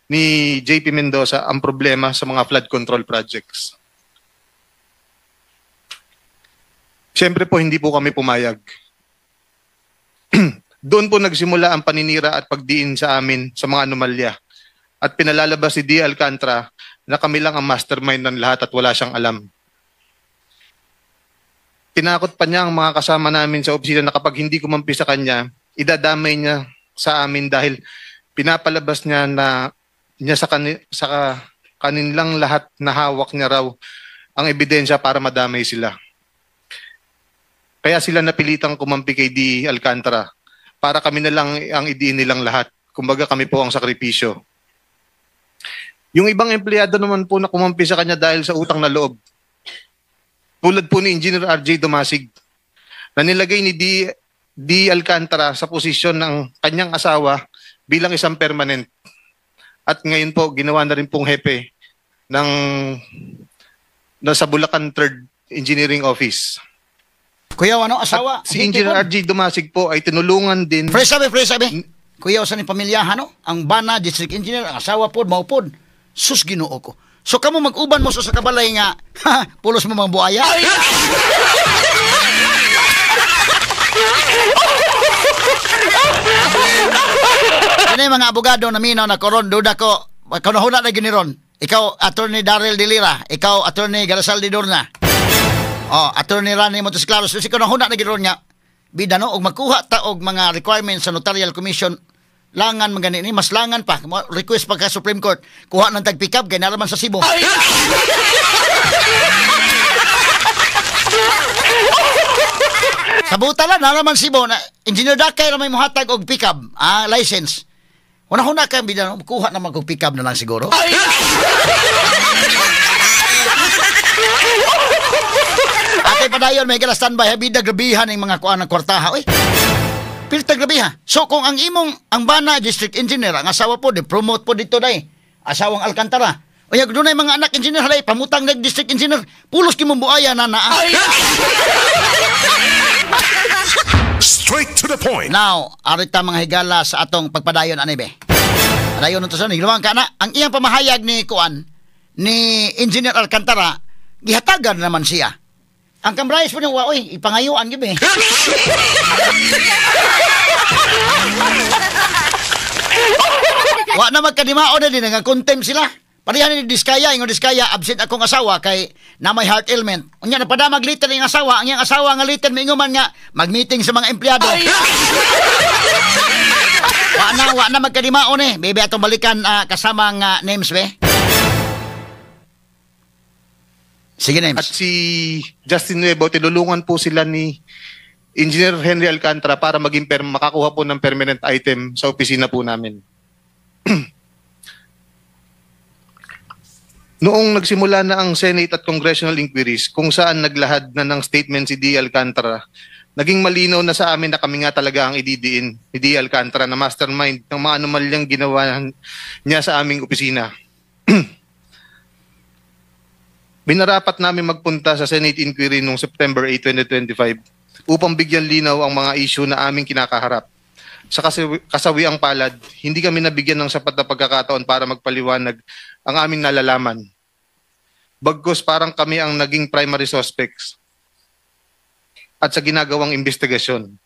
ni JP Mendoza ang problema sa mga flood control projects. Siyempre po, hindi po kami pumayag. Doon po nagsimula ang paninira at pagdiin sa amin sa mga anomalya. At pinalalabas si D. Alcantara na kami lang ang mastermind ng lahat at wala siyang alam. Tinakot pa niya ang mga kasama namin sa opisina na kapag hindi kumampi sa kanya, idadamay niya sa amin dahil pinapalabas niya na niya sa kanilang lahat na hawak niya raw ang ebidensya para madamay sila. Kaya sila napilitang kumampi kay D. Alcantara para kami na lang ang idiin nilang lahat. Kumbaga kami po ang sakripisyo. Yung ibang empleyado naman po na kumampi sa kanya dahil sa utang na loob. Tulad po ni Engineer RJ Dumasig na nilagay ni D. Alcantara sa posisyon ng kanyang asawa bilang isang permanent. At ngayon po, ginawa na rin pong hepe ng nasa Bulacan 3rd Engineering Office.
Kuya, ano, asawa?
At si Engineer RJ Dumasig po ay tinulungan din.
Fresh sabi. Kuya, sa ni pamilya, ano? Ang bana, district engineer, ang asawa po, maupod. Sus, Ginoo ko. So, kamo mag-uban mo sa kabalay nga, ha, pulos mo mga buaya. Kini mga abogado na minaw na koron, duda ko, kanahuna na giniron. Ikaw, Attorney Daryl Delira. Ikaw, Attorney Garasal Di Dorna. Oh, Attorney Rani Montesclaros. Kasi kanahuna na giniron nga, bida no, og magkuha ta og mga requirements sa Notarial Commission, langan man gani ni, mas langan pa. Request pa ka Supreme Court, kuha ng tag-pick up, kay naraman sa Cebu. Sabuta lang, naraman Cebu, na, Engineer Dakay na may muhatag og pick up, license. Una-una ka, bida no, kuha naman kung pick up na lang siguro. Atay padayon, may gala standby, bida grabihan ang mga kuan ng kwartaha. Uy, pilta grabiha. So kung ang imong, ang bana district engineer, ang asawa po, di-promote po dito day, asawang Alcantara. Uy, doon ay mga anak engineer, halay, pamutang nag district engineer, pulos kimong buaya na naa.
Straight to the point.
Now, arita mga higala sa atong pagpadayon, ani be. Padayon nito sa nigluwang ka na, ang iyang pamahayag ni kuan, ni Engineer Alcantara, gihatagan naman siya. Ang kamrayas po niya, oy, ipangayuan yun eh. Wa na magkadimao na din, nagkontempt sila. Parehan ni Diskaya, ingon Diskaya, absent akong asawa kay na may heart ailment. Unya napadamag liter ang asawa, ang iyang asawa nga liter minguman nga mag-meeting sa mga empleyado. Wa na magkadimao ni. Bebe atong balikan kasama nga names be. Sige, names.
At si Justin Nuevo, tinulungan po sila ni Engineer Henry Alcantara para maging makakuha po ng permanent item sa opisina po namin. Noong nagsimula na ang Senate at Congressional inquiries kung saan naglahad na ng statement si D. Alcantara, naging malinaw na sa amin na kami nga talaga ang ididiin ni D. Alcantara na mastermind ng mga anomalyang ginawa niya sa aming opisina. Minarapat namin magpunta sa Senate inquiry noong September 8, 2025 upang bigyan linaw ang mga issue na aming kinakaharap. Sa kasawiang palad, hindi kami nabigyan ng sapat na pagkakataon para magpaliwanag ang aming nalalaman. Bagkus parang kami ang naging primary suspects at sa ginagawang investigasyon.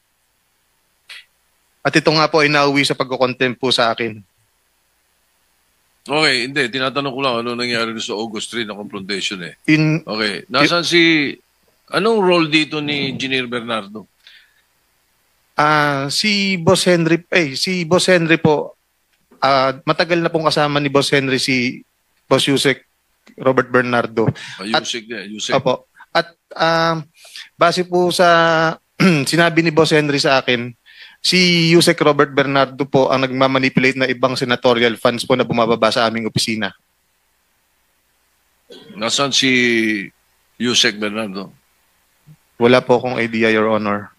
At ito nga po ay nauwi sa pagkukontempt po sa akin.
Okay, hindi. Tinatanong ko lang ano nangyari sa August 3 na confrontation eh. Okay, nasaan si... Anong role dito ni Engineer Bernardo?
Si Boss Henry, si Boss Henry po, matagal na pong kasama ni Boss Henry si Boss Yusek Robert Bernardo.
Yusek, Yusek.
Opo. At base po sa sinabi ni Boss Henry sa akin, si Yusek Robert Bernardo po ang nagmamanipulate na ibang senatorial funds po na bumababa sa aming opisina.
Nasaan si Yusek Bernardo?
Wala po akong idea, Your Honor.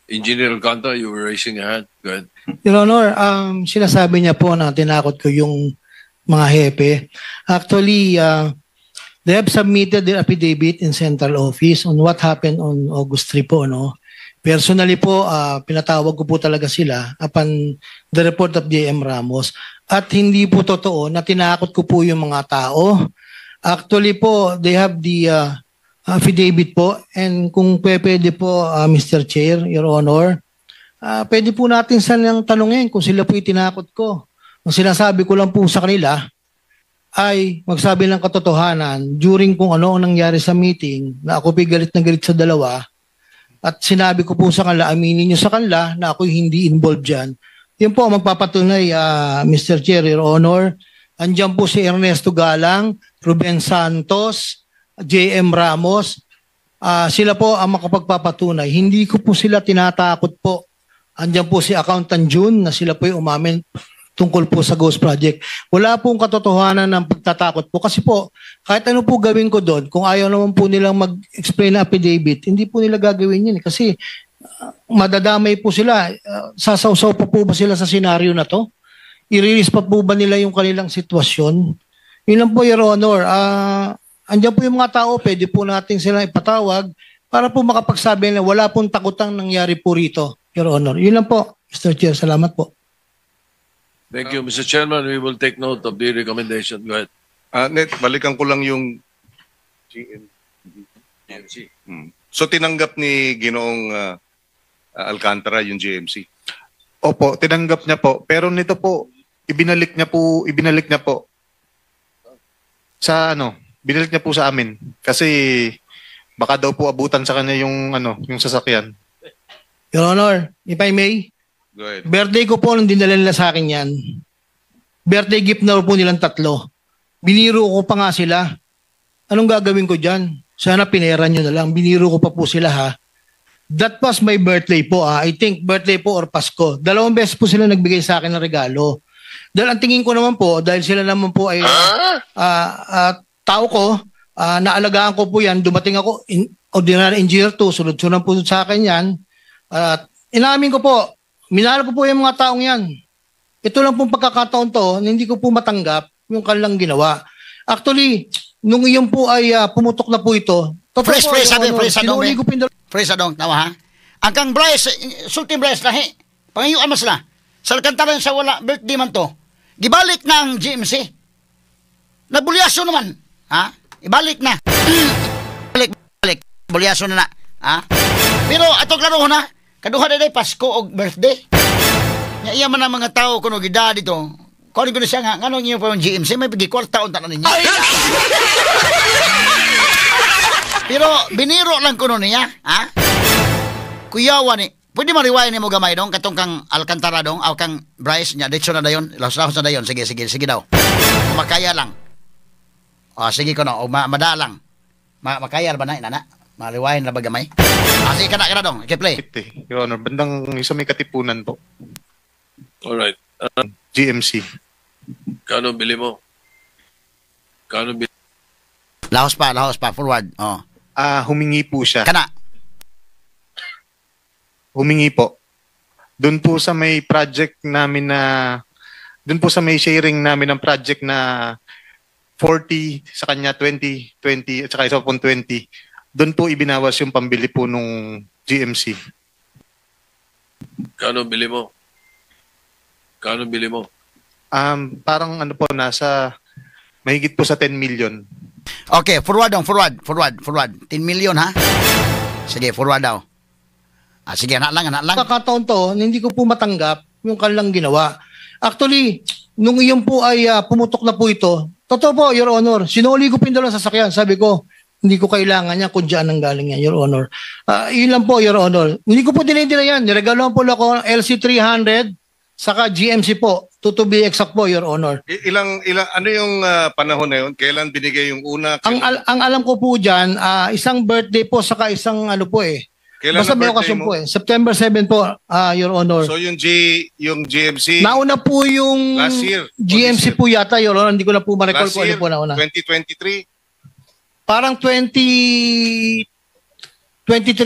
Engineer Alcantara, you were raising your hand. Go ahead.
Your Honor, sinasabi niya po na tinakot ko yung mga hepe. Actually, they have submitted their affidavit in central office on what happened on August 3 po, no? Personally po, pinatawag ko po talaga sila upon the report of J.M. Ramos. At hindi po totoo na tinakot ko po yung mga tao. Actually po, they have the affidavit po. And kung pwede po, Mr. Chair, Your Honor, pwede po natin silang tanungin kung sila po itinakot ko. Ang sinasabi ko lang po sa kanila ay magsabi ng katotohanan during kung ano ang nangyari sa meeting na ako po galit na galit sa dalawa. At sinabi ko po sa kanila, aminin nyo sa kanila na ako'y hindi involved dyan. Yun po ang magpapatunay, Mr. Chair, Your Honor. Andiyan po si Ernesto Galang, Ruben Santos, J.M. Ramos. Sila po ang makapagpapatunay. Hindi ko po sila tinatakot po. Andiyan po si Accountant June na sila po yung umamin tungkol po sa Ghost Project. Wala pong katotohanan ng pagtatakot po. Kasi po, kahit ano po gawin ko doon, kung ayaw naman po nilang mag-explain na affidavit, hindi po nila gagawin yun. Kasi madadamay po sila. Sasawsaw pa po ba sila sa senaryo na to? I-release pa po ba nila yung kanilang sitwasyon? Yun lang po, Your Honor. Andiyan po yung mga tao, pwede po natin silang ipatawag para po makapagsabi na wala pong takotang nangyari po rito, Your Honor. Yun lang po, Mr. Chair. Salamat po.
Thank you, Mr. Chairman. We will take note of the recommendation. Go ahead.
Net, balikan ko lang yung GNC. So tinanggap ni Ginoong Alcantara yung GMC?
Opo, tinanggap niya po. Pero nito po, ibinalik niya po, ibinalik niya po sa ano, binalik niya po sa amin. Kasi baka daw po abutan sa kanya yung ano, yung sasakyan.
Your Honor, if I may,
Go ahead.
Birthday ko po nung dinala nila sa akin yan. Birthday gift na po nilang tatlo. Biniro ko pa nga sila. Anong gagawin ko dyan? Sana pinera nyo na lang. Biniro ko pa po sila, ha. That was my birthday po, ah. I think birthday po or Pasko. 2 beses po sila nagbigay sa akin ng regalo. Dahil ang tingin ko naman po, dahil sila naman po ay tao ko, naalagaan ko po yan. Dumating ako, ordinary engineer to, sunod-sunod po sa akin yan. At inamin ko po, minahal ko po yung mga taong yan. Ito lang pong pagkakataon to, na hindi ko po matanggap yung kanilang ginawa. Actually, nung iyon po ay pumutok na po ito. Totoo
Fresh,
po,
fresh,
Your
sabi,
Honor,
fresh, adong,
sinuli ko po yung
Fresh, adong, tawa ha? Ang kang Bryce, sulti Bryce, lahi. Pangayuan mo sila. Sa Alcantara sa wala, birthday man to. Gibalik na ang GMC. Nabulyaso naman. Ha? Ibalik na. Balik, balik. Bulyaso na na. Ha? Pero ato klaro na, kaduha na Pasko og birthday. Nya iya man ang mga tao kuno gida dito. Kuno ko na siya nga, nganong inyo pa yung GMC, may pigi kwarta unta na ninyo. Pero biniro lang kuno niya, ha? Kuyawa ni, pwede mariwayan nimo gamay dong katong kang Alcantara dong, aw kang Bryce nya diretso na dayon, lahos-lahos na dayon. Sige, sige, sige daw. Makaya lang. O, sige kuno, o madalang. Makaya ba na inana? Mariwayan na ba gamay? Ah, sige kana kana dong. Okay, play.
Your Honor, bandang isa may Katipunan po.
Alright.
GMC.
Kano bili mo? Kano bili?
Lahos pa, lahos pa, forward. Oh.
Ah, humingi po siya.
Kana.
Humingi po. Doon po sa may project namin na, doon po sa may sharing namin ng project na 40 sa kanya, 20, 20, at saka isa pong 20. Doon po ibinawas yung pambili po nung GMC.
Kano bili mo? Kano bili mo?
Parang ano po, nasa mahigit po sa 10 million.
Okay, forward dong, forward, forward, forward. 10 million ha? Sige, forward daw. Ah, sige, anak lang, anak lang.
Pagkakataon to, hindi ko po matanggap yung kanilang ginawa. Actually, nung iyon po ay pumutok na po ito, totoo po, Your Honor, sinuli ko po yung dalawang sasakyan. Sabi ko, hindi ko kailangan niya kung dyan ang galing yan, Your Honor. Yun lang po, Your Honor. Hindi ko po dinidina yan. Niregaloan po ako ng LC300, saka GMC po. To be exact po, Your Honor.
Ilang, ano yung panahon na yun? Kailan binigay yung una?
Ang alam ko po dyan, isang birthday po, saka isang ano po eh.
Kailan
Basta
ang
may
birthday
okasyon
mo?
po eh. September 7 po, Your Honor.
So yung GMC?
Nauna po yung
Last year?
GMC po yata, Your Honor. Hindi ko na po ma-recall
Last
kung ano
year,
po nauna.
2023?
Parang 2023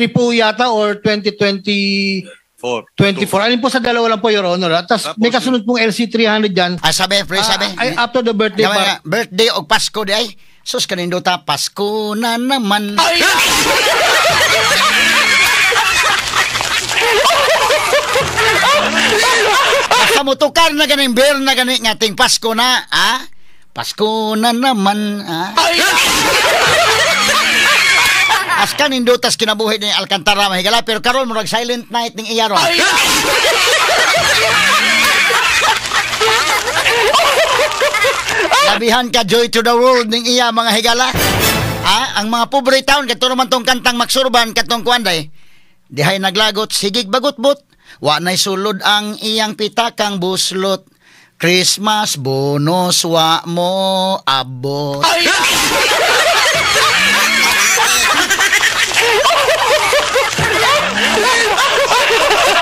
po yata or 2024.
24.
Alin po sa dalawa lang po, Your Honor. At tas may kasunod pong LC300 dyan.
Ah, sabi, pre, sabi.
Ay, after the birthday
Gamay
pa.
nga, birthday og Pasko di ay. Sus, kanindota, Pasko na naman. Ay! Basta motukar na ganing beer na gani nga ting Pasko na, ha? Pasko na naman, ha? As kanindutas kinabuhi ni Alcantara mahigala, pero karon murag silent night ning iya ron. Labihan ka joy to the world ning iya mga higala. Ha? Ang mga pobre town kadto man tong kantang Maxurban katong kuan day. Dihay naglagot sigig bagutbot, wa nay sulod ang iyang pitakang buslot. Christmas bonus wa mo abot.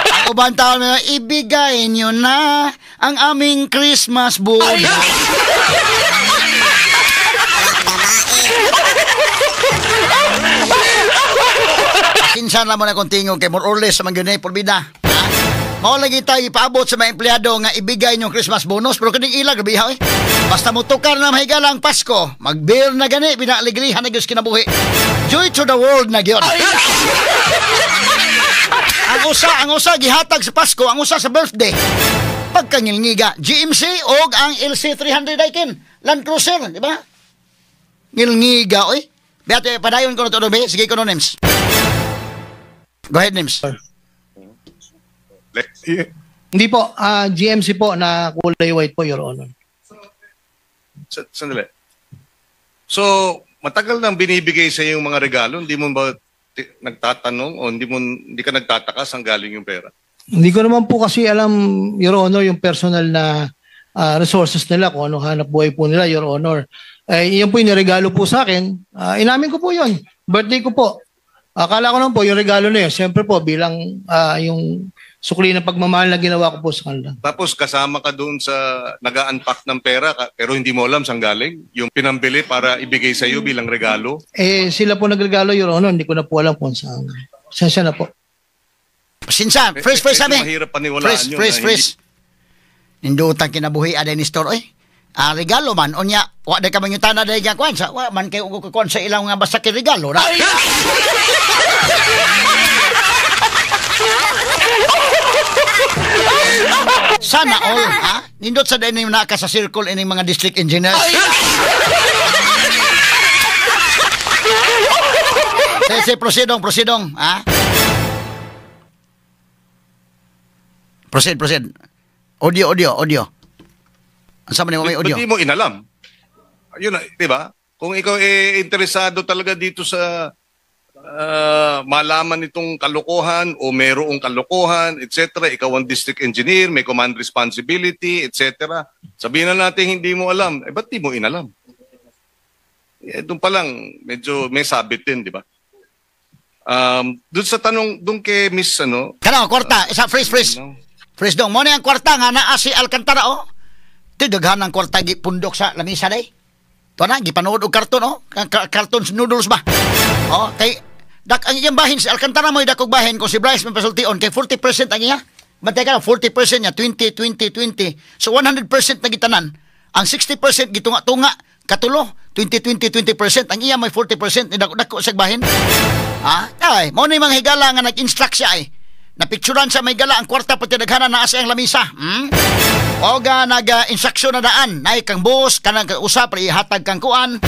Ang uban taon na ibigay nyo na ang aming Christmas bonus. Kinsan lang mo na kung tingog kay more or less sa mga yun eh, porbida. Ha? Mao lagi tayo ipaabot sa mga empleyado nga ibigay nyo Christmas bonus pero kining ila grabe ha, eh. Basta motukar na mahigala ang Pasko, mag-beer na gani, pinaaligrihan na gyud kinabuhi. Joy to the world na gyud. Ang usa gihatag sa Pasko, ang usa sa birthday. Pagkangilngiga, GMC og ang LC300 Daikin, Land Cruiser, di ba? Ngilngiga oy. Beate, padayon ko na to, be. Sige ko no, Nims. Go ahead, Nims.
Hindi po, GMC po na kulay white po, Your Honor.
Sandali. So, matagal nang binibigay sa yung mga regalo, hindi mo ba nagtatanong o hindi ka nagtataka saan galing yung pera?
Hindi ko naman po kasi alam, Your Honor, yung personal na resources nila, kung anong hanap buhay po nila, Your Honor. Eh, yun po yung regalo po sa akin. Inamin ko po yun. Birthday ko po. Akala ko naman po, yung regalo na yun, siyempre po, bilang yung sukli ng pagmamahal na ginawa ko po sa kanila.
Tapos kasama ka doon sa nag-unpack ng pera pero hindi mo alam saan galing? Yung pinambili para ibigay sa iyo bilang regalo?
Eh, sila po nagregalo, Your Honor. Hindi ko na po alam kung saan. Sensya na po.
Pasensya, fresh, fresh
Medyo
sabi.
mahirap paniwalaan
Fresh,
yun
fresh,
na
fresh. Nindutang kinabuhi aday ni store, oy. Regalo man, unya, wa day ka mangutana day nga kuan sa, wa man kay og kuan sa ilang nga basta kay regalo ra. Sana all, ha? Nindot sa day ni naka sa circle ining mga district engineers. Say, proceedong, proceedong, ha? Proceed, proceed. Audio, audio, audio. Ang sama ni mo may audio.
Ba't di mo inalam? Yun, di ba? Kung ikaw eh, interesado talaga dito sa malaman itong kalokohan o merong kalokohan, etc. Ikaw ang district engineer, may command responsibility, etc. Sabihin na natin hindi mo alam. Eh, ba't di mo inalam? Eh, doon pa lang, medyo may sabit din, di ba? Doon sa tanong, doon kay Miss ano...
Kano, kwarta. Isa, freeze, freeze. Freeze dong. Muna ang kwarta nga naa si Alcantara, oh. Ito, daghan ang kwarta gipundok sa lamisa day. Ito na, gipanood og karton, oh. Karton noodles ba? Oh, kay, dak, ang iyang bahin, si Alcantara mo'y dakog bahin, kung si Bryce may pasultion, kay 40% ang iya. Bantay ka lang, 40% niya, 20, 20, 20. So, 100% na gitanan. Ang 60% gitunga-tunga, katulo, 20, 20, 20%. Ang iya may 40%, ni dako-dako sa bahin. Ah, ay, mao ni mga higala nga nag-instruct siya ay. Napicturan sa may gala ang kwarta pati daghanan naa sa iyang lamisa. Oga nag-instruction na daan. Nay kang boss kanang usap ihatag kang kuan.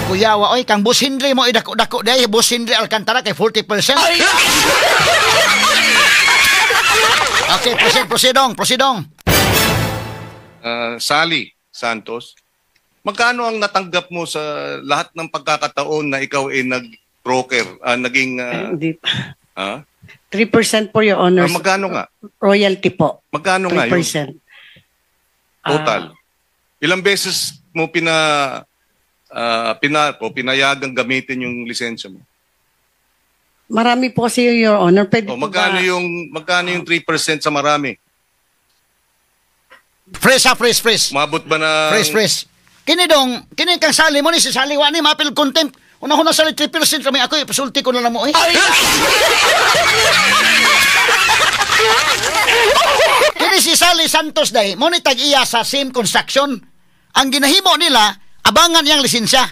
Kuyawa oy kang boss Henry mo idako-dako day boss Henry Alcantara kay 40%. Okay, proceed, proceedong, proceedong.
Sally Santos, magkano ang natanggap mo sa lahat ng pagkakataon na ikaw ay nag-broker, naging
Hindi.
Ha?
3% po, Your Honor.
Magkano nga?
Royalty po.
Magkano nga yun?
3%.
Total. Ilang beses mo pinayagang gamitin yung lisensya mo?
Marami po kasi, Your Honor. Pwede
O,
po
magkano
ba?
Magkano yung 3% sa marami?
Fresh, ha, fresh, fresh.
Umabot ba na
Fresh, fresh. Kini dong, kini kang sali mo ni si Sally wa ni mapil contempt. Una-una sali 3% kami ako ipasulti ko na lang mo eh. Kini si Sally Santos day, mo ni tag-iya sa same construction. Ang ginahimo nila, abangan iyang lisensya.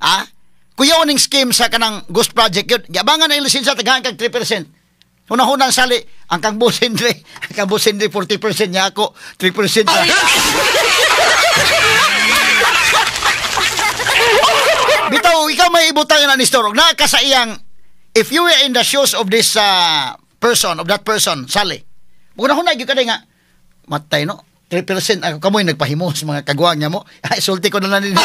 Ah? Kuyaw ning scheme sa kanang ghost project yun. Giabangan ang lisensya tagahan kag 3%. Una-una ang sali, ang kang boss Henry, ang kang boss Henry 40% niya ako, 3% niya. Bitaw, ikaw may ibutang na ni Storog. Naka sa iyang, if you were in the shoes of this person, of that person, Sally, muna-una, gyud ka nga, matay no, 3% ako kamoy nagpahimo sa mga kagwang niya mo. Ay, sulti ko na lang din.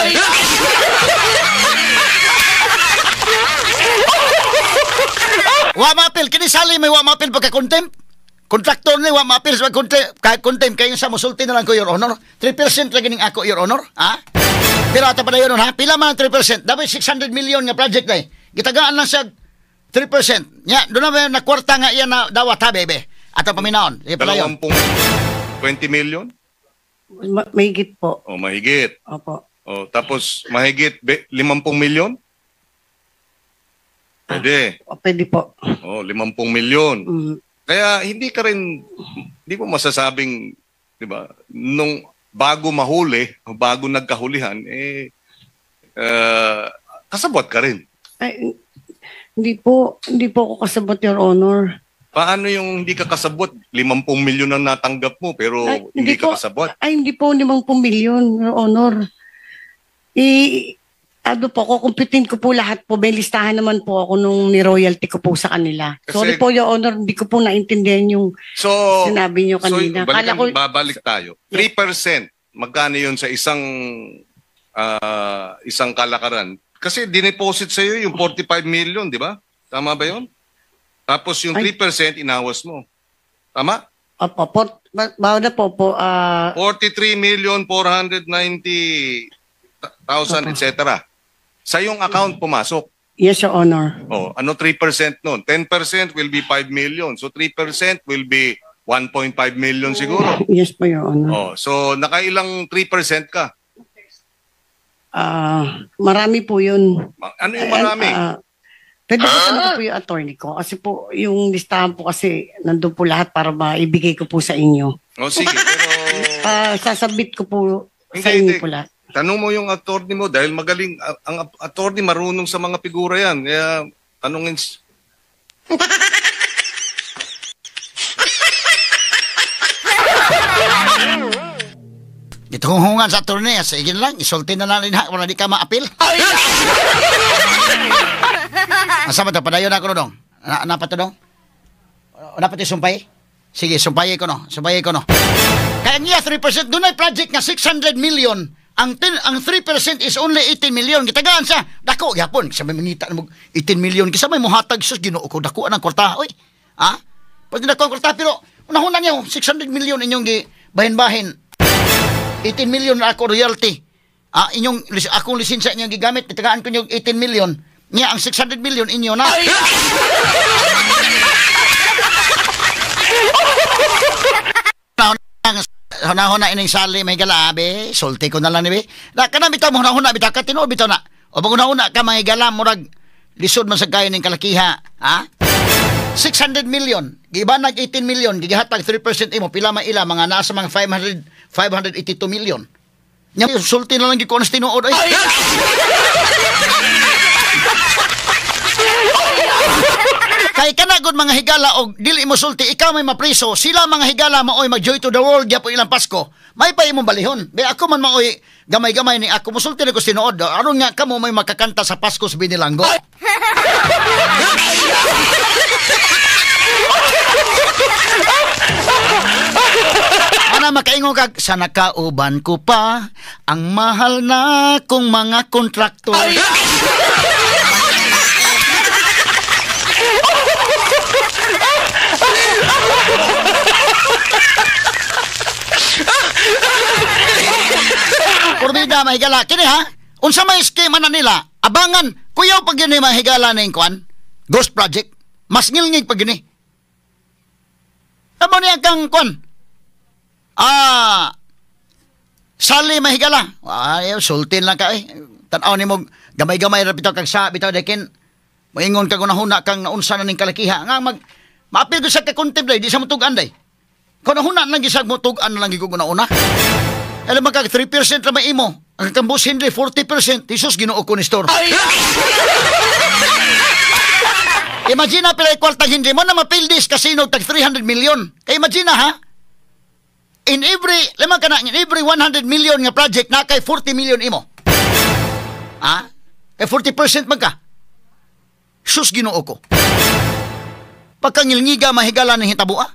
Wa mapil, kini Sally may wa mapil pagka-contempt. Kontraktor ni wa mapil sa pagka-contempt. Kayo sa musulti na lang ko, Your Honor. 3% lagi ning ako, Your Honor. Ha? Pero ata pa na yun, ha? Pila man ang 3%? Dapat 600 million nga project na eh. Gitagaan lang siya 3%. Nya, doon na na kwarta nga iyan na dawat ha, bebe. Ato paminaon. Sige pala yun.
20 million?
Mahigit po.
O, mahigit.
Opo.
O, tapos mahigit 50 million? Pwede.
O, pwede po.
O, 50 milyon.
Mm.
Kaya hindi ka rin, hindi mo masasabing, di ba, nung bago mahuli, bago nagkahulihan, eh, kasabot ka rin.
Ay, hindi po ako kasabot, Your Honor.
Paano yung hindi ka kasabot? 50 milyon ang natanggap mo, pero
Ay,
hindi ka
po,
kasabot.
Ay, hindi po 50 milyon, Your Honor. Ano po, kukumpitin ko po lahat po. May listahan naman po ako nung ni-royalty ko po sa kanila. Sorry po, Your Honor, hindi ko po naintindihan yung
So,
sinabi niyo kanina.
So,
Kala ko,
babalik tayo. 3%, magkano yun sa isang isang kalakaran? Kasi dineposit sa'yo yung 45 million, di ba? Tama ba yun? Tapos yung 3% inawas mo. Tama?
Opo, na po,
43,490,000, etc. Sa yung account pumasok.
Yes, Your Honor.
Oh, ano 3% nun? 10% will be 5 million. So 3% will be 1.5 million siguro.
Yes po, Your Honor.
Oh, so nakailang 3% ka?
Marami po yun.
Ano yung marami?
Pwede po tanong ko po yung attorney ko. Kasi po, yung listahan po kasi nandun po lahat para maibigay ko po sa inyo.
Oh, sige, pero
Sasabit ko po sa
Hindi,
inyo
hindi.
po lahat.
Tanong mo yung attorney mo dahil magaling ang attorney, marunong sa mga figura yan. Kaya tanungin.
Gituhungan sa attorney, sige lang, isulti na lang ha, wala di ka maapil. Asa ba to? Padayon ako dong. Na, pa to dong? Na pa to sumpay? Sige, sumpay ko no. Sumpay ko no. Kaya niya 3%, dunay project nga 600 million. Ang 3% is only 18 million. Gitagaan siya. Dako gyapon. Sa may mangita na mo 18 million kisa may mohatag sus Ginoo ko dako ang kwarta oy. Ha? Pwede dako ang kwarta pero unahuna niyo 600 million inyong gi bahin-bahin. 18 million na ako royalty. Ah, inyong akong lisensya inyong gigamit, gitagaan ko niyo 18 million. Niya ang 600 million inyo na. Hunahuna ining sali may gala be, sulti ko na lang ni be. Na kana bitaw mo hunahuna bitaw ka tinuod bitaw na. O pag hunahuna ka mga gala murag lisod man sa kayo ning kalakiha, ha? 600 million, gibanag 18 million, gihatag 3% imo, pila man ila mga nasa mga 582 million. Nya sulti na lang gid ko sa tinuod oy. Kay kana gud mga higala og dili mo sulti, ikaw may mapriso, sila mga higala maoy mag-joy to the world gyapon ilang Pasko. May pa imong balihon. Be ako man maoy gamay-gamay ni ako musulti na ko tinuod. Aron nga kamo may makakanta sa Pasko sa Binilanggo. Ana makaingon kag sana kauban ko pa ang mahal na kong mga kontraktor. Kurbida mahigala kini ha. Unsa may skema na nila? Abangan kuyaw pag gini mahigala ning kuan. Ghost Project. Mas ngilngig pag gini. Amo niya kang kuan. Sali mahigala. Ay, sultin lang ka eh. Tan-aw nimo gamay-gamay ra bitaw kag sa bitaw dekin. Moingon kag unahuna kang naunsa na ning kalakiha. Nga mag maapil ko sa ka-contemplate di sa mutug-an day. Kung nahuna lang gisag mo tug-an lang gid ko una. Alam mo kag 3% ra may imo. Ang kambus Henry 40%. Jesus Ginoo ko ni store. Imagine na pila kwartang Henry mo na mapildis kasino tag 300 million. Kay imagine ha. In every lima kana in every 100 million nga project na kay 40 million imo. Ha? Kay 40% man ka. Sus Ginoo ko. Pagkangilngiga mahigala ng hitabo ah.